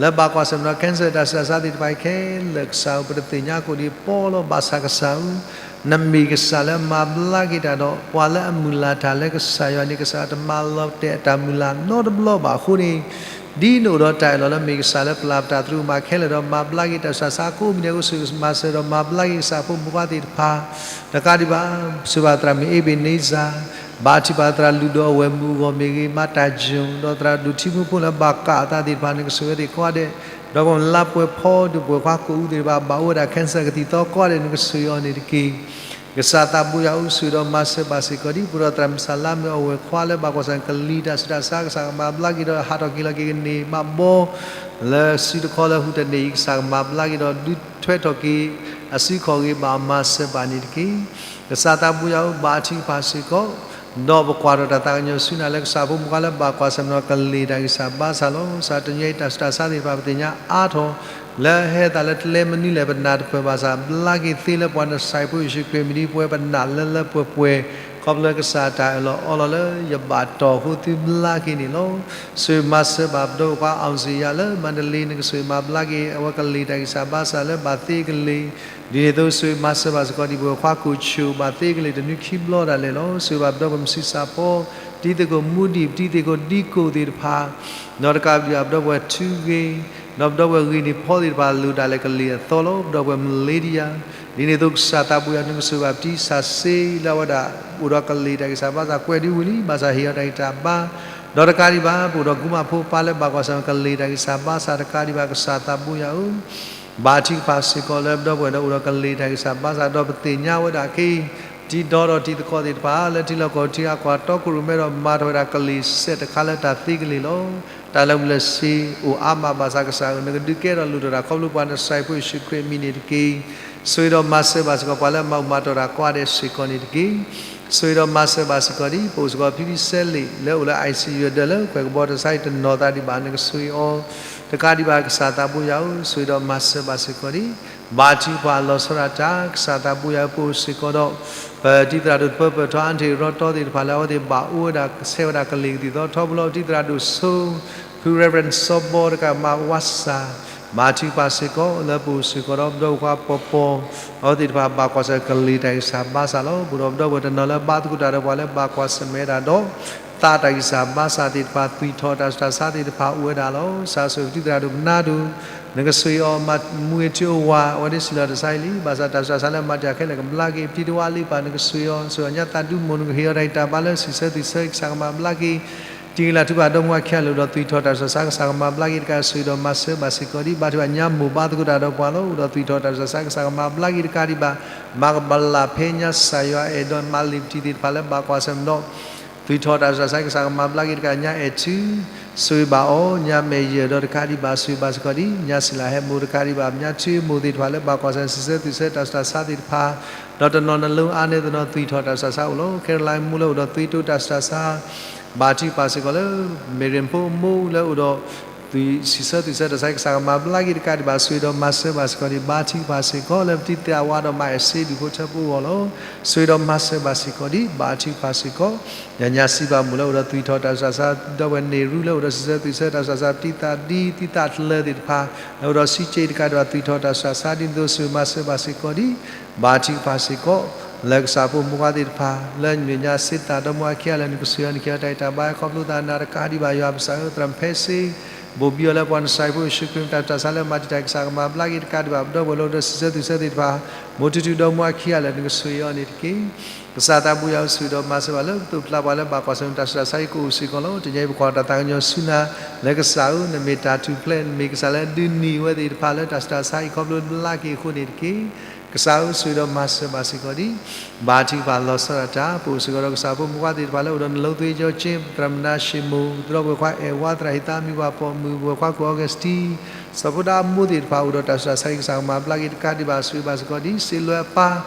လၢဘၣ်ကွၢ်ဆၢၣ်မဲာ်ဒီး cancer တၢ်ဆူးတၢ်ဆါသ့ၣ်တဖၣ်အံၤခဲလၢာ် ကစၢ်ဧၢ ပတသ့ၣ်ညါကိၣ်ဒံးပီလီၤ ဘၣ်ဆၣ်ကစၢ်ဧၢ နမ့ၢ်ကစၢ်လၢမၤဘျါက့ၤတၢ်ဒီး ပှၤလၢအမုၢ်လၢ်တၢ်လၢကစၢ်ယွၤန့ၣ် ကစၢ်တမၤလီၤတဲာ်အတၢ်မုၢ်လၢ်နီတဘျီဘၣ်အဃိန့ၣ် ဒ်နအိၣ်ဒီးတၢ်အၢၣ်လီၤလၢမ့ၢ်ကစၢ်လၢပျၢ်ပတၢ်သရူးမၤခဲလၢာ်ဒီး မၤဘျါက့ၤတၢ်ဆူးတၢ်ဆါကိးမံၤဒဲးအဃိ ဆိၣ်ဂ့ၤမၤစၢၤဒီးမၤဘျါက့ၤကစၢ်ဖိမုၣ်ဖိခွါသ့ၣ်တဖၣ် တကးဒံးဘၣ် ဆိၣ်ဂ့ၤဘၣ်သရၣ်မုၣ် Ebenezer ဘါထုကဖၣ်သရၣ်လုၢ်ဒိၣ်အဝဲၢ်မုၢ်အဂီၢ်မ့ၢ်ဂ့ၤ, မၤတၢ်ယိာ်, ဒီးသရၣ်ဒိၣ်ထံမူဖိလၢဘၣ်ကးအသးသ့ၣ်တဖၣ် နကဆိၣ်ဂ့ၤအဝဲသ့ၣ်ကိးဂၤဒဲး, ဒီးကလါပှဲၤဖီဒုးပှဲၤခွါကိာ်အူသ့ၣ်တဖၣ် ဘၣ်အိၣ်ဝဲဒၣ် cancer ကသံၣ်သီကိးဂၤဒဲး နကဆိၣ်ဂ့ၤအီၤန့ၣ်တက့ၢ်. ကစၢ်သးဘိယွၤဧၢ, ဆိၣ်ဂ့ၤဒီးမၤစၢၤဘၣ်စ့ၢ်ကီးဒံး ပှၤဒီးသရၣ်မုၣ်စၢ်လါမ့ၢ်အဝဲၢ်ခွါလၢဘၣ်ကွၢ်ဆၢၣ်ကလံၤတၢ်ဆူးတၢ်ဆါ ကစၢ်ကမၤဘျါက့ၤဒီးဟးထီၣ်က့ၤလီၤက့ၤကန့ၢ်ဘၣ်ဘီ လၢစုတခီလၢဟူးတန့ၢ်အံၤ ကစၢ်ကမၤဘျါက့ၤဒီးဒုးထွဲထီၣ်က့ၤ အစုခီၣ်ဂ့ၤဘၣ်မၤစၢၤဘၣ်န့ၣ်တက့ၢ်. ကစၢ်သးဘိယွၤဧၢ, ဘါထုကဖၣ်စ့ၢ်ကီး ဒီးပကွၢ်ထီၣ်တၢ်သးကညီၤဆူနၤလၢကစၢ်ဖိမုၣ်ခွါလၢဘၣ်ကွၢ်ဆၢၣ်မဲာ်ဒီးကလံၤတၢ်ဂံၢ်စၢ်ဘါစၢ်လီၤ. ကစၢ်တနံၤအံၤတၢ်ဆူးတၢ်ဆါသ့ၣ်တဖၣ် ပသ့ၣ်ညါအါထီၣ် လၢဟဲသးလၢကျဲမနုၤလဲၣ် ပနၢ်တပၢၢ်ဘၣ်ဆၣ် ဘျါက့ၤသ့လၢပှၤနၡၤဖိယ့ၣ်ၡူးခရံာ်မံၤဒ်ပဝဲပနၢ်လၢလၢပှဲၤပှဲၤ ခီဖျိကစၢ်တၢ်အၢၣ်လီၤအီလီၤလၢယဘၣ်တီၢ်အဃိသုဘျါက့ၤန့ၣ်လီၤ. ဆိၣ်ဂ့ၤမၤစၢၤဘၣ်ပဒီပုၢ်ဝဲၢ်ခွါ အောင်ဇေယျ လၢမန္တလေး နကဆိၣ်ဂ့ၤမၤဘျါက့ၤ အဝဲကလံၤတၢ်ဂံၢ်စၢ်ဘါစၢ်လၢဘၣ်သ့ကလံၤ ဒ်န့ၣ်အသိးဆိၣ်ဂ့ၤမၤစၢၤဘၣ်စ့ၢ်ကီးဒံး ပဝဲၢ်ခွါကိၣ်ဆူၣ် ဘၣ်သ့ကလံၤတနွံခံဘျီဒၣ်လဲာ်လီၤ. ဆိၣ်ဂ့ၤဘၣ်ပဒီပုၢ်ဝဲၢ်မုၢ်ဆံးစၢ်ဖီ တံၤသကိးမူဒံး ပတံၤသကိးဒံကိၣ်သ့ၣ်တဖၣ် ဒီးတကးဒံးဘၣ်ပဒီပုၢ်ဝဲၢ်ထူဂ့ၤ ဒီးပဒီပုၢ်ဝဲၢ်ဂ့ၤန့ၢ်ဖီသ့ၣ်တဖၣ် လိၣ်ဒၣ်လဲာ်ကလံၤအသီလီၤ. ပဒီပုၢ်ဝဲၢ်မလ့ဒံယါ ဒ်န့ၣ်အသိးကစၢ်သးဘိယွၤ နကဆိၣ်ဂ့ၤဘၣ်ပတံၤစၢ်စ့လၢအဝဲဒၣ် အိၣ်ဒီးကလံၤတၢ်ဂံၢ်စၢ်ဘါစၢ်ကွဲးဒ်ဝံၤလံ ဘၣ်ဆၣ်ဟ့ၣ်အီၤတၢ်ဂံၢ်တၢ်ဘါ ဒီးတကးဒံးဘၣ် ပအိၣ်ဒီးကူမါဖိပၢ်လၢဘၣ်ကွၢ်ဆၢၣ်မဲာ်ကလံၤတၢ်ဂံၢ်စၢ်ဘါစၢ်တကးဒံးဘၣ် ကစၢ်သးဘိယွၤဧၢ ဘါထုကဖၣ်စ့ၢ်ကီးလၢပဒီပုၢ်ဝဲၢ်ဒီးအိၣ်ဒီးကလံၤတၢ်ဂံၢ်စၢ်ဘါစၢ် ဒီးပသ့ၣ်ညါဝဲဒၣ်ခဲအံၤ တံၤဒီဒီးတံၤသကိးသ့ၣ်တဖၣ် လၢထံလီၢ်ကီၢ်ထံအကွၢ်တီခိၣ်ရိၣ်မဲဒီးမၤထီၣ်ဝဲဒၣ်ကလံၤစဲးတခါလၢတၢ်သ့ကလံၤလီၤ. တၢ်လၢပျၢၤစ့အိၣ်အါမးဘၣ်ဆၣ်ကစၢ်ဧၢ နကဒုးကဲထီၣ်လိၣ်ထီၣ်တၢ်ခီဖျိပှၤနၡၤဖိယ့ၣ်ၡူးခရံာ်အမံၤန့ၣ်တက့ၢ်. ဆိၣ်ဂ့ၤဒီးမၤစၢၤဘၣ်စ့ၢ်ကီးပှၤလၢမၤဘူၣ်မၤတီၢ်တၢ်ကိးဂၤဒဲးစ့ၢ်ကီးန့ၣ်တက့ၢ်. ဆိၣ်ဂ့ၤဒီးမၤစၢၤဘၣ်စ့ၢ်ကီးဒံး ပအိၣ်စ့ၢ်ကီးဖံဖံစဲလ့ၣ် လၢအိၣ်လၢ ICU အဒၢးလၢကွဲးကဘီတၢ်ဆါအံၤတနီၤသးဒံးဘၣ် နကဆိၣ်ဂ့ၤအီၤ တကးဒံးဘၣ် ကစၢ်သးဘိယွၤဧၢ ဆိၣ်ဂ့ၤဒီးမၤစၢၤဘၣ်စ့ၢ်ကီးဒံး ဘါထုကဖၣ်လီၤဆီဒၣ်တၢ် ကစၢ်သးဘိယွၤဧၢ ပအိၣ်စ့ၢ်ကီးဒီး ပတံၤသရၣ်ဒိၣ်တပၢၢ်ပၢၢ်ထီအါထံၣ်ရီတီသ့ၣ်တဖၣ်လၢအဝဲသ့ၣ်ဘၣ်အိၣ်ဝဲဒၣ်ဆဲးဝဲဒၣ်ကလံၤကသံၣ်သီထီဘိလီၤ ပတံၤသရၣ်ဒိၣ်ဆိ ဖု Reverend စီၤဘီတကးမၤဝါစၢ် ဘါထုကဖၣ်စ့ၢ်ကီး လၢပအိၣ်စ့ၢ်ကီးဒီးပဒီပုၢ်ဝဲၢ်ခွါပီၤပီၤ အဝဲသ့ၣ်တဖၣ်ဘၣ်ကွၢ်ဆၢၣ်ကလံၤတၢ်ဂံၢ်စၢ်ဘါစၢ်လီၤ. ပအိၣ်ဒီးပဒီပုၢ်ဝဲၢ်တနီၤလၢဘါသကိးတၢ်ဒီးပှၤလၢဘၣ်ကွၢ်ဆၢၣ်မဲာ်ဒၣ်ဒီး သးတၢ်ဂံၢ်စၢ်ဘါစၢ်သ့ၣ်တဖၣ် သွံၣ်ထီၣ်တၢ်ဆူးတၢ်ဆါသ့ၣ်တဖၣ်အိၣ်ဝဲဒၣ်လီၤ. ကစၢ်ဆိၣ်ဂ့ၤပတံၤသရၣ်ဒိၣ်ပနၢ်ဒိၣ် နကဆိၣ်ဂ့ၤအီၤ မၤမူဂ့ၤထံအိၣ်ဝး အဝဲသ့ၣ်စံၣ်လီၤတၢ်ဆါအံၤလံ ဘၣ်ဆၣ်တၢ်ဆူးတၢ်ဆါလၢမၤတ့ၢ်အီၤခဲလၢာ်ကဘျါက့ၤ ပတံၤတဝါလံဘၣ် နကဆိၣ်ဂ့ၤအီၤ ဆိၣ်ဂ့ၤညါသးဒူမိၢ်နကဟ့ၣ်အီၤတၢ်ဂံၢ်တၢ်ဘါလၢစံးဆၢသွံၣ်ဆၢ ကစၢ်ကမၤဘျါက့ၤ တံၤကလၢ်ထူဘၣ်ဒီမါဝၤခံဂၤလၢအိၣ်ဒီးသွံၣ်ထီၣ်တၢ်ဆူးတၢ်ဆါ ကစၢ်ကမၤဘျါက့ၤတကး ဆိၣ်ဂ့ၤဒီးမၤစၢၤဘၣ်စ့ၢ်ကီးဒံး ဘါထုကဖၣ်ညါမိၢ်ဘါသကိးတၢ်ဒီးပှၤလၢအိၣ်ဒီးသွံၣ်ထီၣ်တၢ်ဆူးတၢ်ဆါ ကစၢ်ကမၤဘျါက့ၤတကးဒံးဘၣ် မၤကမၣ်လၢ်ဖဲညါစၢ်ယွၤအဲၣ်ဒီးမၤလံာ်ပတံၤသ့ၣ်တဖၣ်လၢဘၣ်ကွၢ်ဆၢၣ်မဲာ်ဒီး သွံၣ်ထီၣ်တၢ်ဆူးတၢ်ဆါ ကစၢ်ကမၤဘျါက့ၤတကး ညါအဲၣ်ထု ဆိၣ်ဂ့ၤဘၣ်အီၤ ညါမဲာ်ယဲၢ်ဒီးတကးဒံးဘၣ် ဆိၣ်ဂ့ၤဘၣ်စ့ၢ်ကီးဒံး ညါစံၣ်လၢဟဲမိၢ်တကးဒံးဘၣ် ညါထုမိၢ်သ့ၣ်တဖၣ်လၢဘၣ်ကွၢ်ဆၢၣ်မဲာ်စံးဆၢသွံၣ်ဆၢတၢ်ဆူးတၢ်ဆါသ့ၣ်တဖၣ် ဒီးတနီၤနလိအါန့ၢ်တနီၤသွံၣ်ထီၣ်တၢ်ဆူးတၢ်ဆါအိၣ်လီၤ. Caroline မိၢ်လၢအိၣ်ဒီးသွံၣ်တိတၢ်ဆူးတၢ်ဆါ ဘါထုကဖၣ်စ့ၢ်ကီးလၢ Marion ဖိမိၢ်လၢအိၣ်ဒီး သွံၣ်စံးဆၢသွံၣ်ဆၢတၢ်ဆူးတၢ်ဆါ ကစၢ်ကမၤဘျါက့ၤတကးဒံးဘၣ် ဆိၣ်ဂ့ၤဒီးမၤစၢၤဘၣ်စ့ၢ်ကီးဒံး ဘါထုကဖၣ်စ့ၢ်ကီးလၢပတံၤသ့ၣ်အဝါဒီးမၤအဲၣ်စ့ဒူၣ်ဖိထၢဖိအဂီၢ်လီၤ. ဆိၣ်ဂ့ၤဒီးမၤစၢၤဘၣ်စ့ၢ်ကီးဒံး ဘါထုကဖၣ်စ့ၢ်ကီး ယညါစံးဘၣ်မိၢ်လၢအိၣ်ဒီးသွံၣ်ထီၣ်တၢ်ဆူးတၢ်ဆါ ဒီပုၢ်ဝဲၢ်န့ၢ်ရူလၢအိၣ်ဒီးစံးဆၢသွံၣ်ဆၢတၢ်ဆူးတၢ်ဆါ ပတံၤသးဒ် ပတံၤသးတလၢသ့ၣ်တဖၣ် လၢအိၣ်ဒီးစံးက့တကးဒံးဘၣ် သွံၣ်ထီၣ်တၢ်ဆူးတၢ်ဆါဒ်န့ၣ်အသိး ဆိၣ်ဂ့ၤမၤစၢၤဘၣ်စ့ၢ်ကီးဒံး ဘါထုကဖၣ်စ့ၢ်ကီး လၢကစၢ်ဖိမုၣ်ခွါသ့ၣ်တဖၣ် လၢညါစ့သးဒီမါဝၤခံဂၤလၢနကဆိၣ်ဂ့ၤအီၤ နကဟ့ၣ်အီၤတၢ်ဂံၢ်တၢ်ဘါ ခီဖျိသးနၤတကးဒံးဘၣ် ယွၤပကစၢ်ဧၢ သရၣ်မုၣ်ဖဲစ့ ဘိၣ်ဘံအီၤလၢပှၤနၡၤဖိယ့ၣ်ၡူးခရံာ်တၢ်ဆူးတၢ်ဆါလၢမၤတံာ်တာ် ကစၢ်ကမၤဘျါက့ၤတကးဒံးဘၣ် ပဒီပုၢ်ဝဲၢ်လၢအိၣ်ဒီးစံးဆၢသွံၣ်ဆၢသ့ၣ်တဖၣ် မိၢ်ထူထူဒီမါဝၤခံဂၤလၢနကဆိၣ်ဂ့ၤအီၤန့ၣ်တက့ၢ်. ကစၢ်သးဘိယွၤဧၢ ဆိၣ်ဂ့ၤဒီးမၤစၢၤဘၣ်လၢပသိးပကျါပှၤလၢဘၣ်ကွၢ်ဆၢၣ်မဲာ်တၢ်ဆူးတၢ်ဆါအံၤကအိၣ်စ့ၢ်ကီးလီၤ. တနံၤအံၤပကွၢ်တၢ်သးကညီၤဆူနၤ လၢကစၢ်ဧၢ နမ့ၢ်တၢ်ထူၣ်ဖျဲး နမ့ၢ်ကစၢ်လၢဒုးနံၤဝဲသ့ၣ်တဖၣ်လၢတၢ်ဆူးတၢ်ဆါအံၤ ခီဖျိဘျါက့ၤအဃိန့ၣ်တက့ၢ်. ကစၢ်ဧၢ ဆိၣ်ဂ့ၤဒီးမၤစၢၤဘၣ်စ့ၢ်ကီးဒံး ဘါထုကဖၣ်လီၤဆီဒၣ်တၢ် ပအိၣ်စ့ၢ်ကီးဒီးကစၢ်ဖိမုၣ်ခွါသ့ၣ်တဖၣ်လၢအိၣ်ဒီးနလိသ့ကၠီကၠ့ သရၣ်မုၣ်နါၡ့မိၢ် သရၣ်ပုၢ်ဝဲၢ်ခွါအဲၣ်ဝါ သရၣ်ဟ့ၣ်သးမံၤပှၢ်ပိာ်မုၣ် ပုၢ်ဝဲၢ်ခွါကိၣ်အီကစတံ စီၤဖိဒါအမိၢ်သ့ၣ်တဖၣ် အိၣ်ဒီးတၢ်ဆူးတၢ်ဆါအံၤ ကစၢ်ကမၤဘျါက့ၤတကးဒံးဘၣ် ဆိၣ်ဂ့ၤဘၣ်စ့ၢ်ကီးဒံး စ့လွဲအပၢ်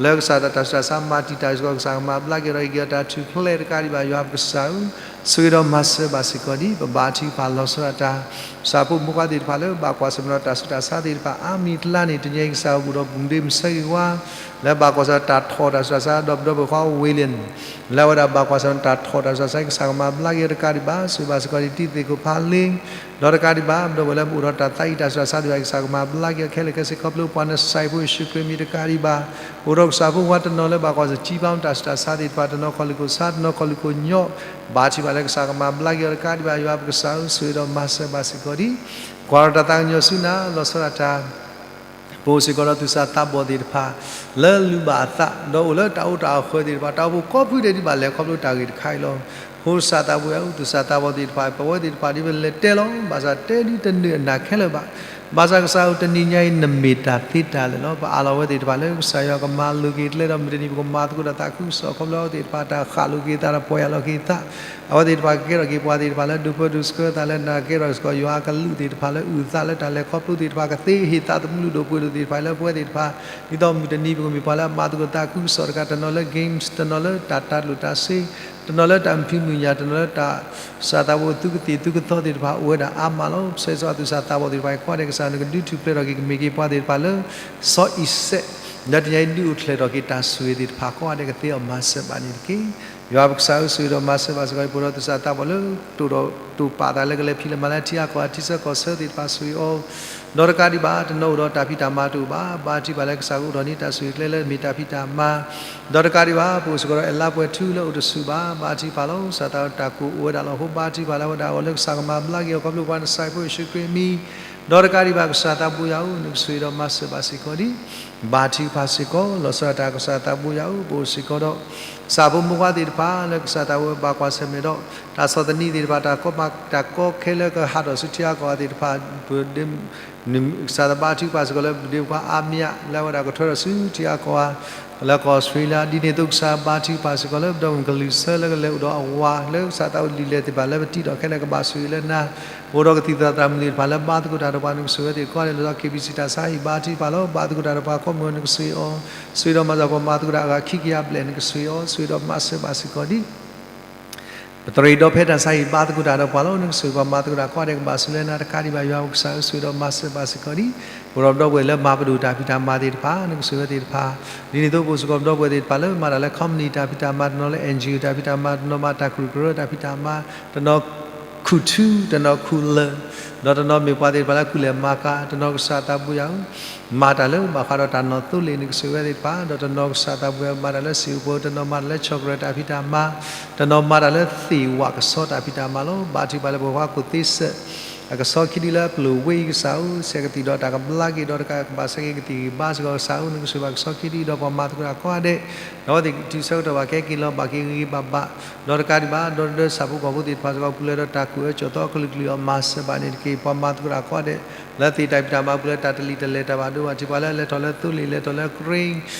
လၢကစၢ်တၢ်ဆူးတၢ်ဆါမၤတံာ်တာ်စ့ၢ်ကီး ကစၢ်ကမၤဘျါက့ၤဒီးဟ့ၣ်က့ၤအီၤတၢ်ထူၣ်ဖျဲးတကးဒံးဘၣ် ယွၤပကစၢ်ဧၢ ဆိၣ်ဂ့ၤဒီးမၤစၢၤဘၣ်စ့ၢ်ကီးဒံး ပဘါထုကဖၣ်လီၤဆီဒၣ်တၢ် ကစၢ်ဖိမုၣ်ခွါသ့ၣ်တဖၣ်လၢဘၣ်ကွၢ်ဆၢၣ်မဲာ်ဒီးတၢ်ဆူးတၢ်ဆါသ့ၣ်တဖၣ် အါမံၤအကျါန့ၣ် တနံၤအံၤကစၢ်အိၣ်ဒီးပူၤဒ့မုၣ်ဆၢဂ့ၤဝါ လၢဘၣ်ကွၢ်ဆၢၣ်တၢ်ထီၣ်တၢ်ဆူးတၢ်ဆါ ဒီးပဒီပုၢ်ဝဲၢ်ခွါ ဝ့လ့ၣ် လၢအဝဲဒၣ်ဘၣ်ကွၢ်ဆၢၣ်တၢ်ထီၣ်တၢ်ဆူးတၢ်ဆါ ကစၢ်ကမၤဘျါက့ၤအီၤတကးဒံးဘၣ် ဆိၣ်ဂ့ၤဘၣ်စ့ၢ်ကီးဒံး တံၤသကိးဖးလ့ ဒီးတကးဒံးဘၣ် ပဒီပုၢ်ဝဲၢ်လၢပအိၣ်ဒီးတၢ်သးအံၤတၢ်ဆူးတၢ်ဆါသ့ၣ်တဖၣ် ကစၢ်ကမၤဘျါက့ၤအီၤခဲလၢာ်ခဲဆ့ ခီဖျိပှၤနၡၤဖိယ့ၣ်ၡူးခရံာ်မံၤတကးဒံးဘၣ် ပအိၣ်ဒီးကစၢ်ဖိဝါတနီၤလၢဘၣ်ကွၢ်ဆၢၣ်ထံပၢ်တၢ်ဆူးတၢ်ဆါသ့ၣ်တဖၣ် တနီၤခီၣ်လံၢ်ခိၣ်ဆါ တနီၤခီၣ်လံၢ်ခိၣ်ညီ ဘါထုကဖၣ်လၢကစၢ်ကမၤဘျါက့ၤအီၤတကးဒံးဘၣ် ယွၤပကစၢ်ဧၢ ဆိၣ်ဂ့ၤဒီးမၤစၢၤဘၣ်စ့ၢ်ကီးဒံး ကွၢ်ဒီးတၢ်သးကညီၤဆူနၤ လီၤဆီဒၣ်တၢ် ပအိၣ်စ့ၢ်ကီးဒီးသူၣ်စၢ်သးဘီၣ်သ့ၣ်တဖၣ် လၢလုၢ်ဘၣ်အသး ဒီးအိၣ်လၢတၢ်အိၣ်တၢ်အဃၢၤသ့ၣ်တဖၣ် တၢ်အိၣ်ဖှိၣ်ကိးဖုဒဲးဒံးဘၣ်လဲၤခီဖျိတၢ်ဂ့ၢ်တခါအံၤလီၤ. အဃိကစၢ်သးဘိယွၤဧၢ, သူၣ်စၢ်သးဘီၣ်သ့ၣ်တဖၣ် ပဝဲသ့ၣ်တဖၣ်ဒ်ပလဲၤတဲလီၤ ဘၣ်ဆၣ်တဲဒ်တနၢၤအနၢ်ခဲလၢာ်ဘၣ်. ဘၣ်ဆၣ်ကစၢ်ဧၢ တနံၤညါအံၤ နမ့ၢ်တၢ်သ့တၢ်လၢာ်လီၤ. ပအးလီၤဝဲသ့ၣ်တဖၣ်လၢကစၢ်ယွၤကမၤလိာ်က့ၤကျဲဒီး မုၢ်တနံၤ ပကမၤသကိးတၢ်သးခုကစီၣ် ခီဖျိအဝဲသ့ၣ်တဖၣ် တၢ်ဃၣ်လိာ်က့ၤသးဒီးပီၢ်ယၢ်လီၤက့ၤသး အဝဲသ့ၣ်တဖၣ်ကကဲထီၣ်က့ၤပှၤသ့ၣ်တဖၣ်လၢဒိးပၢဒိးဆှၢသးလၢနၤ ကကဲထီၣ်စ့ၢ်ကီးယွၤအကလူးသ့ၣ်တဖၣ်လၢအုၣ်သးလၢတၢ်လဲၤခီဖျိသ့ၣ်တဖၣ် ကသ့ဟ့ၣ်သးသမူဒိၣ်ပှ့ၤဒိၣ်သ့ၣ်တဖၣ်လၢပဝဲသ့ၣ်တဖၣ် ဒ်သိးမုၢ်တနံၤ ပကမ့ၢ်ပှၤလၢအမၤသကိးတၢ်သးခုကစီၣ်တကး တနီၤလၢ games တနီၤလၢတၢ်တၤကျိၣ်တၤစ့ တနီၤလၢတၢ်မုာ်ဖံးမုာ်ညၣ် တနီၤလၢတၢ် စၢ်သးဘိသူကသ့ၣ်သူကသီသ့ၣ်တဖၣ်အိၣ်ဝဲဒၣ်အါမးလီၤ. ဆၢဂ့ၤဆၢဝါသူၣ်စၢ်သးဘီၣ်သ့ၣ်တဖၣ်အံၤ ကိးဂၤဒဲးကစၢ် နကဒုးထူၣ်ဖျဲးထီၣ်က့ၤ ကမ့ၢ်က့ၤပှၤသ့ၣ်တဖၣ်လၢ စီၤအံၤစဲး လၢတနံၤညါအံၤ ဒုးအိၣ်ထီၣ်က့ၤတၢ်ဆိၣ်ဂ့ၤသ့ၣ်တဖၣ် ကိးဂၤဒဲး ကသ့အီၤမၤစၢၤဘၣ်န့ၣ်တက့ၢ်. ယွၤပကစၢ်ဧၢ ဆိၣ်ဂ့ၤဒီးမၤစၢၤဘၣ်စ့ၢ်ကီး ပှၤဒီးသူၣ်စၢ်သးဘီၣ်လၢ တိၢ်ဒီးတိၢ်ပာ်သးလၢကလဲၤဖံးလဲၤမၤလၢထံအါကီၢ်အထံဆၢကီၢ်ဆၢသ့ၣ်တဖၣ် ဆိၣ်ဂ့ၤအီၤ ဒီးတကးဒံးဘၣ် တနီၤအိၣ်ဒီးတၢ်ဖံးတၢ်မၤတအိၣ်ဘၣ် ဘါထုကဖၣ်လၢကစၢ်ကအိးထီၣ်န့ၢ်တၢ်ဆိၣ်ဂ့ၤကျဲလၢမ့ၢ်တၢ်ဖံးတၢ်မၤ ဒီးတကးဒံးဘၣ် ပအိၣ်စ့ၢ်ကီးဒီးအဲၣ်လါပှဲၤထူလၢအိၣ်တဆူၣ်ဘၣ် ဘါထုကဖၣ်လီၤ. ကစၢ်သးတၢ်ကိၢ်အိၣ်ဝဲဒၣ်လီၤ. အဃိဘါထုကဖၣ်လၢဝဲဒၣ် အီၤလၢကစၢ်ကမၤဘျါက့ၤအီၤ ခီဖျိပှၤနစၢ်ဖိယ့ၣ်ၡူးခရံာ်အမံၤ ဒီးတကးဒံးဘၣ် ကစၢ်သးဘိယွၤဧၢ နကဆိၣ်ဂ့ၤဒီးမၤစၢၤဘၣ်စ့ၢ်ကီးဒံး ဘါထုကဖၣ်စ့ၢ်ကီး လီၤဆီဒၣ်တၢ် ကစၢ်သးဘိယွၤဧၢ ပအိၣ်စ့ၢ်ကီးဒီး ကစၢ်ဖိမုၣ်ဖိခွါသ့ၣ်တဖၣ် လၢကစၢ်သးဘိဘၣ်ကွၢ်ဆၢၣ်မဲာ်ဒီး တၢ်ဆီၣ်သနံးသ့ၣ်တဖၣ် တၢ်ကီမး တၢ်ကီခဲလၢကဟးထီၣ်ဆူထံအါကီၢ်သ့ၣ်တဖၣ် ပ ကစၢ်သးဘါထုကဖၣ်စ့ၢ်ကီးလၢပဒ့ပှၤအါမး လၢအဝဲဒၣ်ကထၢထီၣ်ဆူထံအါကီၢ်ဧါ လၢကီၢ်အီစထြ့လယါ ဒ်န့ၣ်အသိးကစၢ်ဘါထုကဖၣ်စ့ၢ်ကီးလၢပဒီပုၢ်ဝဲၢ်ကလုာ်စၢလၢကလဲၤအိၣ်ဒီးအဝၤ လၢကစၢ်သးအိၣ်ဒ်လဲၣ်သ့ၣ်တဖၣ်လၢပထံၣ်ဒီးခဲလၢာ် ကဘၣ်ဆိၣ်ဂ့ၤလၢနၤ အိၣ်ဒီးကသံၣ်သရၣ်သမုၣ်သ့ၣ်တဖၣ်လၢဘါသကိးတၢ်ဒီးပှၤ နကဆိၣ်ဂ့ၤဝဲသ့ၣ်ကိးဂၤဒဲး လီၤဆီ KBC တၢ်ဆါဟံၣ် ဘါထုကဖၣ်လီၤ. ဘါသကိးတၢ်ဒီးပှၤကိးမုၢ်နကဆိၣ်ဂ့ၤအီၤ ဆိၣ်ဂ့ၤဒီးမၤစၢၤ ပှၤမၤသကိးတၢ်အဂၤခံကယၤဘျဲၣ် နကဆိၣ်ဂ့ၤအီၤ ဆိၣ်ဂ့ၤဒီးမၤစၢၤဘၣ်စ့ၢ်ကီးဒံး ပသရၣ်ဒီဖဲတၢ်ဆါဟံၣ် ဘါသကိးတၢ်ဒီးပှၤလီၤ. နကဆိၣ်ဂ့ၤပှၤမၤသကိးတၢ်ကိးဂၤဒဲး ကဘၣ်ဆိၣ်လၢနၤတကးဒံးဘၣ် ယွၤပကစၢ်ဧၢ ဆိၣ်ဂ့ၤဒီးမၤစၢၤဘၣ်စ့ၢ်ကီးဒံး ပဒီပုၢ်ဝဲၢ်လၢမၤပဒိၣ်တၢ်ဖံးတၢ်မၤသ့ၣ်တဖၣ် နကဆိၣ်ဂ့ၤဝဲသ့ၣ်တဖၣ် ဒ်န့ၣ်အသိးပအိၣ်စ့ၢ်ကီးပဒီပုၢ်ဝဲၢ်သ့ၣ်တဖၣ်လၢမၤတၢ်လၢ company တၢ်ဖံးတၢ်မၤ တနီၤလၢ NGO တၢ်ဖံးတၢ်မၤ တနီၤမၤတၢ်ကရူၢ်ကရၢတၢ်ဖံးတၢ်မၤ တနီၤ ခူၣ်ထူ တနီၤခူၣ်လၢာ် ဒီးတနီၤမ့ၢ်ပှၤသ့ၣ်တဖၣ်လၢခူၣ်လဲၢ်မၤကၤ တနီၤကစၢ်သးဘိယွၤဧၢ မၤတၢ်လၢဘၣ်ဃးဒီးတၢ်နီၣ်သိလ့ၣ် နကဆိၣ်ဂ့ၤဝဲသ့ၣ်တဖၣ် ဒီးတနီၤကစၢ်သးဘိယွၤဧၢ မၤတၢ်လၢစံာ်အိၣ်ပှဲၤ တနီၤမၤတၢ်လၢဆီၣ်ကရၢၢ်တၢ်ဖံးတၢ်မၤ တနီၤမၤတၢ်လၢသ့ၣ်ဝးကဆီတၢ်ဖံးတၢ်မၤလီၤ. ဘါထုကဖၣ်လၢပှၤဟီၣ်ခိၣ်သ့စဲး အကဆီခံဒုလၢအပျိၢ်ဝဲအံၤကစၢ်ဧၢ ဆဲးကသံၣ်ဒီးတၢ်ကဘျါက့ၤ ဒီးတကးကဘၣ်ဆဲးက့ၤကသံၣ်ဂံၢ်ဘါစ့ၢ်ကီးကစၢ်ဧၢ နကဆိၣ်ဂ့ၤဘၣ်ကဆီခံဒုဒီးပှၤမၤသကိးတၢ်ကိးဂၤဒဲး ဒီးအဝဲသ့ၣ်ကတုၤဆၢကတီၢ်ဘၣ်ကဟဲက့ၤလီၤ ဘၣ်က့ၤဂ့ၤဂ့ၤဘၣ်ဘၣ် ဒီးတကးဒံးဘၣ် ဒီတဒၢဆၣ်ဖိကီၢ်ဖိသ့ၣ်တဖၣ်စ့ၢ်ကီး ပူၤလၢဒီးတၢ်ကူၣ်အၢကၠီၣ်သီအကလုာ်ကလုာ်အီၤ မၤစၢၤဘၣ်န့ၣ်တက့ၢ်. ပှၤမၤသကိးတၢ်ကိးဂၤဒဲး လၢသ့ၣ်တၢ်ဖံးတၢ်မၤပူၤလၢတၢ်တလံၤတလဲၤတၢ်ဘၣ်ဒိဘၣ်ထံး ပှၤလၢအလဲၤထီၣ်လၢသိလ့ၣ် လဲၤထီၣ်လၢကရ့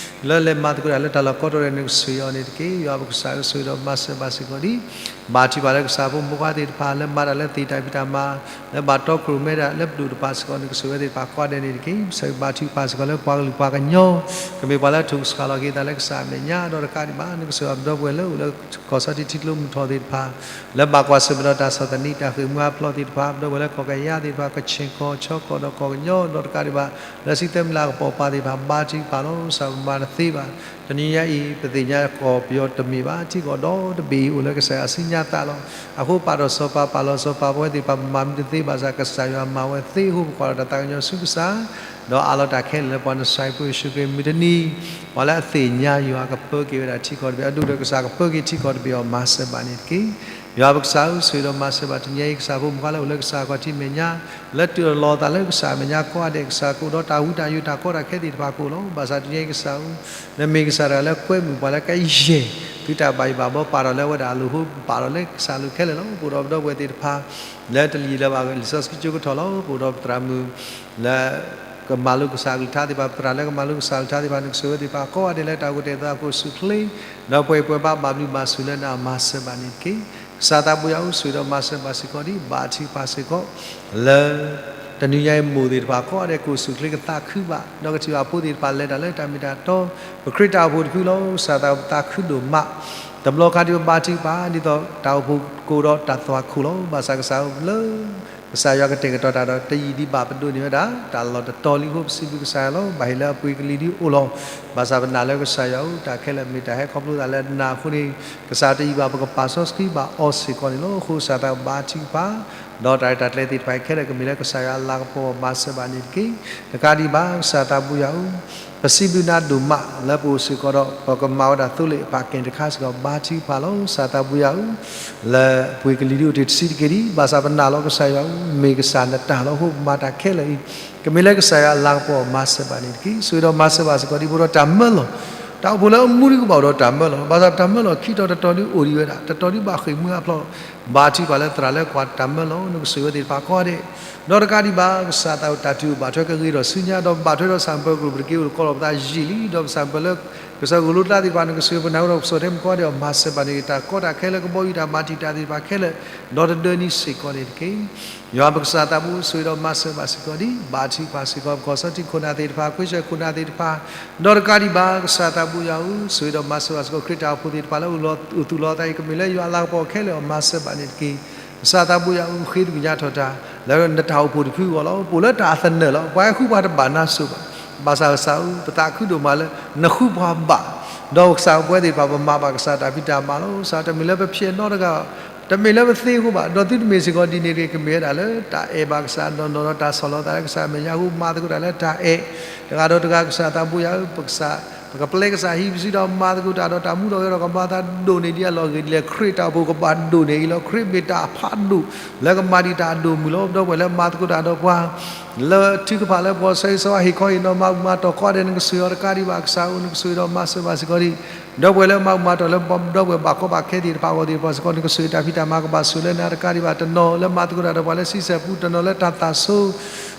လၢလဲၤမၤသကိးတၢ်လၢတၢ်လီၢ်ကိးတီၤဒဲး နကဆိၣ်ဂ့ၤအီၤန့ၣ်တက့ၢ်. ယွၤပကစၢ်ဧၢ ဆိၣ်ဂ့ၤဒီးမၤစၢၤဘၣ်စ့ၢ်ကီးဒံး ဘါထုကဖၣ်လၢကစၢ်ဖိမုၣ်ဖိခွါသ့ၣ်တဖၣ် လၢမၤတၢ်လၢသ့ၣ်တၢ်ဖံးတၢ်မၤ လၢဘၣ်တီခိၣ်ရိၣ်မဲတၢ်လၢပဒိၣ်တဖၣ်စ့ၢ်ကီး နကဆိၣ်ဂ့ၤဝဲသ့ၣ်တဖၣ်ကိးဂၤဒဲးန့ၣ်တက့ၢ်. ပဆၢဂ့ၤဘါထုကဖၣ်စ့ၢ်ကီးလၢပှၤကလုာ်ပှၤကညီ ကမ့ၢ်ပှၤလၢအထိၣ်ကစှၤလီၤက့ၤသးလၢကစၢ်အမဲာ်ညါ ဒီးတကးဒံးဘၣ် နကဆိၣ်ဂ့ၤပဒီပုၢ်ဝဲၢ်လၢအိၣ်လၢကီၢ်စီထံထံကျိမုၢ်ထီၣ်သ့ၣ်တဖၣ် လၢဘၣ်ကွၢ်ဆၢၣ်မဲာ်ဒီးတၢ်ဆီၣ်သနံးတၢ်ဃ့ၢ်မှံဟးဖျိးသ့ၣ်တဖၣ် ပဒီပုၢ်ဝဲၢ်လၢကီၢ်ကယၤသ့ၣ်တဖၣ် ကခ့ၣ်ကီၢ် ခၠီကီၢ်ဒီးကီၢ်ကညီ ဒီးတကးဒံးဘၣ် လၢဆံသၢမံၤလၢ်ကပီၤပၤသ့ၣ်တဖၣ် ဘါထုကဖၣ်လီၤ. ကစၢ်ပမၤတသ့ဘၣ် တနံၤညါအံၤ ပသ့ၣ်ညါကီၢ်ပယီၤတမ့ၢ်ဘၣ် ထံကီၢ်ဒီတဘ့ၣ်အံၤအိၣ်လၢကစၢ်ယွၤအစုညါသးလီၤ. အဃိပာ်ထီၣ်စီၤပၤ ပာ်လီၤစီၤပၤ ပဝဲသ့ၣ်တဖၣ်ပမၤမံတသ့ဘၣ်ဆၣ် ကစၢ်ယွၤမၤဝဲသ့အဃိ ပကွၢ်ထီၣ်တၢ်သးကညီၤဆူကစၢ် ဒီးအးလီၤတၢ်ခဲလၢာ်လၢပှၤနစၢ်ဖိယ့ၣ်ၡူးခရံာ်မုၢ်တနံၤ ပှၤလၢအသ့ၣ်ညါယွၤကပၢက့ၤဝဲဒၣ်ထံကီၢ်တဘ့ၣ် အဒိၣ်ဒီးကစၢ်ကပၢက့ၤထံကီၢ်တဘ့ၣ်အီၤ မၤစၢၤဘၣ်န့ၣ်တက့ၢ်. ယွၤပကစၢ်ဧၢ ဆိၣ်ဂ့ၤဒီးမၤစၢၤဘၣ်တနံၤညါအံၤ ကစၢ်ဖိမုၣ်ဖိခွါလၢအိၣ်လၢကစၢ်အခီၣ်ထံးမဲာ်ညါ လၢတုၤအလီၤသးလၢကစၢ်အမဲာ်ညါကိးဂၤဒဲး ကစၢ်ကအိၣ်ဒီးတၢ်ဝံတၢ်ယိးတၢ်ကီတၢ်ခဲသ့ၣ်တဖၣ်ကအိၣ်လီၤ. ဘၣ်ဆၣ်တနံၤညါအံၤကစၢ်ဧၢ နမ့ၢ်ကစၢ်တဂၤလၢကွဲမုာ်ပှၤလၢကယဲၢ် သုတၢ်ဘၣ်ယိၣ်ဘၣ်ဘီ ပာ်ထီၣ်လၢအဝဲဒၣ်အလိၤအဃိ ပာ်ထီၣ်လၢကစၢ်အလိၤခဲလၢာ်လီၤ. ပအိၣ်ဒီးပဒီပုၢ်ဝဲၢ်သ့ၣ်တဖၣ် လၢတလံၤလၢဘၣ်လံာ်စီဆှံကၠိကထီၣ်လီၤ. ပအိၣ်ဒီးပသရၣ်မုၣ် လၢ ကမၤလိကစၢ်အကလုၢ်ကထါသ့ၣ်တဖၣ် ပသရၣ်လၢကမၤလိကစၢ်အကလုၢ်ကထါသ့ၣ်တဖၣ် နကဆိၣ်ဂ့ၤဝဲသ့ၣ်တဖၣ်ကိးဂၤဒဲးလၢတၢ်အိၣ်ကတဲာ်သး ကအိၣ်ဆူၣ်ချ့ ဒီးပှဲၤပှဲၤဘၣ်ဘၣ်ဘျုးဘၣ်ဆိၣ်လၢနၤ မၤစၢၤဘၣ်န့ၣ်တက့ၢ်. ကစၢ်သးဘိယွၤဧၢ ဆိၣ်ဂ့ၤဒီးမၤစၢၤဘၣ်စ့ၢ်ကီးဒံး ဘါထုကဖၣ်စ့ၢ်ကီး လၢ တနံၤညါအံၤမိၢ်သ့ၣ်တဖၣ်ကိးဂၤဒဲး ကအိၣ်ဆူၣ်ချ့ကသးခုဘၣ် ဒီးကထံၣ်ဘၣ်ဖိသ့ၣ်တဖၣ်လဲၤတၢ်လၢတၢ်မ့ၢ်တၢ်တီ ပခရံာ်တၢ်အိၣ်ဖှိၣ်တဖုလီၤ. ကစၢ်သးသးခုဒိၣ်မး တဘျီခါဒံးပဘါထုကဖၣ် ဒ်သိးတၢ်အိၣ်ဖှိၣ်ကအိၣ်ဒီးတၢ်သွၣ်ခိၣ်လီၤ. ဘၣ်ဆၣ်ကစၢ်ဧၢ လၢ ကစၢ်ယွၤကတဲာ်ကတီၤတၢ်ဒီး တယံာ်ဒံးဘၣ်ပဒိးန့ၢ်ဝဲဒၣ် တၢ်လီၢ်တတီၤလံအဃိ ပစံးဘျုးကစၢ်ယွၤလီၤ. ဘၣ်ဟ့ၣ်လၢအပှ့ၤကလံၤဒုအိၣ်လီၤ. ဘၣ်ဆၣ်ပနာ်လၢကစၢ်ယွၤဧၢ တၢ်ခဲလၢာ်မ့ၢ်တၢ်ဟဲခီဖျိသးလၢနၤအဃိန့ၣ် ကစၢ်တယံာ်ဘၣ်ပကပာ်စီဆှံဘၣ်အီၤစ့ၢ်ကီးန့ၣ်လီၤ. အဃိကစၢ်သးဘါထုကဖၣ် ဒီးတၢ်ရဲၣ်တၢ်ကျဲၤသ့ၣ်တဖၣ်အံၤခဲလၢာ် ကမ့ၢ်လၢကစၢ်ယွၤအလၤကပီၤ မၤစၢၤဘၣ်န့ၣ်တက့ၢ်. တကးဒံးဘၣ် ကစၢ်သးဘိယွၤဧၢ ပစံးဘျုးနၤဒိၣ်မး လၢပအိၣ်စ့ၢ်ကီးဒီး ပကမၤဝဲဒၣ်သိလ့ၣ်အပၣ်ကဲၣ်တခါစ့ၢ်ကီး ဘါထုကဖၣ်လီၤ. ကစၢ်သးဘိယွၤဧၢ လၢအပှ့ၤကလံၤဒုအိၣ်တ့ၢ်တဆံးတက့ၢ်ဒံး ဘၣ်ဆၣ်ပနာ်လီၤကစၢ်ယွၤဧၢ မ့ၢ်ကစၢ်နတၢ်လီၤ. အဃိပမၤတၢ်ခဲလၢာ်အံၤ ကမ့ၢ်လၢကစၢ်ယွၤအလၤကပီၤမၤစၢၤဘၣ်န့ၣ်တက့ၢ်. ဆိၣ်ဂ့ၤဒီးမၤစၢၤဘၣ်စ့ၢ်ကီးဒ်ပှၤဒီးတၢ်မၢလီၤ. တၢ်အိၣ်ဖှိၣ်လၢအမူဒံးကဘၣ်အိၣ်ဒီးတၢ်မၢလီၤ. ဘၣ်ဆၣ်တၢ်မၢလီၤခံတီၤတတီၤဒုအိၣ်ဒံးဝဲဒၣ်, တတီၤဒုဘၣ်ဃ့ၢ်မှံဟးဖျိး, ဘါထုကဖၣ်လၢသရၣ်လၢကွၢ်တၢ်မၢလီၤ နကဆိၣ်ဂ့ၤဝဲသ့ၣ်တဖၣ်ကိးဂၤဒဲး, ဒီးတကးဒံးဘၣ် ကစၢ်သးအိၣ်တၢ်ထုးဘၣ်ထွဲကဂ့ၤထီၣ်ဆူညါ, ဒီးဘၣ်ထွဲဒီးဆၣ်မုၢ်ပၢၤကရူၢ်ပတက့ၢ် အိၣ်တကီလီၤပသးယံာ်လံ, ဒီးပဆၣ်မုၢ်ပၢၤလၢ ကစၢ်ဂိၢ်လိာ်တၢ်သ့ၣ်တဖၣ် နကဆိၣ်ဂ့ၤပနၢ်ဟူဒီးပစိာ်ထဲမုၣ်ကိးဂၤဒဲးအီၤ မၤစၢၤဘၣ်န့ၣ် တၢ်ကီတၢ်ခဲလၢကဘီယူၤတၢ်မၤတံာ်တာ်သ့ၣ်တဖၣ်ခဲလၢာ် ဒီးတဒၢနံၤစ့ၢ်ကီးန့ၣ်တက့ၢ်. ယွၤပကစၢ်သးဘိ ဆိၣ်ဂ့ၤဒီးမၤစၢၤဘၣ်စ့ၢ်ကီးဒ် ဘါထုကဖၣ်စ့ၢ်ကီး ပကီၢ်စီထံခိၣ်နၢ်သ့ၣ်တဖၣ်, ကွ့ၢ်စဲခိၣ်နၢ်သ့ၣ်တဖၣ်, ဒီးတကးဒံးဘၣ် ကစၢ်သးဘိယွၤဧၢ, ဆိၣ်ဂ့ၤဒီးမၤစၢၤဘၣ်စ့ၢ်ကီး ခရံာ်တၢ်အိၣ်ဖှိၣ်သ့ၣ်တဖၣ်လၢအိၣ်သူၣ်လီၤသးအံၤ ကမ့ၢ်လၢယွၤအလၤကပီၤခဲလၢာ်အီၤ မၤစၢၤဘၣ်န့ၣ်တက့ၢ်. ကစၢ်သးဘိယွၤဧၢ, ဃ့သကွံာ်ညါထီၣ်တၢ် လၢနတၢ်အိၣ်ဖှိၣ်တဖုအဂီၢ်လီၤ. ပအိၣ်လၢတၢ်အသနၢၣ်လီၤ. ပှၤဟဲဃုပှၤတဘၣ်နါစိၤဘၣ်. ဘၣ်ဆၣ်ကစၢ်ဧၢ, ပသးခုဒိၣ်မးလၢ နဃုပှၤဘၣ်, ဒီးကစၢ်ပဝဲသ့ၣ်တဖၣ် ပမၤဘၣ်ကစၢ်တၢ်ဖံးတၢ်မၤလီၤ. ကစၢ်တမ့ၢ်လၢပဖျဲးနီတဂၤ, တမ့ၢ်လၢပသ့အဃိဘၣ်, ဒီးသုတမ့ၢ်စ့ၢ်ကီးဒ်န့ၣ်တဂ့ၤ, ကမ့ၢ်ဝဲဒၣ်လၢတၢ်အဲၣ်ဘၣ်ကစၢ်နီၢ်နီၢ် ဒီးတၢ်ဆီၣ်လီၤသးလၢကစၢ်အမဲာ်ညါအဃိ မၤသကိးတၢ်လၢတၢ်အဲၣ်, တဂၤဒီးတဂၤ ကစၢ်သးဘိယွၤဧၢ, ပကစၢ် ပကပျဲကစၢ်ဟံးပစုဒီးမၤသကိးတၢ်ဒီးတၢ်မူထီၣ်ဂဲၤထီၣ် ကမၤသးဒိၣ်န့ၢ်ဒံးအလီၢ်အဂ့ၢ်ဒ်လဲၣ်, ခရံာ်တၢ်အိၣ်ဖှိၣ်ကဘၣ်ဒိၣ်န့ၢ်အံၤလီၤ. ခရံာ်မ့ၢ်တၢ်အဖးဒိၣ် လၢကမၤဒံးတၢ်အဒိၣ်မုၢ်လီၤ. ဒီပုၢ်ဝဲၢ်လၢမၤသကိးတၢ်ဒီးပှၤ လၢထုကဖၣ်လၢပှၤစီဆှံစီဟ့ၣ်ခီဟ့ၣ်နီၤ မၤဘူၣ်မၤတီၢ်ကိးဂၤဒဲး နကဆိၣ်ဂ့ၤအီၤတကးဒံးဘၣ် ကစၢ်ဧၢ, နကဆိၣ်ဂ့ၤဒီးမၤစၢၤဘၣ်စ့ၢ်ကီးဒံး ဒီပုၢ်ဝဲၢ်လၢမၤဘူၣ်မၤတီၢ်လၢပဒီပုၢ်ဝဲၢ်ဘၣ်ကီဘၣ်ခဲသ့ၣ်တဖၣ်အဂီၢ်သ့ၣ်တဖၣ်စ့ၢ်ကီး နကဆိၣ်ဂ့ၤတၢ်ဖံးတၢ်မၤကဘၣ်ဆိၣ်လၢနၤတကးဒံးဘၣ်, တနီၤလၢမၤသကိးတၢ်ဒီးပှၤလၢဆံဆဲၣ်ပူၤ, တနီၤလၢတၢ်သးဆိ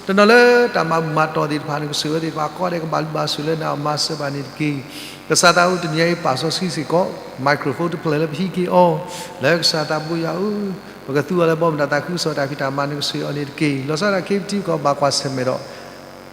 တနီၤလၢတၢ်မၤဘူၣ်မၤတီၢ်သ့ၣ်တဖၣ် နကဆိၣ်ဂ့ၤဝဲသ့ၣ်တဖၣ်ကိးဂၤဒဲး ကဘၣ်လူၤဘၣ်ဆိၣ်လၢနၤအီၤ မၤစၢၤဘၣ်န့ၣ်တက့ၢ်. ကစၢ်သးဘိတနံၤအံၤ ပာ်စီဆှံစ့ၢ်ကီး microphone တဖျၢၣ်လၢပဟံးက့ၤအီၤ လၢကစၢ်သးဘိယွၤဧၢ, ပကသူအီၤလၢဘီမုၢ်တၢ်သးခုကစီၣ်တၢ်ဖံးတၢ်မၤ နကဆိၣ်ဂ့ၤအီၤန့ၣ်တက့ၢ်. လီၤဆီဒၣ်တၢ်ခံပထံပကီၢ်ဘၣ်ကွၢ်ဆၢၣ်မဲာ်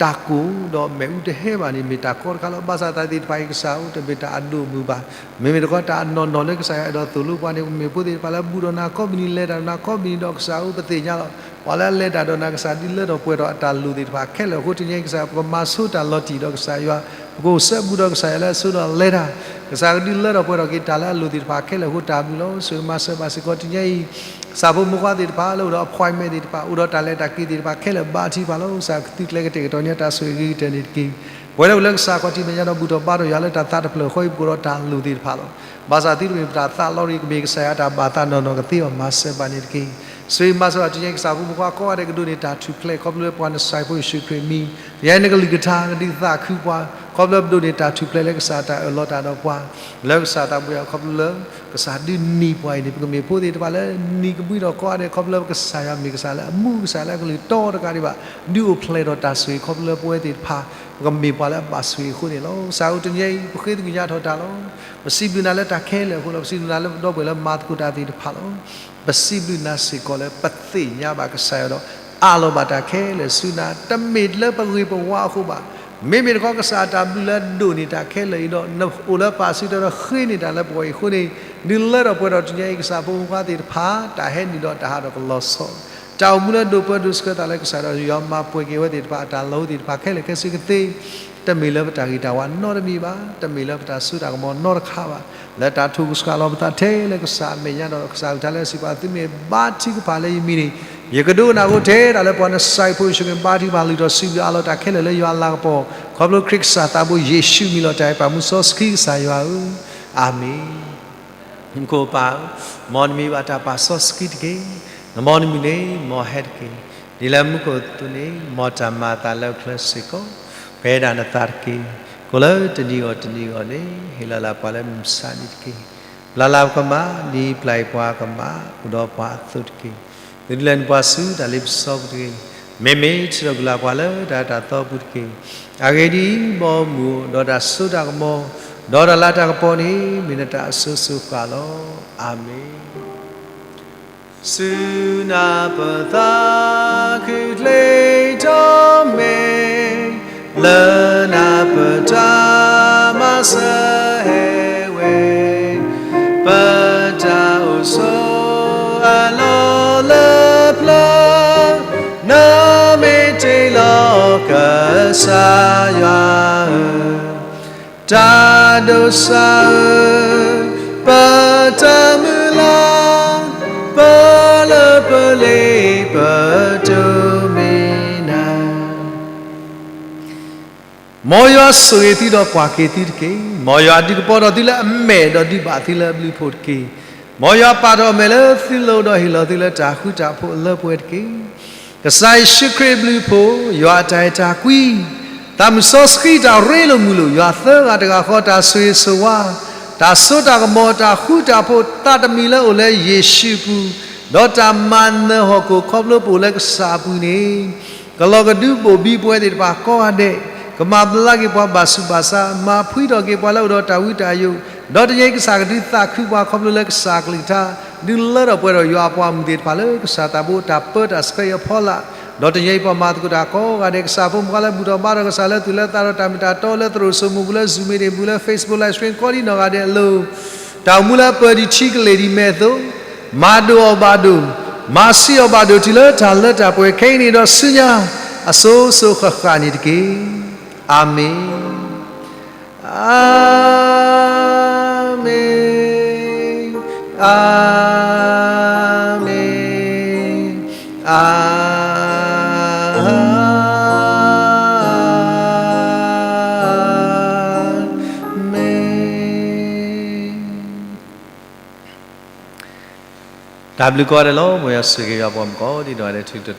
ဒီး တၢ်ကိၢ်ဒီးမ့ၣ်အူတဟဲဘၣ်န့ၣ် မ့ၢ်တၢ်ကီတခါလီၤ. ဘၣ်ဆၣ်သးသ့ၣ်တဖၣ်အံၤ ကစၢ်ဧၢ, တမ့ၢ်တၢ်အဒိၣ်မုၢ်ဘၣ်. မ့မ့ၢ်တခီ တၢ်အနီၢ်နီၢ်လၢကစၢ်ယွၤအဲၣ်ဒိးသိၣ်လိပှၤန့ၣ် ပမ့ၢ်ဖိသ့ၣ်တဖၣ်လၢဘူၣ်ထီၣ်နၤကိးမုၢ်နံၤ လဲၤတၢ်ဒီးနၤကိးမုၢ်နံၤဒီး ကစၢ်ဧၢ, ပသ့ၣ်ညါလီၤ. ပှၤလၢအလဲၤတၢ်ဒီးနၤ ကစၢ်ဒုးလၢထီၣ်ပှဲၤထီၣ် အတၢ်လိၣ်သ့ၣ်တဖၣ်ခဲလၢာ်အဃိ တနံၤအံၤ ကစၢ် ပကမၤဆိတၢ်လီၤတံၢ်ဒီးကစၢ်ယွၤ, ပကအိၣ်စဲဘူးဒီးကစၢ်ယွၤလၢအဆိဒီးလဲၤတၢ်, ကစၢ်ကဒုးလၢထီၣ်ပှဲၤထီၣ်က့ၤတၢ်လၢအလိၣ်သ့ၣ်တဖၣ်ခဲလၢာ်အဃိ တၢ်ဘျုးလီၤ. ဆိၣ်ဂ့ၤမၤစၢၤဘၣ်စ့ၢ်ကီး တနံၤအံၤ ကစၢ်ဖိမုၣ်ဖိခွါသ့ၣ်တဖၣ်လၢအိၣ်ဒီး appointment သ့ၣ်တဖၣ် အိၣ်ဒီးတၢ်လဲၤတၢ်က့ၤသ့ၣ်တဖၣ်ခဲလၢာ် ဘါထုကဖၣ်လီၤ. ကစၢ်ကသုကျဲကတဲာ်ကတီၤန့ၢ်တၢ်ဆိၣ်ဂ့ၤဂ့ၤကတၢၢ်န့ၣ်တက့ၢ်. ပဝဲလၢပလၢကစၢ်ခီၣ်ထံးမဲာ်ညါဒီး ဘူၣ်ထီၣ်ဘါထီၣ်ယွၤလၢတၢ်သးတဖျၢၣ်အဃိ ပအိၣ်ဒီးတၢ်လိၣ်သ့ၣ်တဖၣ်လီၤ. ဘၣ်ဆၣ်သုတမ့ၢ်ပတၢ်သးလီၤရံၣ် ကမ့ၢ်ကစၢ်ယွၤတၢ်ဘၣ်သးနီၢ်နီၢ်ကသ့အီၤ မၤစၢၤဘၣ်န့ၣ်တက့ၢ်. ဆိၣ်ဂ့ၤမၤစၢၤဘၣ် တနံၤအံၤ ကစၢ်ဖိမုၣ်ဖိခွါကိးဂၤဒဲးကဒိးန့ၢ်တၢ်ထူၣ်ဖျဲး ခီဖျိလၢပှၤနစၢ်ဖိယ့ၣ်ၡူးခရံာ်အမံၤ, တနံၤအံၤ နကလုၢ်ကထါကဒုးသးခုပှၤ ခီဖျိလၢပဒိးန့ၢ်တၢ်ထူၣ်ဖျဲးလၢကစၢ်တၢ်အၢၣ်လီၤတၢ်ဒီးပှၤ လၢကစၢ်သးဘိယွၤ ခီဖျိလၢ ကစၢ်ဒုးနံၤပှၤအံၤန့ၣ် ပကမ့ၢ်ဖိသ့ၣ်တဖၣ်လၢနံၤကဘှံးထီၣ်ကိးဂၤဒဲး ခီဖျိလၢပကစၢ်ယွၤမ့ၢ်ကစၢ်လၢအမူ ကစၢ်လၢအကလုၢ်တီတဂၤဒံးဘၣ် ဒုးအိၣ်ဖျဲၣ်ထီၣ်တၢ်ဆိၣ်ဂ့ၤ ခီဖျိလၢပဝဲသ့ၣ်တဖၣ် ပကမ့ၢ်ပှၤလၢအဘၣ်ဆိၣ်ဂ့ၤအဃိန့ၣ်လီၤ. ကစၢ်ဧၢ တနံၤအံၤ ပဃ့သကွံာ်ညါထီၣ်တၢ်လီၤ. ပစံးဘျုးနၤလၢတၢ်ခဲလၢာ်အဃိလီၤ. ပစံးဘျုးနၤလၢပဒီပုၢ်ဝဲၢ်လၢမၤသကိးတၢ်သ့ၣ်တဖၣ်လီၤ. ပစံးဘျုးနၤစ့ၢ်ကီးလၢပသ့ၣ်ညါဘၣ်ကစၢ်ယွၤဒီး အးလီၤဘၣ်တၢ်ခဲလၢာ်ဆူနၤ, တမ့ၢ်လၢပဂ့ၤပဝါအဃိဘၣ်. မ့မ့ၢ်တခီ ကစၢ်အတၢ်ဘျုးလၢအဒိၣ်န့ၢ်တၢ်ခဲလၢာ်အံၤဒီး နအိၣ်လၢပာ်စုတၢ်ဒီးဃ့န့ၢ်တၢ်လၢပဂီၢ်အံၤအဃိန့ၣ် ဒုးလၢထီၣ်ပှဲၤထီၣ်တနံၤအံၤ ကစၢ်ဖိမုၣ်ဖိခွါသ့ၣ်တဖၣ် တၢ်ဟဲနုာ်ဒီးတၢ်ဟးထီၣ်ကလီၤဆီ, တၢ်အိၣ်မူလၢဒိၣ်ပၢဒိၣ်ဆှၢသးလၢကစၢ်ဒီးယွၤမၤပှဲၤက့ၤဝဲသ့ၣ်တဖၣ် အတၢ်လီၢ်သ့ၣ်တဖၣ်ခဲလၢာ်ခဲဆ့ကသ့ တမ့ၢ်လၢပတၢ်ဂံၢ်တၢ်ဘါနီတမံၤဘၣ်, တမ့ၢ်လၢပတၢ်စိတၢ်ကမီၤနီတခါဘၣ်. လၢတၢ်ထိၣ်ကဆှီလီၤပသးထဲလၢကစၢ်အမဲာ်ညါဒီး ကစၢ်အကလုၢ်ကထါလၢအစံးပာ် သုမ့ၢ်ဘါထုကဖၣ်လၢယမံၤန့ၣ် ယကဒိကနၣ်အဃိ ထဲဒၣ်လၢပှၤနစၢ်ဖိယ့ၣ်ၡူးခရံာ် ဘါထုကဖၣ်လုၢ်ထီၣ်စံးဘျုးအးလီၤတၢ်ခဲလၢာ်လၢယွၤအလၤကပီၤ ခီဖျိခရံာ်ကစၢ်သးဘိယ့ၣ်ၡူးအမံၤလီၤ. တၢ်အဲၣ်ပာ်မူစီဆှံကစၢ်ယွၤဧၢ, အၤမ့ၣ်. မူခိၣ်ပၢ်ဧၢ, မ်နမံၤဘၣ်တၢ်ပာ်စီဆှံတက့ၢ်. နမ်နမံၤန့ၣ် မ်ဟဲတက့ၢ်. ဒ်လၢမူခိၣ်အသိးန့ၣ် မ်တၢ်မၤအသးလၢအချၢစ့ၢ်ကီး ပှဲၤဒၣ်နသးတက့ၢ်. ကိးလၢတနံၤဂီၢ်တနံၤဂီၢ်န့ၣ် ဟ့ၣ်လီၤလၢပှၤလၢမုၢ်မဆါနံၤတက့ၢ်. ပျၢ်လၢပကမၣ်, နံၤပျၢ်အံၤပှၤကမၣ် အိၣ်ဒီးပှၤအသိးတက့ၢ်. သုဒုးလဲၤနုာ်ပှၤဆူတၢ်လ့ပစီပူၤတဂ့ၤ. မ့မ့ၢ်ထုးထီၣ်ကွံာ်လၢပှၤလၢတၢ်အၢတၢ်သီအပူၤတက့ၢ်. အဂ့ၢ်ဒ်အံၤ, မ်အမူဒီးတၢ်စိတၢ်ကမီၤ, ဒီးတၢ်လၤတၢ်ကပီၤန့ၣ် မ့ၢ်နတၢ်အစိၤစိၤဃၣ်ဃၣ်လီၤ. အၤမ့ၣ်. ဆူနၤပသးခုချ့ထီၣ်မ့ၢ်, လၢနၤပတၢ်မၤစၢၤဟဲဝဲ, ပတၢ်အိၣ်ဆိးအလီၢ်လၢပျၢၤ, နမ့ၢ်တ့လီၤကစၢ်ယွၤဧၢ, တၢ်ဒိးစၢ်ဧၢ, ပတၢ်မုၢ်လၢ်, ပလၢပလ့ပတိၢ်မံၤနၤ. မ်ယွၤဆိၣ်ဂ့ၤသုဒီးကွၢ်က့ၤသုတက့ၢ်. မ်ယွၤဒုးကပီၤထီၣ်သုလၢအမဲာ်ဒီးဒုးဘၣ်သုလၢအဘျုးအဖှိၣ်တက့ၢ်. မ်ယွၤပာ်ထီၣ်အမဲာ်လၢသုလိၤဒီးဟ့ၣ်လီၤသုလၢတၢ်ဃူတၢ်ဖိးအလၢပှဲၤတက့ၢ်. ကစၢ်ယ့ၣ်ၡူးခရံာ်အဘျုးအဖှိၣ်, ယွၤအတၢ်အဲၣ်တၢ်ကွံ, သးမုၢ်စီဆှံတၢ်ရ့လိာ်မုာ်လိာ်, ယွၤသၢဂၤတဂၤဃီတၢ်ဆိၣ်ဂ့ၤဆိၣ်ဝါ, တၢ်စိတၢ်ကမီၤ, တၢ်ဃူတၢ်ဖိး, သးတမံၤလၢအိၣ်လၢယ့ၣ်ၡူးအပူၤ, ဒီးတၢ်မၤနၢၤဟီၣ်ခိၣ်ခီဖျိပအိၣ်လၢကစၢ်အပူၤန့ၣ်, ကလီၤကဒုဘိၣ်ဘံပဝဲသ့ၣ်တဖၣ်ကိးဂၤဒဲး, ကမၤဘျါက့ၤပှၤဘၣ်ဆူးဘၣ်ဆါ, မၤဖှံထီၣ်က့ၤပှၤလၢအိၣ်ဒီးတၢ်ဝံတၢ်ယိာ်, ဒီးတနံၤအံၤကစၢ်ကဒုးသးခုပှၤခီဖျိလၢကစၢ်အကလုၢ်ကထါ, ဒုးလၢထီၣ်ပှဲၤထီၣ်ယွၤအပှၤမုၣ်သ့ၣ်တဖၣ်လၢကစၢ်သးဘိတၢ်ပၢတၢ်ဆှၢအဖီလာ်, ဒီးတနံၤအံၤပှၤမၤသကိးတၢ်ကိးဂၤဒဲး, ကစၢ်ဖိမုၣ်ဖိလၢဘူၣ်ထီၣ်ဘါထီၣ်ကစၢ်လၢသူၣ်လၢသးဒီးတၢ်မ့ၢ်တၢ်တီလၢသရိာ်စိမိၤပူၤလၢ Zoom meeting ပူၤလၢ Facebook live stream ကိးဒံနီၢ်ဂၤဒဲးအလိၤ, တၢ်အိၣ်မူလၢအပၢၢ်ဒံးထံကလဲၤဒံးမဲာ်အသိး, မၤဒိၣ်အီၤဘၣ်ဒိၣ်, မၤဆံးအီၤဘၣ်ဒိၣ်တုၤလၢတၢ်လၢတၢ်ပှဲၤခဲအံၤန့ၣ်ဒီးဆူညါ, အစိၤစိၤဃၣ်ဃၣ်န့ၣ်တက့ၢ်. အၤမ့ၣ်, အၤမ့ၣ်, အၤမ့ၣ်, အၤမ့ၣ်. တၢ်ဘျုးကိးဂၤဒဲးလီၤ. မ်ယွၤဆိၣ်ဂ့ၤယွၤပှၤမုၣ်ကိးဒံနီၢ်ဂၤဒဲး ထံၣ်တၢ်